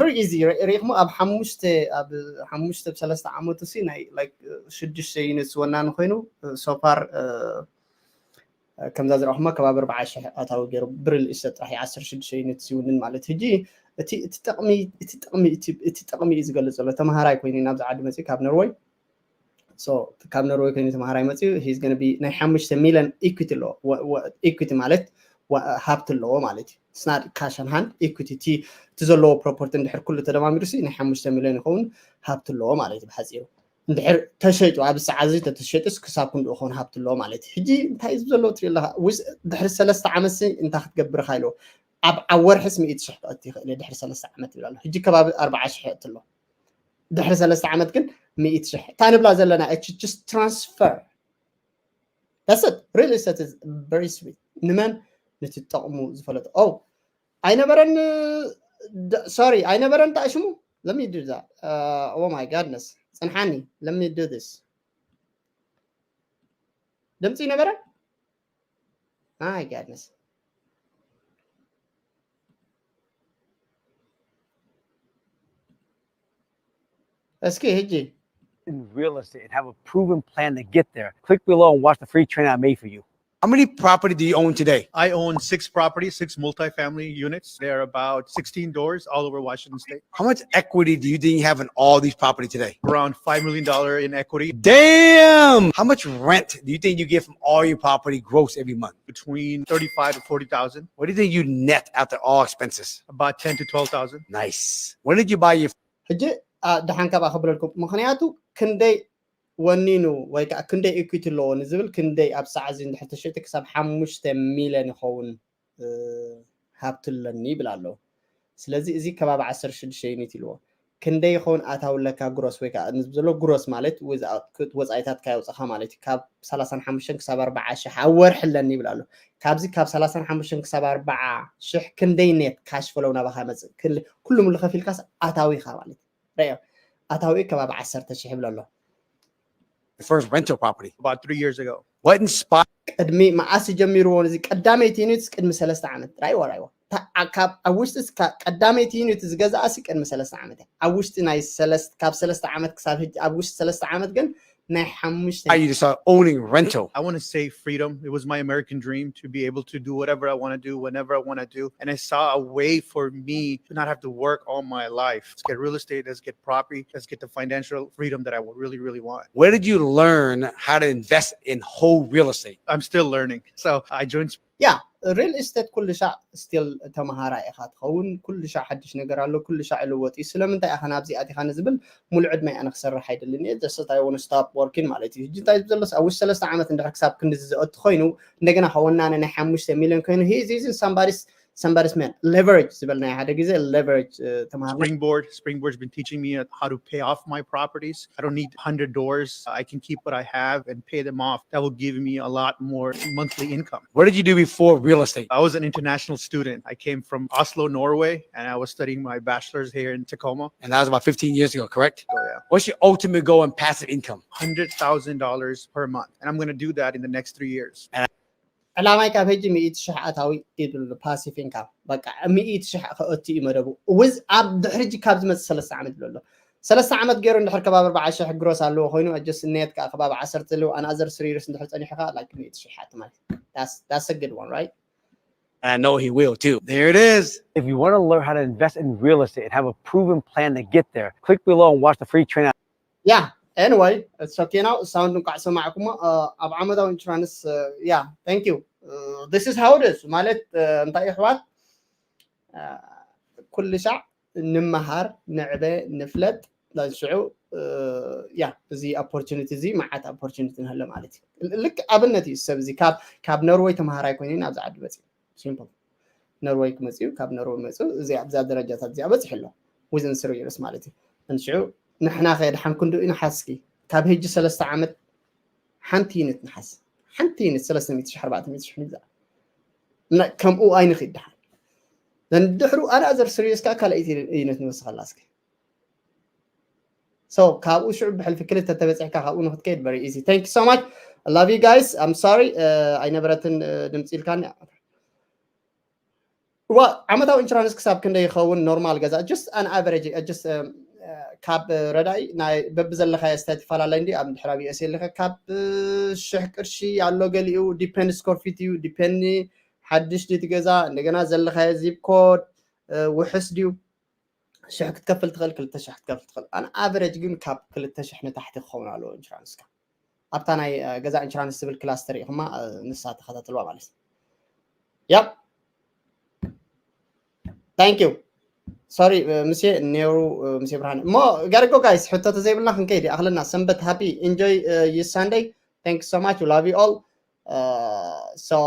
very easy ሪኢኹሞ ኣብ ሓሙሽተ ኣብ ሓሙሽተ ብሰለስተ ዓመቱ ሲ ናይ like ሽዱሽተ ዩኒትስ ወናኒ ኮይኑ so far ከምዛ ዝረእኹሞ ከባቢ ኣርባዓ ሽሕ ኣታዊ ገይሩ ብሪል ኢስተት ጥራሕ ዓሰርተ ሽዱሽተ ዩኒትስ ይውንን ማለት። ሕጂ እቲ እቲ ጠቕሚ እቲ ጠቕሚ እቲ ጠቕሚ እዩ ዝገልፅ ዘሎ። ተምሃራይ ኮይኑ ናብዚ ዓዲ መፅኡ ካብ ኖርወይ ካብ ኖርወይ ኮይኑ ተምሃራይ መፅኡ he's gonna be ናይ ሓሙሽተ ሚሊዮን ኢኩቲ ኣለዎ። ኢኩቲ ማለት ሃብቲ ኣለዎ ማለት እዩ። ስናድ ካሽ ን ሃንድ ኢኩቲ እቲ ዘለዎ ፕሮፐርቲ እንድሕር ኩሉ ተደማሚሩ ሲ ናይ ሓሙሽተ ሚሊዮን ይኸውን ሃብቲ ኣለዎ ማለት እዩ ብሓፂሩ። እንድሕር ተሸይጡ ኣብ ሰዓት እዚ ተተሸይጡስ ክሳብ ክንድኡ ክኸውን ሃብቲ ኣለዎ ማለት እዩ። ሕጂ እንታይ እዩ ዘሎ ትርኢ ኣለካ? ድሕሪ ሰለስተ ዓመት ሲ እንታይ ክትገብር ኢኻ ኢልዎ? ኣብ ወርሕስ ሚእቲ ሽሕ ክእቲ ይኽእል እየ ድሕሪ ሰለስተ ዓመት ይብል ኣሎ። ሕጂ ከባቢ ኣርባዓ ሽሕ የእቲ ኣሎ። ድሕሪ ሰለስተ ዓመት ግን ሚእቲ ሽሕ እታ ንብላ ዘለና it's just transfer That's it. Real estate is very sweet. ንመን? ንትጠቕሙ ዝፈለጡ። Oh, ኣይነበረን። Sorry, ኣይነበረን። እንታይ ሽሙ? Let me do that. Uh, oh my goodness. ጽንሓኒ. Let me do this. ድምፂ ነበረ? My goodness. እስኪ ሕጂ in real estate and have a proven plan to get there. Click below and watch the free training I made for you. How many property do you own today? I own six properties, six multifamily units. They're about sixteen doors all over Washington State. How much equity do you think you have in all these property today? Around five million dollars in equity. Damn! How much rent do you think you get from all your property gross every month? Between thirty-five to forty thousand. What do you think you net after all expenses? About ten to twelve thousand. Nice. When did you buy your ሕጂ ደሓን ካብኣ ክብለልኩም። ምክንያቱ ክንደይ ወኒኑ ወይ ከዓ ክንደይ ኢኩዊቲ ኣለዎ ንዝብል ክንደይ ኣብ ሰዓት እዚ እንድሕር ተሸይጡ ክሳብ ሓሙሽተ ሚልዮን ይኸውን ሃብቲ ኣለኒ ይብል ኣሎ። ስለዚ እዚ ከባቢ ዓሰርተ ሽዱሽተ ዩኒት ኢልዎ። ክንደይ ይኸውን ኣታዊ ኣለካ ግሮስ ወይ ከዓ ዘሎ ግሮስ ማለት ወፃኢታት ካየውፅኻ ማለት እዩ። ካብ ሰላሳን ሓሙሽተን ክሳብ ኣርባዓ ሽሕ ኣብ ወርሒ ኣለኒ ይብል ኣሎ። ካብዚ ካብ ሰላሳን ሓሙሽተን ክሳብ ኣርባዓ ሽሕ ክንደይ ኔት ካሽ ፍሎው ናባኻ መፅእ? ኩሉ ሙሉ ከፊልካስ ኣታዊኻ ማለት እዩ። ረዮ ኣታዊ ከባቢ ዓሰርተ ሽሕ ይብል ኣሎ። First rental property? About three years ago. What inspired? ቅድሚ መዓስ ጀሚርዎ እዚ ቀዳመይቲ ዩኒት? ቅድሚ ሰለስተ ዓመት። ራይዎ ራይዎ ካብ ኣብ ውሽጢ ቀዳመይቲ ዩኒት ዝገዛኣሲ ቅድሚ ሰለስተ ዓመት እያ። ኣብ ውሽጢ ናይ ካብ ሰለስተ ዓመት ክሳብ ሕጂ ኣብ ውሽጢ ሰለስተ ዓመት ግን ናይ ሓሙሽተ How you start owning rental? I want to say freedom. It was my American dream to be able to do whatever I want to do whenever I want to do. And I saw a way for me to not have to work all my life. Let's get real estate, let's get property, let's get the financial freedom that I would really, really want. Where did you learn how to invest in whole real estate? I'm still learning. So I joined ያ ሪል ስቴት ኩሉ ሻዕ ስቲል ተመሃራይ ኢኻ ትኸውን። ኩሉ ሻዕ ሓድሽ ነገር ኣሎ፣ ኩሉ ሻዕ ይልወጥ እዩ። ስለምንታይ ኢኻ ናብዚ ኣቲኻ ንዝብል ሙሉ ዕድመይ ኣነ ክሰርሕ ኣይደልን እየ። ጀስት ኣይ ወን ስታፕ ወርኪን ማለት እዩ። ሕጂ እንታይ ዘሎ ኣብ ውሽጢ ሰለስተ ዓመት እንድሕር ክሳብ ክንዲ ዝኣቱ ኮይኑ እንደገና ከወናነ ናይ ሓሙሽተ ሚልዮን ኮይኑ ሂዝ ሂዝ ሳምባዲስ ሳምባዲስ ሜን ሌቨሬጅ ዝበልናዮ ሓደ ግዜ ሌቨሬጅ ተምሃርና። Springboard. Springboard's been teaching me how to pay off my properties. I don't need hundred doors. I can keep what I have and pay them off. That will give me a lot more monthly income. What did you do before real estate? I was an international student. I came from Oslo, Norway, and I was studying my bachelor's here in Tacoma. And that was about fifteen years ago, correct? So yeah, What's your ultimate goal in passive income? Hundred thousand dollars per month, and I'm gonna do that in the next three years. ዕላማይ ካብ ሕጂ ሚእቲ ሽሕ ኣታዊ ይብል ፓሲቭ ኢንካም። በቃ ሚእቲ ሽሕ ከእቱ እዩ መደቡ። ውዝ ኣብ ድሕሪ ሕጂ ካብ ዝመፅእ ሰለስተ ዓመት ይብሎ ኣሎ። ሰለስተ ዓመት ገይሩ እንድሕር ከባቢ ኣርባዓ ሽሕ ግሮስ ኣለዎ ኮይኑ ጀስት ኔት ከዓ ከባቢ ዓሰርተ ኣለዎ። ኣናዘር ስሪ ይርስ እንድሕር ፀኒሕካ ላይክ ሚእቲ ሽሕ ኣቲ ማለት that's a good one, right? And I know he will too. There it is. If you want to learn how to invest in real estate and have a proven plan to get there, click below and watch the free training. Yeah, anyway, it's okay now. Sound እንኳዕ ሰማዕኩሞ ኣብ ዓመታዊ ኢንሹራንስ። Yeah, thank you. This is how it is ማለት እንታይ ኣሕዋት፣ ኩሉ ሻዕ ንምሃር፣ ንዕበ፣ ንፍለጥ። ሽዑ ያ እዚ ኦፖርቹኒቲ እዚ መዓት ኦፖርቹኒቲ ንህለ ማለት እዩ። ልክ ኣብነት እዩ። ሰብ እዚ ካብ ኖርወይ ተምሃራይ ኮይኑ ናብዚ ዓዲ መፅኡ። ሲምፕል። ኖርወይ ክመፅኡ፣ ካብ ኖርወይ መፅኡ፣ እዚ ኣብዛ ደረጃታት እዚኣ በፂሑ ኣሎ። ዊዝን ስሪ ይርስ ማለት እዩ። እንሽዑ ንሕና ከ ድሓን ክንዱ ኢና ሓስኪ ካብ ሕጂ ሰለስተ ዓመት ሓንቲ ዩኒት ንሓስ ሓንቲ ዩኒት ሰለስተ ሚእቲ ሽሕ ኣርባዕተ ሚእቲ ሽሕ ንግዛእ። ከምኡ ኣይንኽድ ድሓን። ድሕሩ ኣናዘር ስሪየስ ከዓ ካልኣይቲ ዩኒት ንወስኸላ እስኪ። So ካብኡ ሽዑ ብሕልፊ ክልተ ተበፂሕካ ካብኡ ንክትከይድ very easy. Thank you so much. I love you guys. I'm sorry. ኣይነበረትን ድምፂ ኢልካኒ። ዋ ዓመታዊ ኢንሹራንስ ክሳብ ክንደይ ይኸውን? ኖርማል ገዛ just an average just ካብ ረዳኢ ናይ በብዘለካዮ ስታት ይፈላለይ እንዲ ኣብ ድሕር ኣብ ዩኤስ ኣለካ ካብ ሽሕ ቅርሺ ኣሎ ገሊኡ ዲፔንድ ስኮር ፊት እዩ ዲፔንድ ሓድሽ ድቲ ገዛ እንደገና ዘለካዮ ዚፕ ኮድ ውሕስ ድዩ ሽሕ ክትከፍል ትኽእል ክልተ ሽሕ ክትከፍል ትኽእል ኣን ኣቨሬጅ ግን ካብ ክልተ ሽሕ ንታሕቲ ክኸውን ኣለዎ ኢንሹራንስካ ኣብታ ናይ ገዛ ኢንሹራንስ ዝብል ክላስተር ኢኹማ ንሳ ተኸታተልዋ ማለት እዩ ያፕ thank you sorry ምሴ ኔሩ ምሴ ብርሃን እሞ ጋርጎ ጋይስ ሕቶ ተዘይብልና ክንከይድ ይኣኽለና ሰንበት ሃፒ ኢንጆይ ዩ ሳንደይ thank you so much love you all so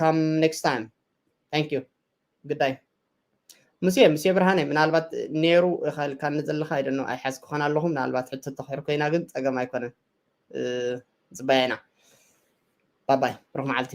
come next time thank you good day ምሴ ምሴ ብርሃነ ምናልባት ኔሩ ኢኻ ኢልካኒ ዘለኻ ኣይደኖ ኣይሓዝኩኻን ኣለኹ ምናልባት ሕቶ ተኽሕር ኮይና ግን ፀገም ኣይኮነን ፅበያ ኢና ባባይ፣ ብሩኽ መዓልቲ።